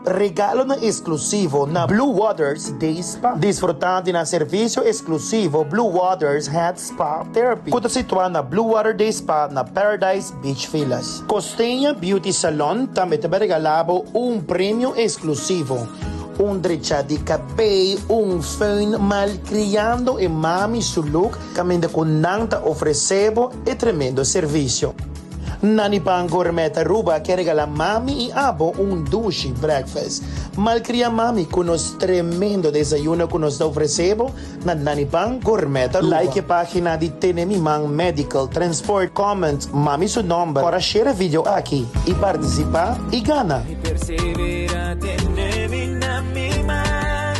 Regalonan exclusivo na Blue Waters Day Spa. Disfruta di nan servicio exclusivo Blue Waters Head Spa Therapy cu ta situa na Blue Water Day Spa na Paradise Beach Villas. Costeña Beauty Salon tambe ta bay regala bo un premio exclusivo, un drecha di cabey, un föhn malcriando e mami su look Caminda cu nan ta ofrece bo e tremendo servicio. Nani Pan Gourmet Aruba ke regala mami y abo un dushi breakfast. Malcria mami cu nos tremendo desayuno cu nos ta ofrece bo na Nani Pan Gourmet Aruba. Like e pagina di Tene Mi Man Medical Transport, comment mami su nomber, ora share e video aki y participa y gana. Persevera, tene mi na mi man.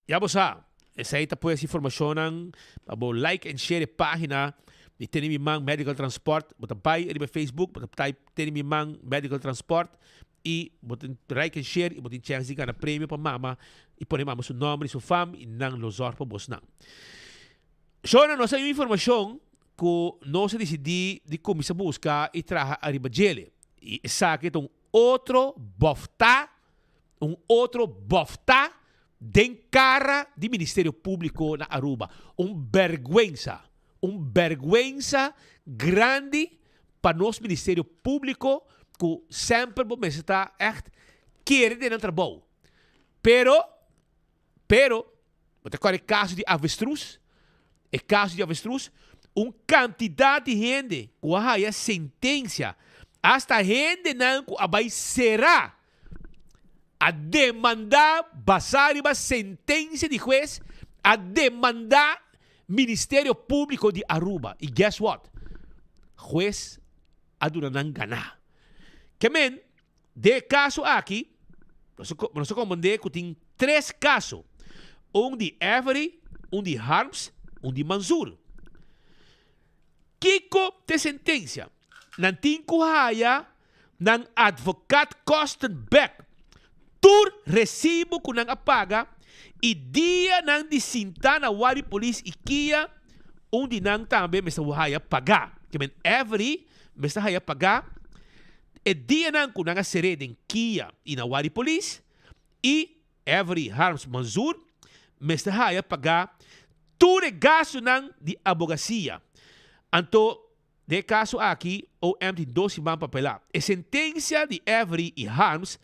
Ya bo sa, esei ta pues informashonnan pa bo like en share e pagina di Tene Mi Man Medical Transport. Bo ta bai riba Facebook, bo ta type Tene Mi Man Medical Transport y bo ta like en share y bo tin chèns di gana premio pa mama y pone mama su nòmber y su fam y nan lo zòrg pa bosnan. Shona, nos a haña un informashon ku nos a disidí di kuminsá buska y traha ariba djele y esaki ta un otro bòftá Un otro bòftá den kara di Ministerio Públiko na Aruba. Un bèrgwensa, un bèrgwensa grandi pa nos Ministerio Públiko ku semper bo mester ta ègt kere den nan trabou. Pero, pero, bo ta kòrda e kaso di avestruz? E kaso di avestruz, un kantidat di hende ku a haya sentensia, asta hendenan ku a bai será a demandá basá riba sentensia di hues, a demandá Ministerio Públiko di Aruba. I guess what? Hues a duna nan ganá. Ke men, den e kaso aki, nos a nos a komprendé ku tin tres kaso, un di Avery, un di Harms, un di Mansour. Kiko t'e sentensia? Nan tin ku haya nan advocaat kosten bek. Tur resibo ku nan a paga. I dianan di sintá na wari polis i kia, un di nan tambe mester haya pagá. Ke men Avery mester haya pagá e dianan ku nan a ser'é den kia i na wari polis, i Avery Harms Manzoor mester haya pagá tur e gastunan di abogasia. Anto Den e kaso aki, OM tin dos siman pa apelá. E sentensia di Avery i Harms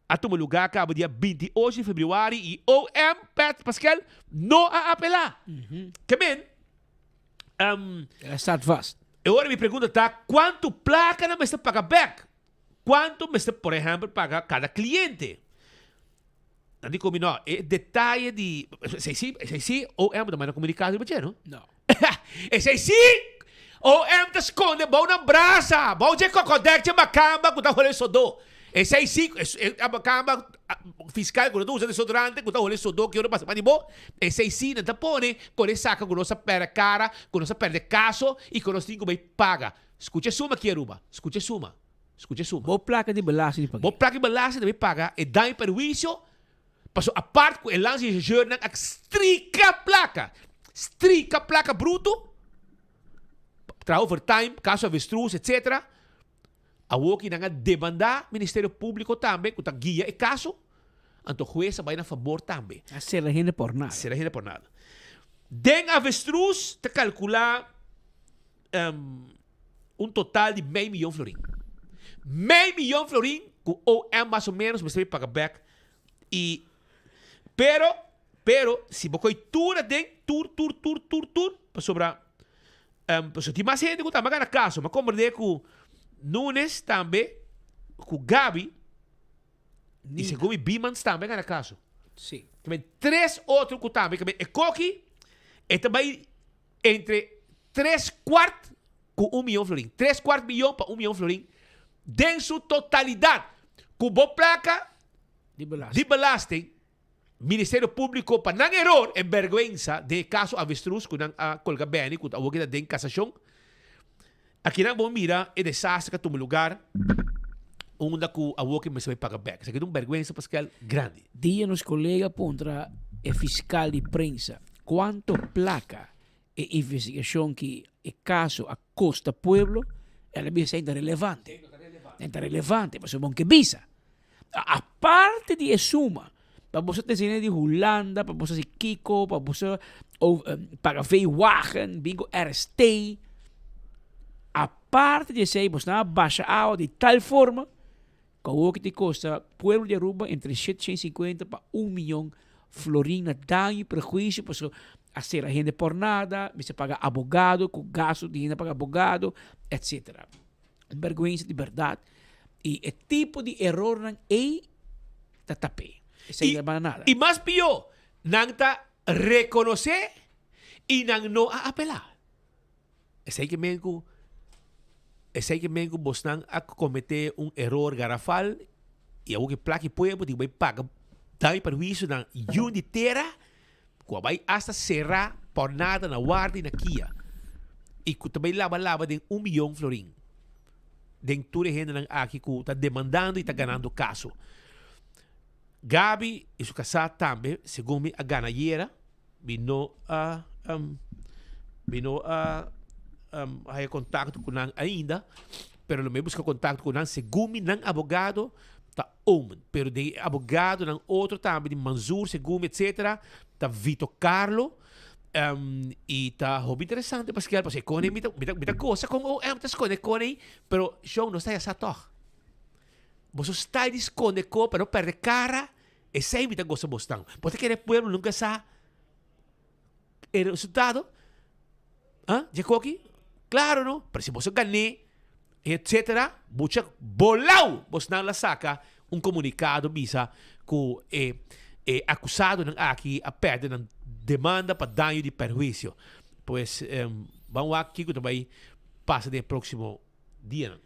a tuma lugá kaba dia 28 di febrüari i OM, Pat Paskel, no a apelá. Ke men, El a staat vast. E ora mi pregunta ta, kuantu plaka nan mester paga bèk? Kuantu mester, por ehèmpel, paga kada kliente? Nan di ku mi no, e detaye di, esei si, esei si OM ta manda komunikado riba dje, no? No. Esei si OM ta skonde bou nan brasa, bou dje kokodèk dje makamba ku ta hole sodó. Esei si, e makamba fiskal ku no ta usa desodorante ku ta hole sodó ki ora pasa pa di bo, esei si nan ta pone kon e saka ku nos a pèrdè kara, ku nos a pèrdè kaso i ku nos tin ku bai paga. Skucha e suma aki Aruba, skucha e suma. Skucha e suma. Bo plaka di belasting di paga. Bo plaka di belasting debe paga e daño perhuisio, paso apart ku e landsrechercheurnan a strika plaka, strika plaka bruto, traha overtime, kaso avestruz etc. Awoki nan a demanda Ministerio Publico tambe ku ta guia e kaso, anto hues a bai na fabor tambe. A sera hende por nada. Sera hende por nada. Den avestruz ta kalkula. Un total di mei miyon florin. Mei miyon florin ku OM mas o menos mester bai paga bek. I pero, pero si bo koi tur aden, tur, tur, tur, tur, tur, pasobra pasobra tin mas hende ku tambe a gana kaso. Mi a komprende ku Nunes tambe, ku Gaby, i segun mi Biemans tambe a gana kaso. Si. Tres otro ku tambe, e koki e ta bai Entre tres kuart ku un miyon florin. Tres kuart miyon pa un miyon florin den su totalidat. Ku bo plaka di belasting, Ministerio Públiko pa nan eror en bèrgwensa den e kaso Avestruz ku nan a kolga Benny ku ta awor kita den kasashon. Akinan bo mira e desastre ku a tuma lugar unda ku awor ke mester bai paga bèk. Esaki ta un bèrgwensa Pascal grandi. Dia nos kolega puntra e fiskal di prensa kuanto plaka e investigashon ki e kaso a kosta pueblo, el a bisa esei ta relevante. E ta relevante pasobra bo ke bisa. Aparte di e suma pa boso ta di Hulanda, pa boso hasi kiko, pa boso paga veewagen, bin ku RST. Aparte di esei boso nan a basha awa di tal forma ku awor ki ta kosta pueblo di Aruba entre 750 pa un miyon florin na daño y prehuisio pasobra a sera hende por nada, mester paga abogado ku gasto di hende paga abogado, etcetera. Un bergwensa di berdad y e tipo di erornan ey ta tap'é. Esey no bala nada. Y mas pió, nan ta reconocé y nan no a apelá. Esey ke men cu, esey ke men cu bosnan a comete un eror garafal y awor ke plaki pueblo tin cu bay paga daño y perhuicio na yun di tera cu a bay hasta cera por nada na warda y na kia y cu ta bay laba laba den un miyon florin den tur e hendenan aki cu ta demandando y ta ganando caso. Gaby y su casá tambe segun mi a gana ayera mi no a mi no a haya contacto cu nan ainda pero lo mi busca contacto cu nan segun mi nan abogado ta Omen pero den e abogadonan otro tambe di Manzoor segun mi etcetera ta Vito Carlo y ta hopi interesante paske paske kone mi ta mi ta mi ta gosa kon OM ta skonde kone ei pero shon nos ta ya sa tog boso style di skonde ko pa no perde kara esei mi ta gosa bosnan bo ta kere pueblo nunka sa e resultado ah dje koki claro no pero si boso gané etcetera bucha bolau bosnan la saca un comunicado bisa cu e e acusadonan aki a perde nan demanda pa daño di perhuicio pues ban wak kico ta bay pasa den e proximo dianan.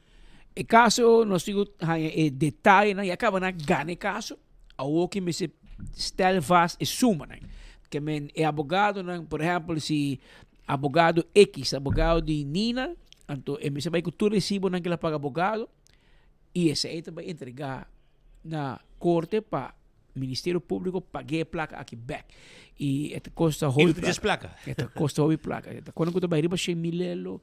E caso nos tin cu haña e detayenan y a caba na gana e caso awor ki mester stel vast e sumanan ke men e abogadonan por ehempel si abogado X abogado di Nina anto e mester bay cu tur recibonan ke el a paga abogado y esey ta bay entrega na corte pa. Ministerio Público pag'é e plaka aki bèk. I e ta kosta hopi E no ta djes plaka. E ta kosta hopi plaka. E ta kono ku ta bai riba 100.000 elo,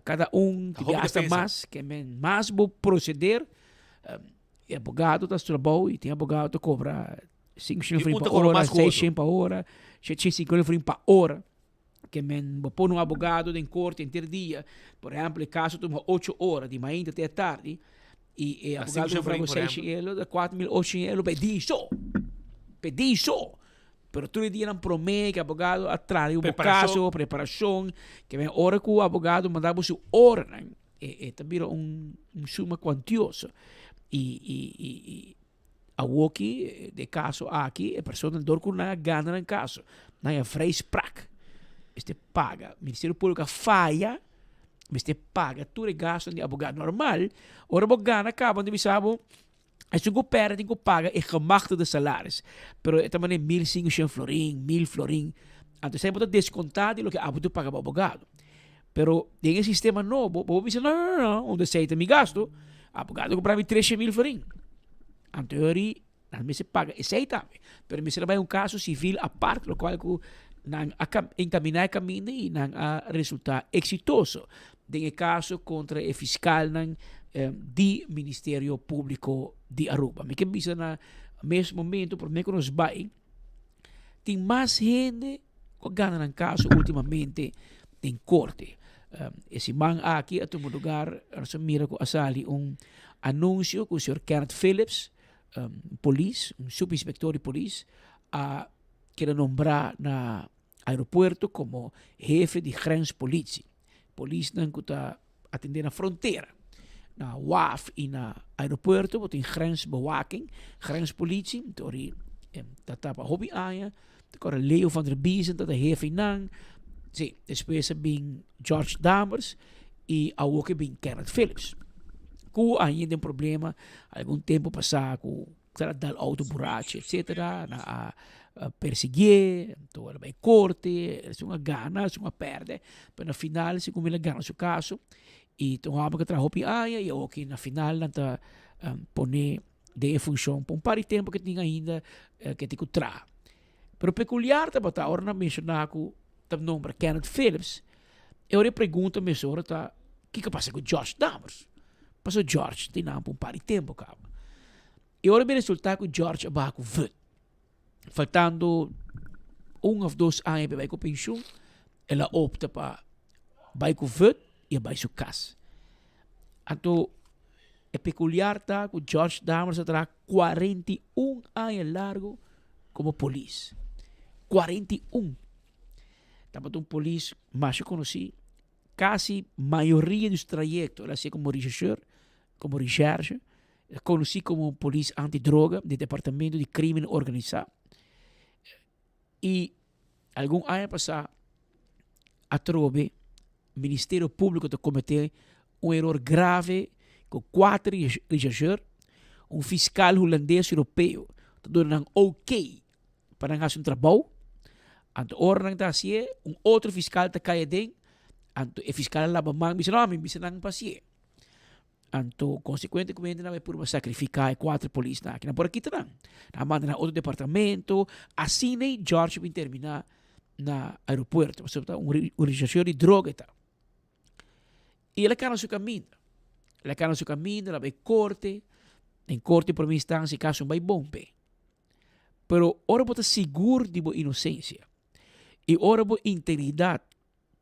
kada un, Ta hopi hasta defensa. mas, ke men mas bo proceder, e abogado ta trabou i tin abogado ta kobra 500 I florin un pa ta kobra ora, mas ku otro. 600 pa ora, 750 florin pa ora. Ke men bo pone un abogado den korte henter dia, por ehempel e kaso tuma ocho ora, di mainta te tardi, i e Ta abogado 500 kobra bo florin, por 600 ehempel. elo, ta 4800 elo pe dia so, pe dia so. Pero tur e dianan prome ke abogado a traha riba bo Preparashon. kaso, preparashon, ke men ora ku abogado manda bo su oranan, e e ta bira un un suma kuantioso. I i i i Awoki den e kaso aki e persona dor ku nan a gana nan kaso nan a vrijspraak mester paga ministerio publico a faya mester paga tur e gastonan di abogado normal ora bo gana kaba nan ta bisa bo esun ku perde tin ku paga e gemachtigde salaris pero e ta mane 1500 florin 1000 florin anto esei bo ta deskonta di loke abo ta paga bo abogado pero den e sistema nobo bo por bisa no no no unda esei ta mi gasto Abogado cobra mi 13 mil florin. Anto yori nan mester paga esey tambe. Pero mester a bay un caso civil apart, lo cual cu nan a encamina e caminda y nan a resulta exitoso den e caso contra e fiscalnan di Ministerio Publico di Aruba. Mi ke bisa na mes momento, prome cu nos bay, tin mas hende cu a gana nan caso ultimamente den corte. E siman aki a tuma lugar, nos a mira cu a sali un anuncio cu señor Kenneth Phillips, un polis, un subinspector di polis, a keda nombra na aeropuerto como hefe di grenspolitie. Polisnan cu ta atende na frontera, na waf y na aeropuerto bo tin grensbewaking, grenspolitie, tori ta tapa hopi aña, ta kore Leo van der Biezen ta ta hefe nan, si, despues a bin George Dammers y awor ke bin Kenneth Phillips, ku a haña den problema algun tempo pasa ku ta dal auto burachi etcetera, nan a persiguié, anto el a bai korte, esun a gana, esun a pèrdè, pero na final segun el a gana su kaso i ta un hòmber ku a traha hopi aña i awor na final nan ta pone den e funshon pa un par di tempu ke tin ainda ke tin ku traha. Pero pekuliar tabata ora nan menshoná ku ta nombra Kenneth Phillips, e ora e pregunta mesora ta kiko a pasa ku George Dammers? Pasobra George tin nan pa un par di tempu kaba. E ora mi resulta ku George a baha ku vut. Faltando un of dos aña pa e bai ku penshun, el a opta pa bai ku vut i a bai su kas. Anto e pekuliar ta ku George Dammers a traha 41 aña largu komo polis. 41! Tabata un polis masha konosí. Kasi mayoria di su trayekto el a hasié komo rechercheur, komo recherche. El a konosí komo un polis antidroga di departamento di krimen organisá. I algun aña pasá atrobe Ministerio Públiko ta kometé un eror grave ku kuater rechercheur, un fiskal hulandes europeo ta duna nan ok pa nan hasi un trabou, anto ora nan ta hasié un otro fiskal ta kai aden, anto e fiskal a laba man bisa no mi bisa nan pa hasié. Anto konsekuentemente nan a purba sakrifiká e kuater polisnan aki. Nan por a kita nan. Nan a manda nan otro departamento. Asina ei George a bin terminá na aeropuerto pasobra ta un rechercheur di droga e ta. I el a kana su kaminda. El a kana su kaminda, el a bai korte. Den korte prome instansia e kaso no bai bon p'e. Pero ora bo ta sigur di bo inosensia i ora bo integridat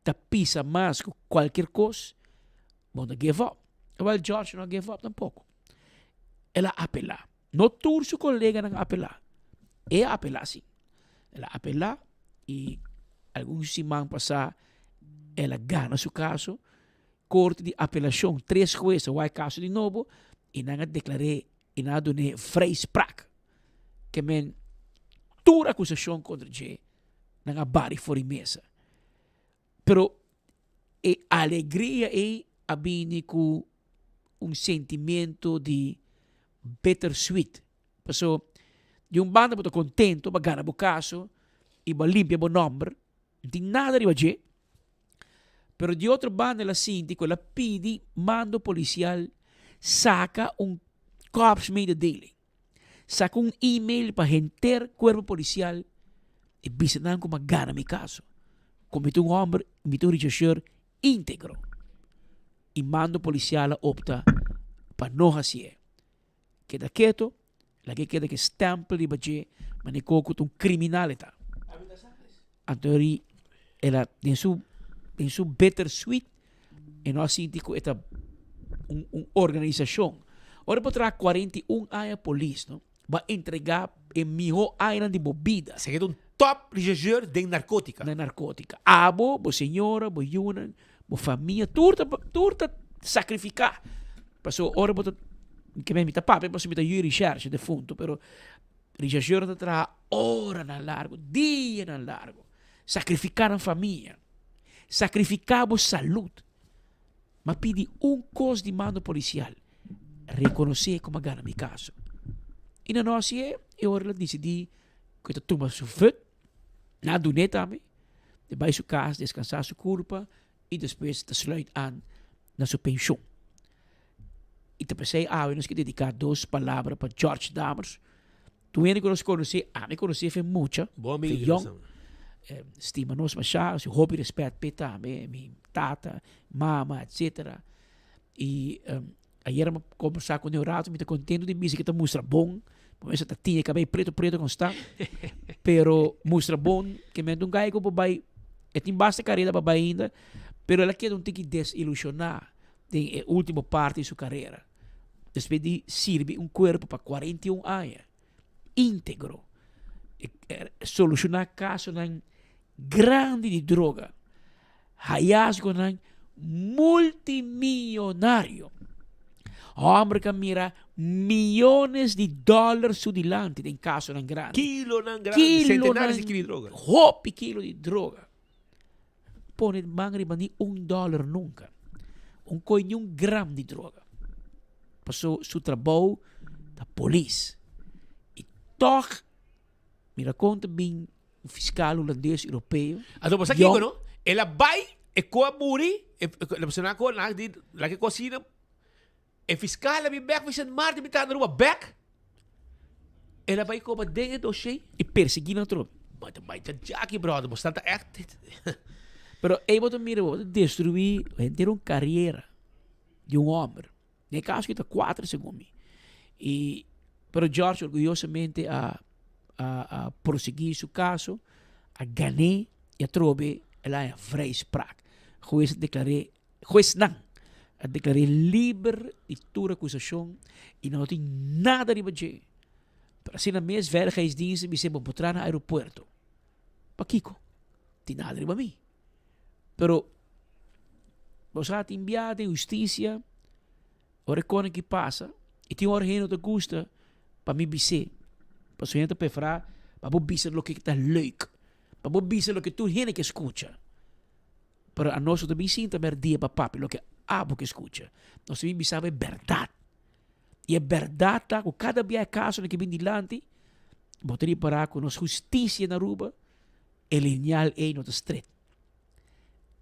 ta pisa mas ku kualkier kos, bo no give up. Awel George no a give up tampoko. El a apelá. No tur su koleganan a apelá. E a apelá si. El a apelá i algun siman pasá el a gana su kaso. Korte di apelashon, tres hues a wak e kaso di nobo i nan a deklar'é i nan a dun'é vrijspraak. Ke men tur akusashon kontra dje nan a bari for di mesa. Pero e alegria ei a bini ku un sentimiento di bittersweet. Paso di un banda bo ta contento, bo a gana bo caso y bo a limpia bo nomber, no tin nada riba dje. Pero di otro banda el a sinti cu el a pidi mando policial saca un korpsmededeling. Saka un email pa henter kuerpo polisial i bisa nan ku mi a gana mi kaso. Ku mi ta un hòmber i mi ta un richashor íntegro. I mando polisial a opta pa no hasié. Keda keto, laga e keda ku e stèmpel riba dje, manera ku ta un kriminal e ta. Anto ri el a den su den su bittersweet e no a sinti ku e ta un un organisashon. Ora bo traha 41 aña polis no, bo a entregá e mihó añanan di bo bida. Esaki ta un top rechercheur den narkotika. Den narkotika. Abo, bo señora, bo yunan, bo famia, tur ta tur ta sakrifiká. Pasobra ora bo ta, ke men mi ta papia pasobra mi ta yu recherche defuntu, pero Rechercheurnan ta traha oranan largu, dianan largu, sakrifiká nan famia, sakrifiká bo salud. M'a pidi un kos di mando polisial, rekonosé ku m'a gana mi kaso. I nan no hasié, e ora el a disidí ku e ta tuma su vut, nan a dun'é tambe, e bai su kas deskansá su kurpa i despues ta sluit an na su penshon. I ta p'esei awe nos ke dediká dos palabra pa George Dammers. Tur hende ku nos konosé, ami konosé fe mucha, Bon fe amigo di yòn. nos. Eh, stima nos mashá, su hopi respèt p'e tambe, mi tata, mama, etcetera. I um, ayer mi a kombersá kuné un rato, mi ta kontento di misa ke ta mustra bon, pasobra mester ta tiña kabei preto preto konstant, pero mustra bon, ke men ta un gai ku por bai, e tin basta karera pa bai ainda, pero el a keda un tiki desilushoná den e ultimo parti di su carera, despues di sirbi un cuerpo pa 41 aña, integro, soluciona casonan grandi di droga, hallazgonan multimillonario. Homber ka mira miyones di dollar su dilanti den casonan grandi. Kilonan grandi, centenares di kilo di droga. Hopi kilo di droga. Pone man riba ni un dollar nunca. Un coi ni un gram di droga. Paso su trabou ta polis. Y toch, mira con ta bin un fiscal holandes europeo. Anto bo sa kiko no? El a bai, e ko a muri, e la persona ko na di la ke kosina, e fiscal a bin bek Sint Maarten mi ta Aruba bek. El a bai koba den e dossier. Y persegui nan atrobe. Bo ta bai ta jaki brother, bo sta ta echt. Pero ey bo ta mira bo ta destrui henter un carriera di un homber. Den e caso aki ta cuatro segun mi. Y pero George orguyosamente a a a prosegui su caso, a gané y atrobe el a haña vrijspraak. Huez a declar'é Huesnan a deklar'é liber di tur akusashon i nan no tin nada riba dje. Pero asina mes Veiligheidsdienst a bis'é bo por traha na aeropuerto. Pakiko? Tin nada riba mi. Pero bo sa tin bia den hustisia ora e kos aki pasa i tin ora hende no ta gusta pa mi bis'é pasobra hende ta preferá pa bo bisa loke ta leuk, pa bo bisa loke tur hende ke skucha. Pero anos no ta bin sinta merdia pa papia loke abo ke skucha. Nos ta bin bisa bo e bèrdat. I e bèrdat ta ku kada bia e kasonan ke bin dilanti, bo ta ripará ku nos hustisia na Aruba, e lineal ei no ta stret.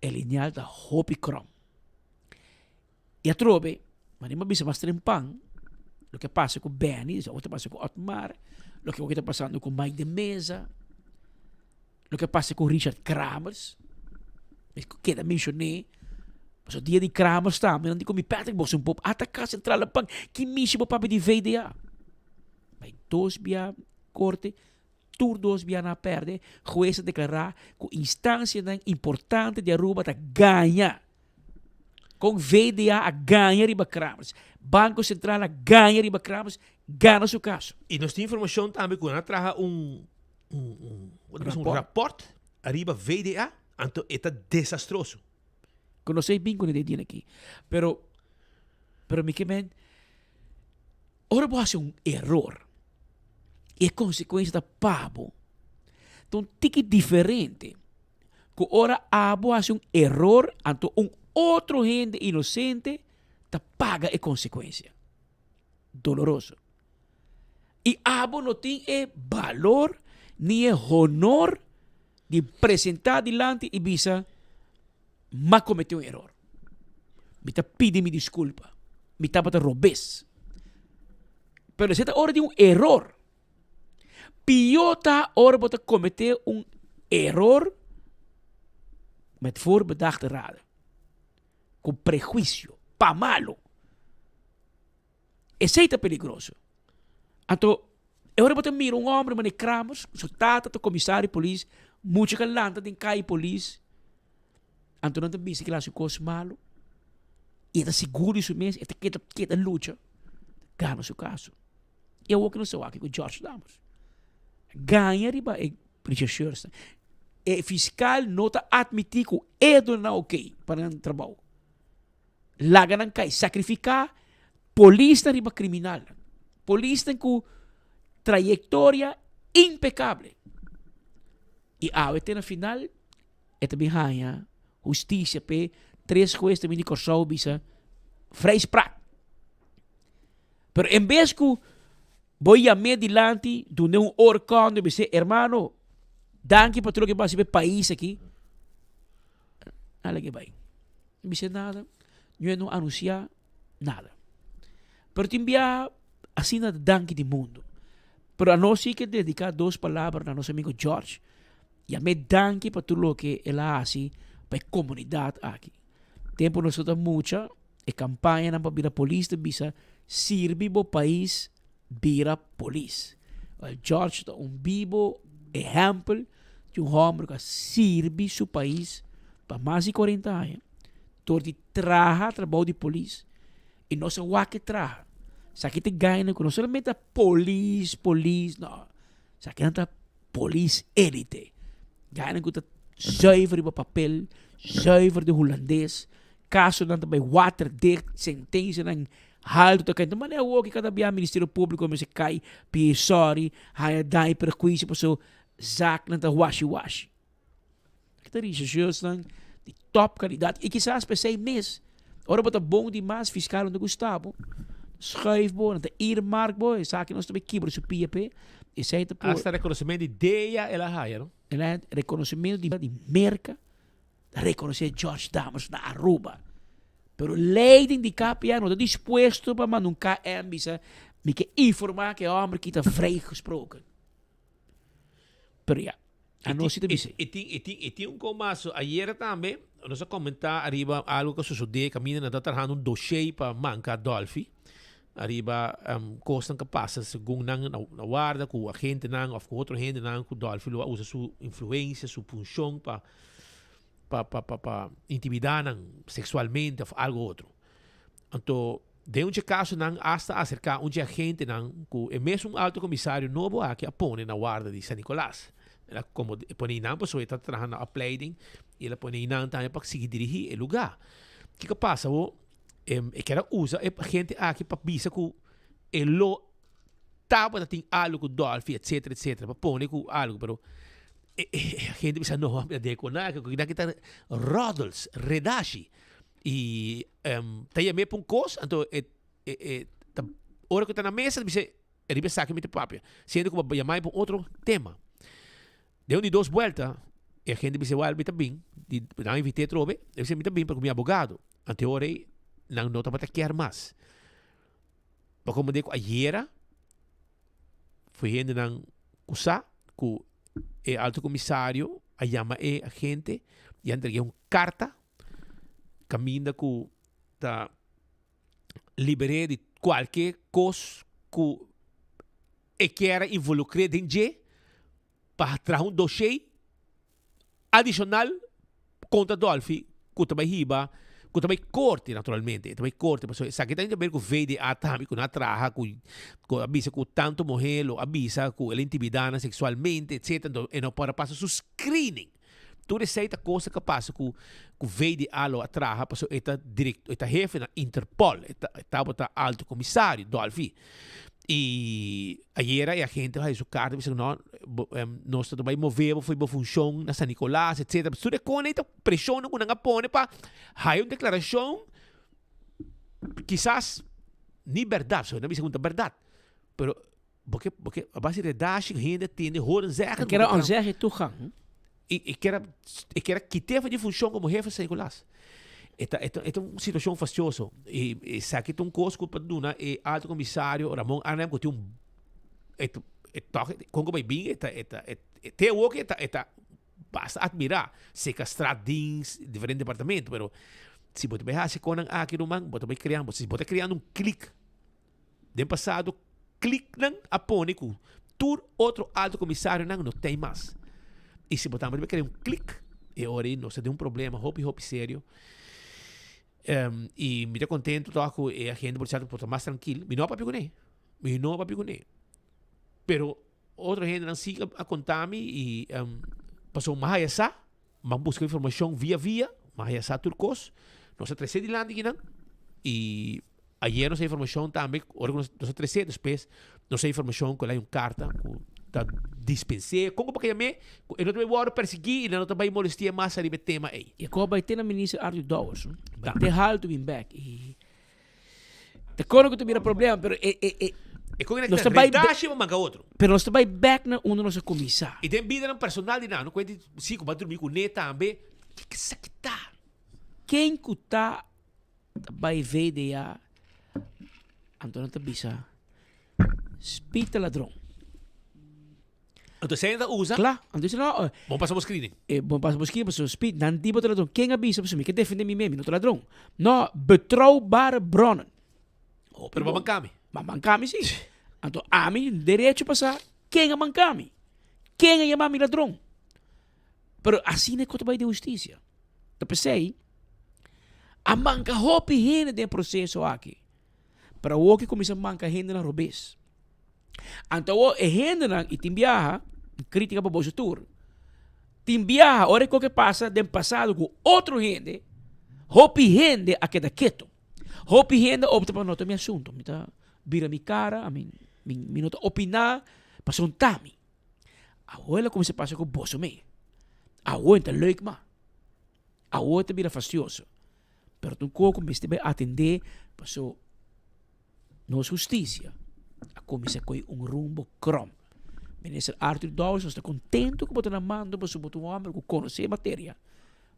E lineal ta hopi krom. I atrobe, manera mi a bisa mas trempan, loke a pasa ku Benny, loke a pasa ku Otmar, loke awor ta pasando ku Mike de Meza, loke a pasa ku Richard Kramers, mi keda menshoné, pasobra dia di Kramers tambe nan di ku mi Patrick bo un pop ataka Centrale Bank, ki mishi bo papia di VDA? Bai dos bia korte, tur dos bia nan a pèrdè, hues a deklará ku instansianan importante di Aruba ta gaña. Kon VDA a gaña riba Kramers. Banko Sentral a gaña riba Kramers, gana su kaso. I nos tin informashon tambe ku nan a traha un un un un rapòrt ariba VDA, anto e ta desastroso. Ku no sei bin ku e dia aki. Pero pero mi ke men ora bo hasi un eror i e konsekuensia ta pa bo, ta un tiki diferente. Ku ora abo hasi un eror, anto un otro hende inosente ta paga e konsekuensia. Doloroso. I abo no tin e balor ni e honor di presentá dilanti i bisa, M'a kometé un eror. Mi ta pidi mi diskulpa. Mi tabata robes. Pero esei ta ora di un eror. Pió ta ora bo ta kometé un eror met voorbedachte rade. Ku prehuisio, pa malu. Esei ta peligroso. Anto, e ora bo ta mira un homber manera Kramers, su tata ta komisario di polis, mucha ka lanta den kai polis, anto nan ta bisa kila hasi kos malu, i e ta sigur di su mes, e ta keda keda lucha, gana su kaso. I awor ke nos ta wak ku George Dammers. Gaña riba e rechercheurs. E fiskal no ta atmití ku e duna nan okey pa nan trabou. Laga nan kai, sakrifiká polisnan riba kriminalnan. Polisnan ku trayektoria impekable. I awe te na final e ta bin haña hustisia p'e tres hues ta bin di Kòrsou bisa vrijspraak. Pero en bes ku bo yam'é dilanti, dun'é un oorkonde i bis'é, Hermano, danki pa tur loke bo a hasi pa e pais aki. Nan lag'é bai. No bis'é nada, niun no anunsiá nada. Pero tin biaha asina ta danki di mundu. Pero anos sí ke dediká dos palabra na nos amigo George. Yam'é danki pa tur loke el a hasi pa e komunidat aki. Tempu nos ta mucha, e kampañanan pa bira polis ta bisa, Sirbi bo pais, bira polis. Wel, George ta un bibo ehèmpel di un hòmber ku a sirbi su pais pa mas di kuarenta aña dor di traha trabou di polis i no sa wak e traha. Esaki ta gaña ku no solamente ta polis, polis, no. Esaki nan ta polis elite. Gaña ku ta zuiver riba papel, zuiver di hulandes, kasonan ta bai waterdicht, sentensianan haltu ta kai. Ta manera awor ku kada bia Ministerio Públiko mester kai pidi sòri, haña daño i perhuisio pasobra zaaknan ta washi washi. Aki ta rechercheursnan di top kalidat i kisas p'esei mes ora bo ta bon dimas fiskal no ta gusta bo, schuif bo, nan ta earmark bo, esaki nos ta bai kibra su pia p'e, esei ta por. Hasta rekonosementu di DEA el a haya no? El a haya rekonosementu di Merka, ta rekonosé George Dammers na Aruba. Pero leiding di KPA no ta dispuesto pa manda un KM bisa mi ke informá ku e hòmber aki ta vrijgesproken. Pero ya, anochi ta bisa. I tin, i tin, i tin un komaso. Ayera tambe nos a komentá ariba algo ku a sosodé kaminda nan ta trahando un doshé pa manka Dolfi ariba kosnan ku a pasa segun nan na warda ku agentenan òf ku otro hendenan ku Dolfi lo a usa su influensia, su funshon pa pa pa pa pa intimidá nan seksualmente òf algo otro. Anto den un dje kasonan asta a aserká un dje agentenan ku e mesun alto komisario nobo aki a pone na warda di San Nicolas. El a komo e pone einan pasobra e ta traha na opleiding i el a pone einan tambe pa sigui dirigí e lugá. Kiko a pasa bo? E kier a usa e agente aki pa bisa ku e lo tabata tin algu ku Dolfi etcetera etcetera pa pone ku algu pero e agente bisa no mi a deko nada ku kinan ta roddels, redashi. I ta yam'é pa un kos, anto e e e ta ora ku ta na mesa ta bisa e riba esaki mi ta papia, siendo ku bo a yamai pa un otro tema. Den un di dos buelta e agente bisa wèl mi ta bin, di nan a invit'é atrobe, e bisa mi ta bin pa ku mi abogado, anto e ora ei nan no tabata kier mas. Bo komprendé ku ayera foi hendenan ku sa ku e alto komisario a yama e agente i a entreg'é un karta kaminda ku ta liber'é di kualke kos ku e kier a involukr'é den dje pa traha un doshé adishonal kontra Dolfi ku ta bai hiba, ku ta bai korte naturalmente, e ta bai korte pasobra esaki ta haber ku VDA tambe ku nan a traha ku ku a bisa ku tantu muhé lo a bisa ku el a intimidá nan seksualmente etcetera, enton e no por a pasa su screening. Tur esei ta cosa ku a pasa ku ku VDA lo a traha pasobra e ta direk e ta hefe na Interpol, e ta e tabata alto komisario Dolfi. I ayera e agente a haña su karta bisa ku no bo nos ta bai move bo for bo funshon na San Nicolas etcetera. Tur e kos ei ta preshonnan ku nan a pone pa haña un deklarashon kisas ni bèrdat, pasobra nan bisa ku no ta bèrdat, pero Bo ke, bo ke, a base di redashi hende tende horen zeggen. E kera onzegge toegang. E, e kera, e kera kite for di funshon komo hefe San Nicolas. E ta, e ta, e ta un situacion fastioso. Y esaki ta un cos cu pa duna e alto comisario Ramon Arnhem cu tin un, e ta, e toch, con cu bay bin e ta, e ta, e te awo e ta, e ta basta admira. Sequestradienst, diferente departamento, pero si bo ta bay haci conan aki ruman, bo ta bay creando, si bo ta creando un clique. Den pasado kliknan a pone ku tur otro alto komisarionan no tei mas. I si bo tambe ta kere un klik, e ora ei nos ta den un problema hopi hopi serio. I mi ta kontento tòg ku e agente polisial por ta mas trankil. Mi no a papia kuné, mi no a papia kuné. Pero otro hendenan si a konta mi i pasobra mi a haya sa. M'an buska informashon via via, m'an haya sa tur kos. Nos a trese dilanti kinan i ayer nos a informashon tambe, ora ku nos a trese despues nos a informashon ku el a hay un karta ku ta dispens'é. Kon ku bo ka yam'é ku e no ta bai wòrdu persiguí i nan no ta bai molesti'é mas ariba e tema ei. E kos bai te na Minister Arthur Dowers, no? Bai te haltu bin bèk i Ta kono ku ta bira problema, pero e e e E kon nos ta bai redashi pa manka otro. Pero nos ta bai bek na unda nos a kuminsá. I den bidanan personal di nan, no kuenta si ku bo a drumi ku ne tambe, kiko esaki ta? Ken ku ta ta bai VDA, anto nan ta bisa, Speed ta ladron. Anto esei nan ta usa. Kla, anto esei nan. Bon pasa bo screening. E bon pasa bo screening pasobra speed nan di bo ta ladron. Ken a bisa pasobra mi ke defende mi mes, mi no ta ladron. No, betrouwbare bronnen. Oh, pero bo a manka mi. Bo a manka mi si. Anto ami tin derecho pa sa ken a manka mi. Ken a yama mi ladron. Pero asina e kos ta bai den hustisia. Ta p'esei a manka hopi hende den e proseso aki. Pero awor ke kuminsa manka hendenan robes. Anto awor e hendenan, i tin biaha, kritika pa boso tur, tin biaha ora e koke pasa den pasado ku otro hende, hopi hende a keda keto. Hopi hende a opta pa no ta mi asunto, mi ta bira mi kara, mi mi no ta opiná pasobra un ta mi. Awor el a kuminsá pasa ku boso mes. Awor e ta leuk mas. Awor ta bira fastioso. Pero ta un kos ku mester bai atendé pasobra nos hustisia a kuminsá kohe un rumbo krom. Minister Arthur Dowers nos ta kontentu ku bo ta na mando pasobra bo ta un hòmber ku konosé e materia,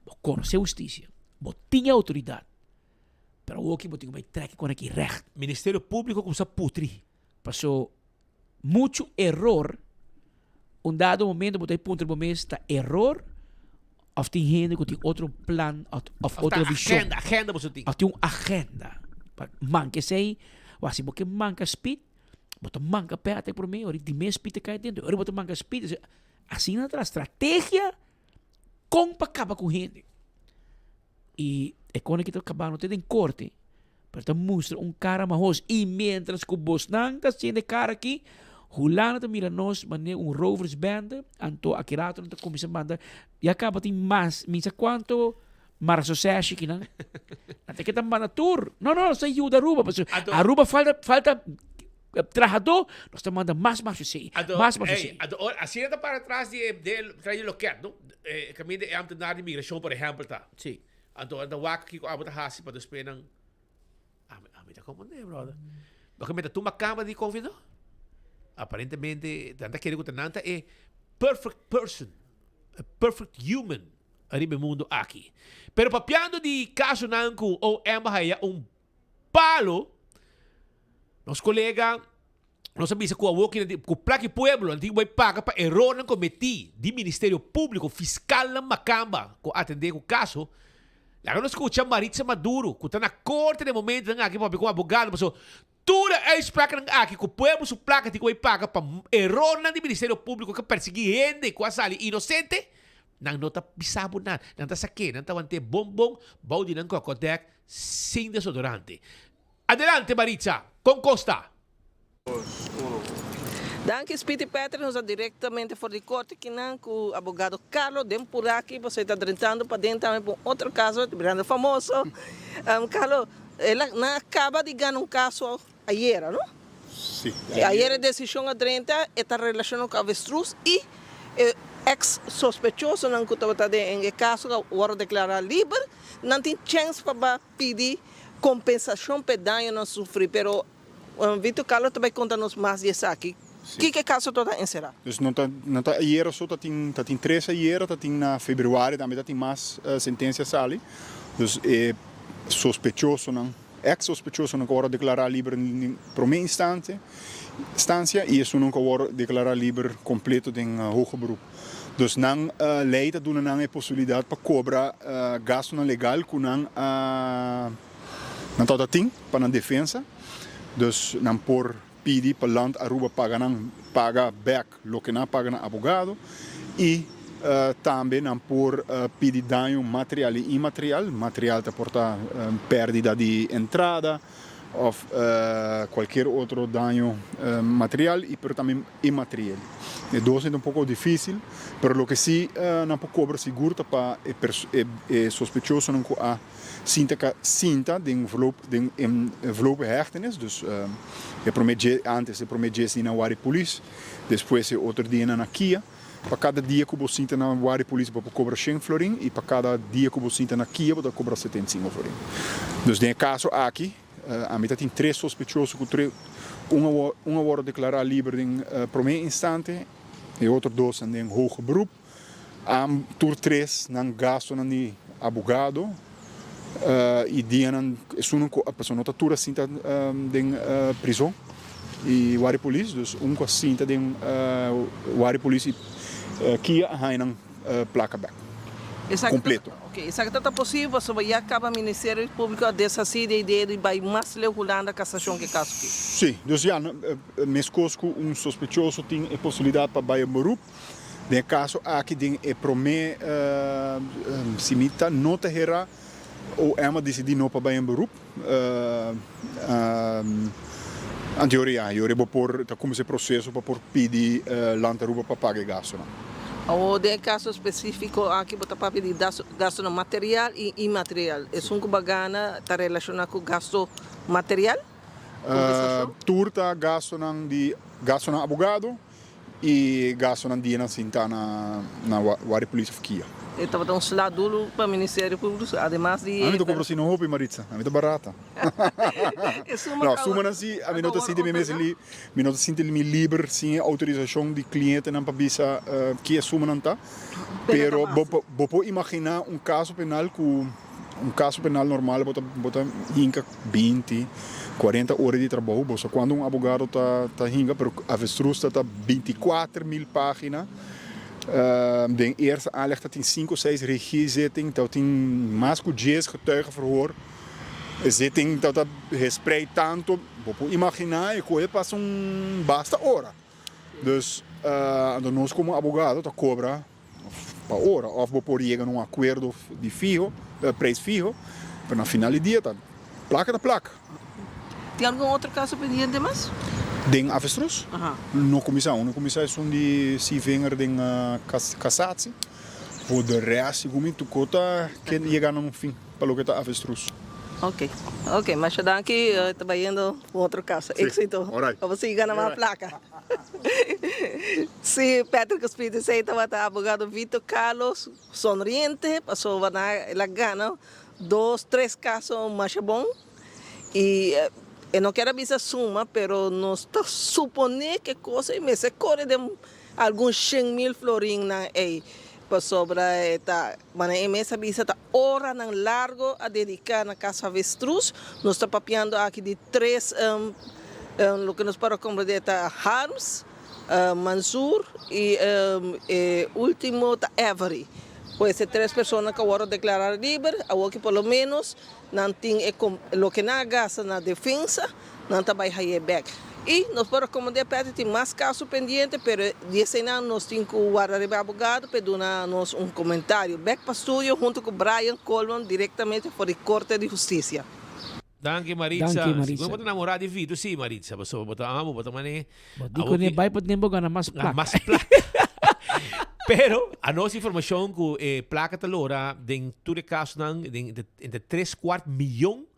bo konosé hustisia, bo tin e outoridat, pero awoki bo tin ku bai trèk e kos aki règt. Ministerio Públiko kuminsá putri. Paso muchu eror, un dado momento bo ta puntra bo mes ta eror of tin hende ku tin otro plan of otro vision. Agenda, agenda boso tin. Of tin un agenda. Pa manka esei, wak si bo ke manka speed, bo ta manka Patrick prome, ora di mes speed ta kai dentro, ora bo ta manka speed, asina ta la strategia kon pa kaba ku hende. I e kone ki ta kabando te den korte, pero ta mustra un kara mahos. I mientras ku bosnan ta haciendo e kara aki, Hulanda ta mira nos manera un roversbende, anto aki rato nan ta kuminsá manda, ya kaba tin mas, mi sa kuanto marasosèshi kinan. Nan ta ke ta manda tur. No, no, nos ta yuda Aruba, pasobra Anto- Aruba falta, falta trahadó, nos ta manda mas marasosei, Anto, mas ey, marasosei. anto ora, asina ta para tras di e, di e, tras di e loket, no? E kaminda e ambtenaar di migrashon, por ehèmpel, ta. Sí. Anto ora ta wak kiko abo ta hasi pa despues nan, ami, ami ta komprendé, brother. Bo ke meta tuma kama di konfia no? Aparentemente nan ta kere ku ta nan ta e perfect person, e perfect human ariba e mundo aki. Pero papiando di kasonan ku OM a haya un palo, nos kolega Nos a bisa ku awor ki ku plak di pueblo nan tin ku bai paga pa erornan kometí di Ministerio Públiko, fiskalnan makamba ku a atendé ku kaso. Laga nos skucha Maritza Maduro ku ta na korte den momentunan aki papia ku abogado pasobra tur e uitspraaknan aki ku pueblo su plaka tin ku bai paga pa erornan di Ministerio Públiko ku a persiguí hende ku a sali inosente, nan no ta bisa bo nada. Nan ta sak'é, nan ta want'é bon bon bou di nan kòkòdèk sin desodorante. Adelante Maritza, kon kos ta? Danki Speedy Patrick, nos ta directamente for di corte kinan cu abogado Carlo den Puraki, pasobra e ta drentando paden tambe pa un otro caso, ta birando famoso. Carlo, el a, nan a caba di gana un caso ayera, no? Si, Ayer e decision a drenta, e ta relaciona cu avestruz y e ex sospechosonan cu tabata den e caso a worde declara liber, nan tin chens pa ba pidi compensacion p'e dañonan sufri, pero Vito Carlos ta bay conta nos mas di esaki. Kiko e caso ta ta encera? Dus no ta no ta ayera so ta tin ta tin tres ayera ta tin na februari tambe ta tin mas sentencia sali. Dus e sospechosonan, ex sospechosonan ku a wòrdu deklará liber den promé instante, stansia i esunnan ku a wòrdu deklará liber kompleto den hoger beroep. Dus nan lei ta duna nan e posibilidat pa kobra gastunan legal ku nan a nan tabata tin pa nan defensa. Dus nan por pidi pa Land Aruba paga nan paga bek loke nan a paga nan abogado i tambe nan por pidi daño material i inmaterial. Material ta por ta pèrdida di entrada òf kualkier otro daño material i pero tambe inmaterial. E dos ta un poko difísil, pero loke sí nan por kobra sigur ta pa e sospechosonan ku a Sinta ka sinta den vloop den vlope hechtenis, dus e prome dje antes e prome djes di na wari polis, despues e otro dianan na kia. Pa kada dia ku bo sinta na wari polis bo por kobra shen florin i pa kada dia ku bo sinta na kia bo ta kobra 75 florin. Dus den e kaso aki ami ta tin tres sospechoso ku tres un a un a wòrdu deklará liber den prome instante, e otro dosnan den hoger beroep. Am tur tres nan gastonan di abogado y dianan esunnan cu pasobra no ta tur a sinta den prison y wari polis dus un cu a sinta den wari polis y kia a haya nan placa bek completo. Ok, esaki ta ta posibel pasobra ya caba Ministerio Publico a deshaci di e idea di bay mas leu Hulanda casacion cu e caso aki. Si, dus ya mescos cu un sospechoso tin e posibilidad pa bay en beroep. Den e kaso aki den e promé si mi ta no ta hera OM a disidí no pa bai en beroep. Anterior ya yori bo por ta kuminsá e proseso pa por pidi Land Aruba pa paga e gastunan. Awor den e kaso spesífiko aki bo ta papia di gastunan material i inmaterial. Esun ku bo a gana ta relashoná ku gastu material? Tur ta gastunan di gastunan abogado. E gastonan dianan sinta na na wari polis of kia. E tabata un sla duru pa Ministerio Público, ademas di. Ami ta cobra asina hopi, Maritza. Ami ta barata. E suma No, sumanan si, ami no ta sinti mi mes li, mi no ta sinti mi liber sin e autorisacion di clientenan pa bisa ki e sumanan ta. Pero bo por, bo por imagina un caso penal cu. Un kaso penal normal bo ta bo ta hinka binti, kuarenta ora di trabou. Bo sa kuando un abogado ta ta hinka, pero avestruz ta ta 24.000 pagina. Den eerste aanleg ta tin sinku o seis regiezitting, ta tin mas ku dies getuigenverhoor. E zitting ta ta gespreid tanto, bo por imaginá e koe pasa un basta ora. Dus anto nos komo abogado ta kobra. Pa ora of bo por yega na un akuerdo di fiho, prijs fiho, pero na final di dia ta plaka ta plaka. Tin algun otro kaso pendiente mas? Den Avestruz? No kuminsá, unu kuminsá esun di Sievinger den Cassatie. Voor de rest segun mi tur kos ta yega na un fin pa loke ta Avestruz. Ok, ok, masha danki, ta bayendo un otro kaso. Éxito. Pa bo sigui gana mas plaka. Sí, Patrick Speed esei tabata abogado Vito Carlos sonriente pasobra nan el a gana dos tres caso masha bon y e no kier a bisa suma pero nos ta supone ke cosa ei mester kore den algun shen mil florin nan ei pasobra e ta manera e mes a bisa ta oranan largo a dedica na caso Avestruz nos ta papiando aki di tres Loke nos por a comprende ta Harms, Mansour y e ultimo ta Avery. Pues e tres persona cu a wordo declara liber, awoki por lo menos nan tin e loke nan a gasta na defensa, nan ta bay haye bek. Y nos por a comprende Patrick tin mas caso pendiente, pero di eseynan nos tin cu warda riba e abogado pa e duna nos un comentario. Bek pa studio hunto cu Brian Coleman directamente for di Corte di Husticia. Danki Maritza. Danki Maritza. Sigur bo ta namorá di Vito sí Maritza, pasobra bo ta amo, bo ta man'é. Bo di kuné bai pa den bo gana mas plaka. Mas plaka. Pero a nos informashon ku e plaka ta lora den tur e kasonan den entre tres kuart miyon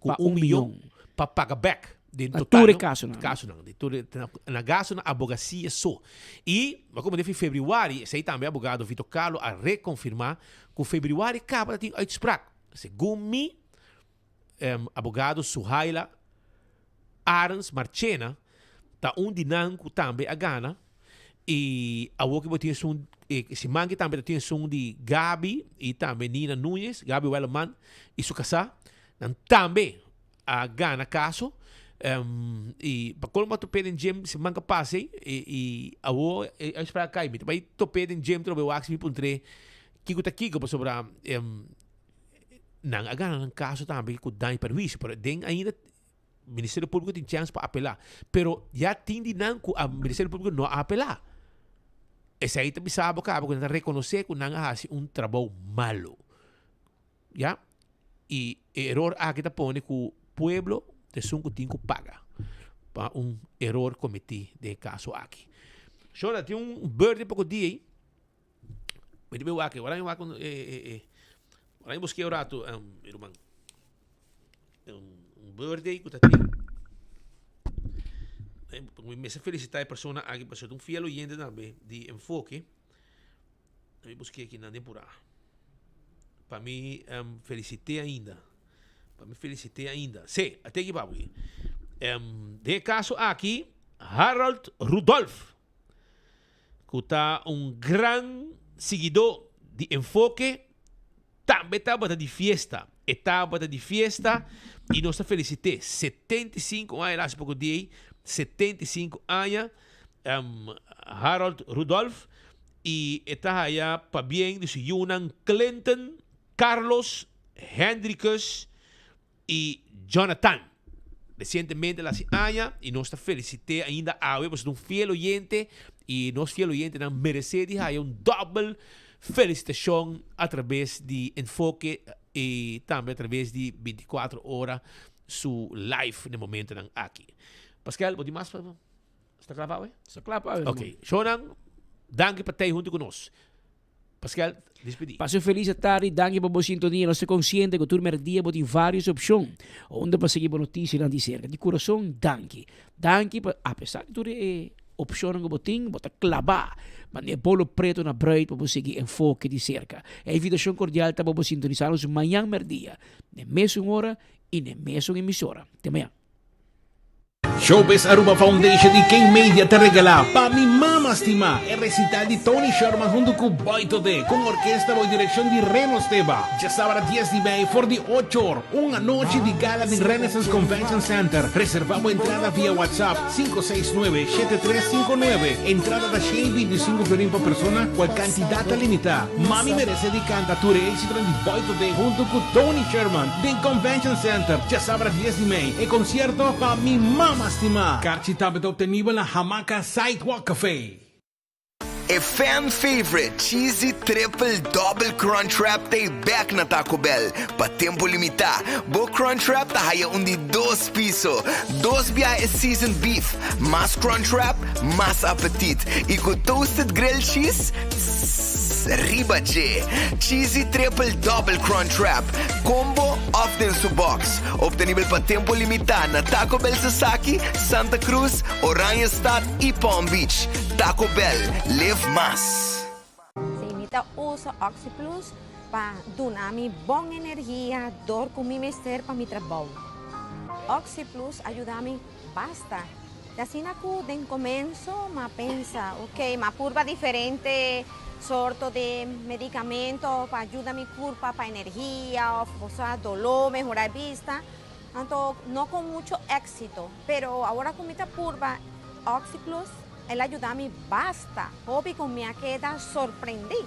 ku Pa un un miyon miyon. pa paga bèk. Den Na total tur e no? kasonan. Kasonan. Den tur e na gasto na abogasia so. I bo a komprendé fi febrüari, esei tambe abogado Vito Carlo a rekonfirmá ku febrüari kaba ta tin uitspraak. Segun mi Abogado Suhaila Arends Marchena ta un di nan ku tambe a gana i awor ku bo tin esun e siman ki tambe ta tin esun di Gaby i tambe Nina Nuñez, Gaby Welleman i su kasá. Nan tambe a gana kaso i pa kolmo a top'é den gym siman ka pasa ei i awo e a spera kai. Mi ta bai top'é den gym trobe wak si mi puntr'é kiko ta kiko pasobra nan a gana nan kaso tambe ku daño i perhuisio pero den ainda Ministerio Públiko tin chèns pa apelá. Pero ya tin di nan ku a Ministerio Públiko no a apelá. Esei ta bisa bo kaba ku nan ta rekonosé ku nan a hasi un trabou malu. Ya? I e eror aki ta pone ku pueblo ta esun ku tin ku paga pa un eror kometí den e kaso aki. Shona, tin un birthday poko dia ei. Mi ta bin wak, ora mi wak un e e e ora mi busk'é un ratu mi ruman. Un birthday ku ta tin. Mi mester felisitá e persona aki pasobra ta un fiel oyente tambe di Enfoke. Mi busk'é aki nan den purá. Pa mi felisit'é ainda. Pa mi felisit'é ainda. Sí, a teki pa bo. Den e kaso aki, Harold Rudolph. ku ta un gran siguidó di Enfoke, tambe tabata di fiesta. E tabata di fiesta i nos ta felisit'é. 75 aña, el a hasi poko dia ei, 75 aña, Harold Rudolph, i e ta haya pabien di su yunan Clinton, Carlos, Hendrikus i Jonathan. Resientemente el a hasi aña i nos ta felisit'é ainda awe pasobra ta un fiel oyente i nos fiel oyentenan meresé di haya un dòbel felisitashon atrabes di Enfoke i tambe atrabes di 24 ora su live na e momentonan aki. Paskel, bo tin mas pa Sta kla pa awe? Sta kla pa awe. Ok. Shownan, danki pa tei huntu ku nos. Pascal, despedí. Pasa un felis atardi, danki pa bo sintonia. Nos ta konsiente ku tur merdia bo tin vários opshon unda pa sigui bo notisianan di serka. Di kurason, danki. Danki pa apesar di tur e opshonnan ku bo tin, bo ta klabá manera bolo pretu na bruid pa bo sigui Enfoke di serka. E invitashon kordial ta pa bo sintonisá nos mañan merdia, n'e mesun ora i n'e mesun emisora. Te mañan. Showbiz Aruba Foundation y King Media ta regala Pa Mi Mama Stima e recital di Tony Sherman hunto cu Boy Todé cu un orkesta bao direccion di Reno Steba. Djasabra dies di mei for di ocho or, un anochi di gala den Renaissance Convention Center. Reserva bo entrada via WhatsApp 569 7359. Entrada ta 125 florin pa persona, cual cantidad ta limita. Mami merece di canta tur e exitonan di Boy Todé hunto cu Tony Sherman den Convention Center djasabra dies di mei. E concierto pa mi mama stima. Karchi tambe ta obtenibel na Hamaca Sidewalk Cafe. E fan favorite Cheesy Triple Double Crunchwrap ta e bek na Taco Bell pa tempo limitá. Bo Crunchwrap ta haya un di dos piso, dos biaha e seasoned beef, mas Crunchwrap, mas apetit, i ku toasted grilled cheese, tss, Riba dje, Cheesy Triple Double Crunchwrap, combo of den su box. Obtenibel pa tempo limitá na Taco Bell Sasaki, Santa Cruz, Oranjestad y Palm Beach. Taco Bell, live mas! Si mi ta usa OxiPlus pa duna mi bon energia dor ku mi mester pa mi trabou. OxiPlus a yuda mi basta. Ta asina ku den komenso m'a pensa, ok, m'a purba diferente sorto di medikamento pa yuda mi kurpa pa energia òf bo sa doló, mehorá e bista, anto no ku mucho éksito. Pero awor ku mi ta purba OxiPlus, el a yuda mi basta hopi ku mi a keda sorprendí.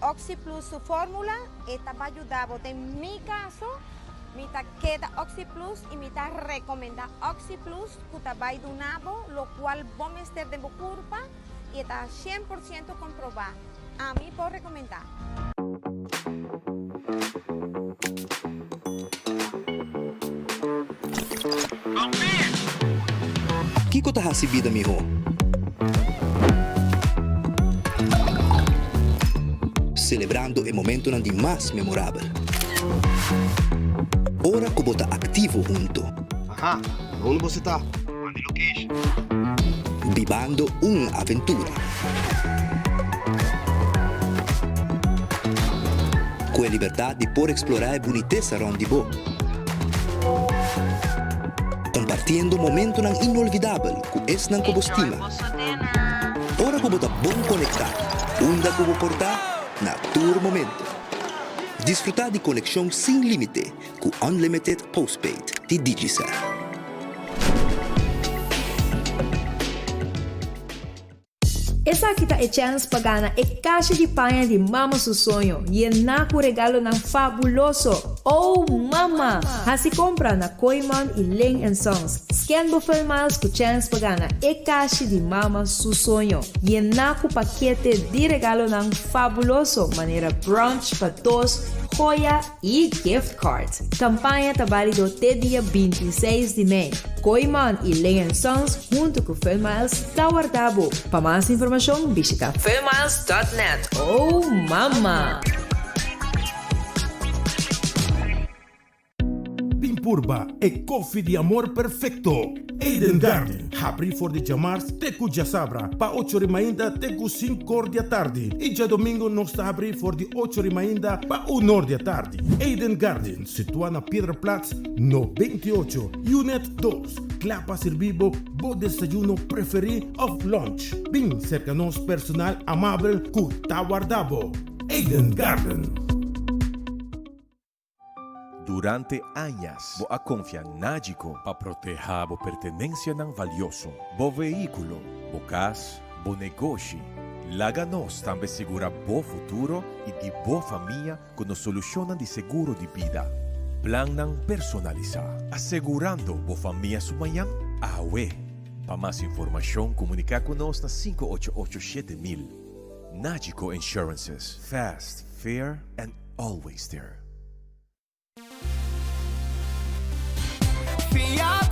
OxiPlus su fórmula e ta ba yuda bo. Den mi kaso, mi ta keda OxiPlus i mi ta rekomendá OxiPlus ku ta bai duna bo lokual bo mester den bo kurpa i e ta 100% komprobá. Ami por rekomendá. Kiko ta hasi bida mihó? Selebrando e momentonan di mas memorabel. Ora ku bo ta aktivo hunto. Aha, unda boso ta? Manda location. Bibando un aventura. Ku e libertat di por eksplorá e bunitesa rònt di bo. Kompartiendo momentonan inolvidabel ku esnan ku bo stima. Ora ku bo ta bon konektá, unda ku bo por ta, na tur momento. Disfrutá di konekshon sin límite ku Unlimited Postpaid di Digicel. Esaki ta e chèns pa gana e kashi di paña di Mama su soño, yená ku regalonan fabuloso! Oh Mama! Hasi kompra na Kooyman i Ling and Sons. Scan bo Funmiles ku chèns pa gana e kashi di Mama su soño, yená ku pakete di regalonan fabuloso manera brunch pa dos, joya i gift card. Kampaña ta bálido te dia 26 di mei. Kooyman i Ling and Sons huntu ku Funmiles ta warda bo. Pa mas informashon bishita funmiles dot net. Oh mama! Bin purba e koffie di amor perfecto! Eden Garden, habri for di djamars te ku djasabra pa ocho ri mainta te ku sinkor di atardi i djadomingo nos ta habri for di ocho ri mainta pa unor di atardi. Eden Garden, situa na Piedra Plat no 28, Unit dos, kla pa sirbi bo bo desayuno preferi of lunch. Bin serka nos personal amabel ku ta warda bo. Eden Garden. Durante añas bo a konfia Nagico pa protehá bo pertenensianan valioso, bo vehíkulo, bo kas, bo negoshi. Laga nos tambe sigurá bo futuro i di bo famia ku nos solushonnan di seguro di bida. Plannan personalisá, asegurando bo famia su mañan awe. Pa mas informashon komuniká ku nos na 588 7000. Nagico Insurances, fast, fair and always there. Fia.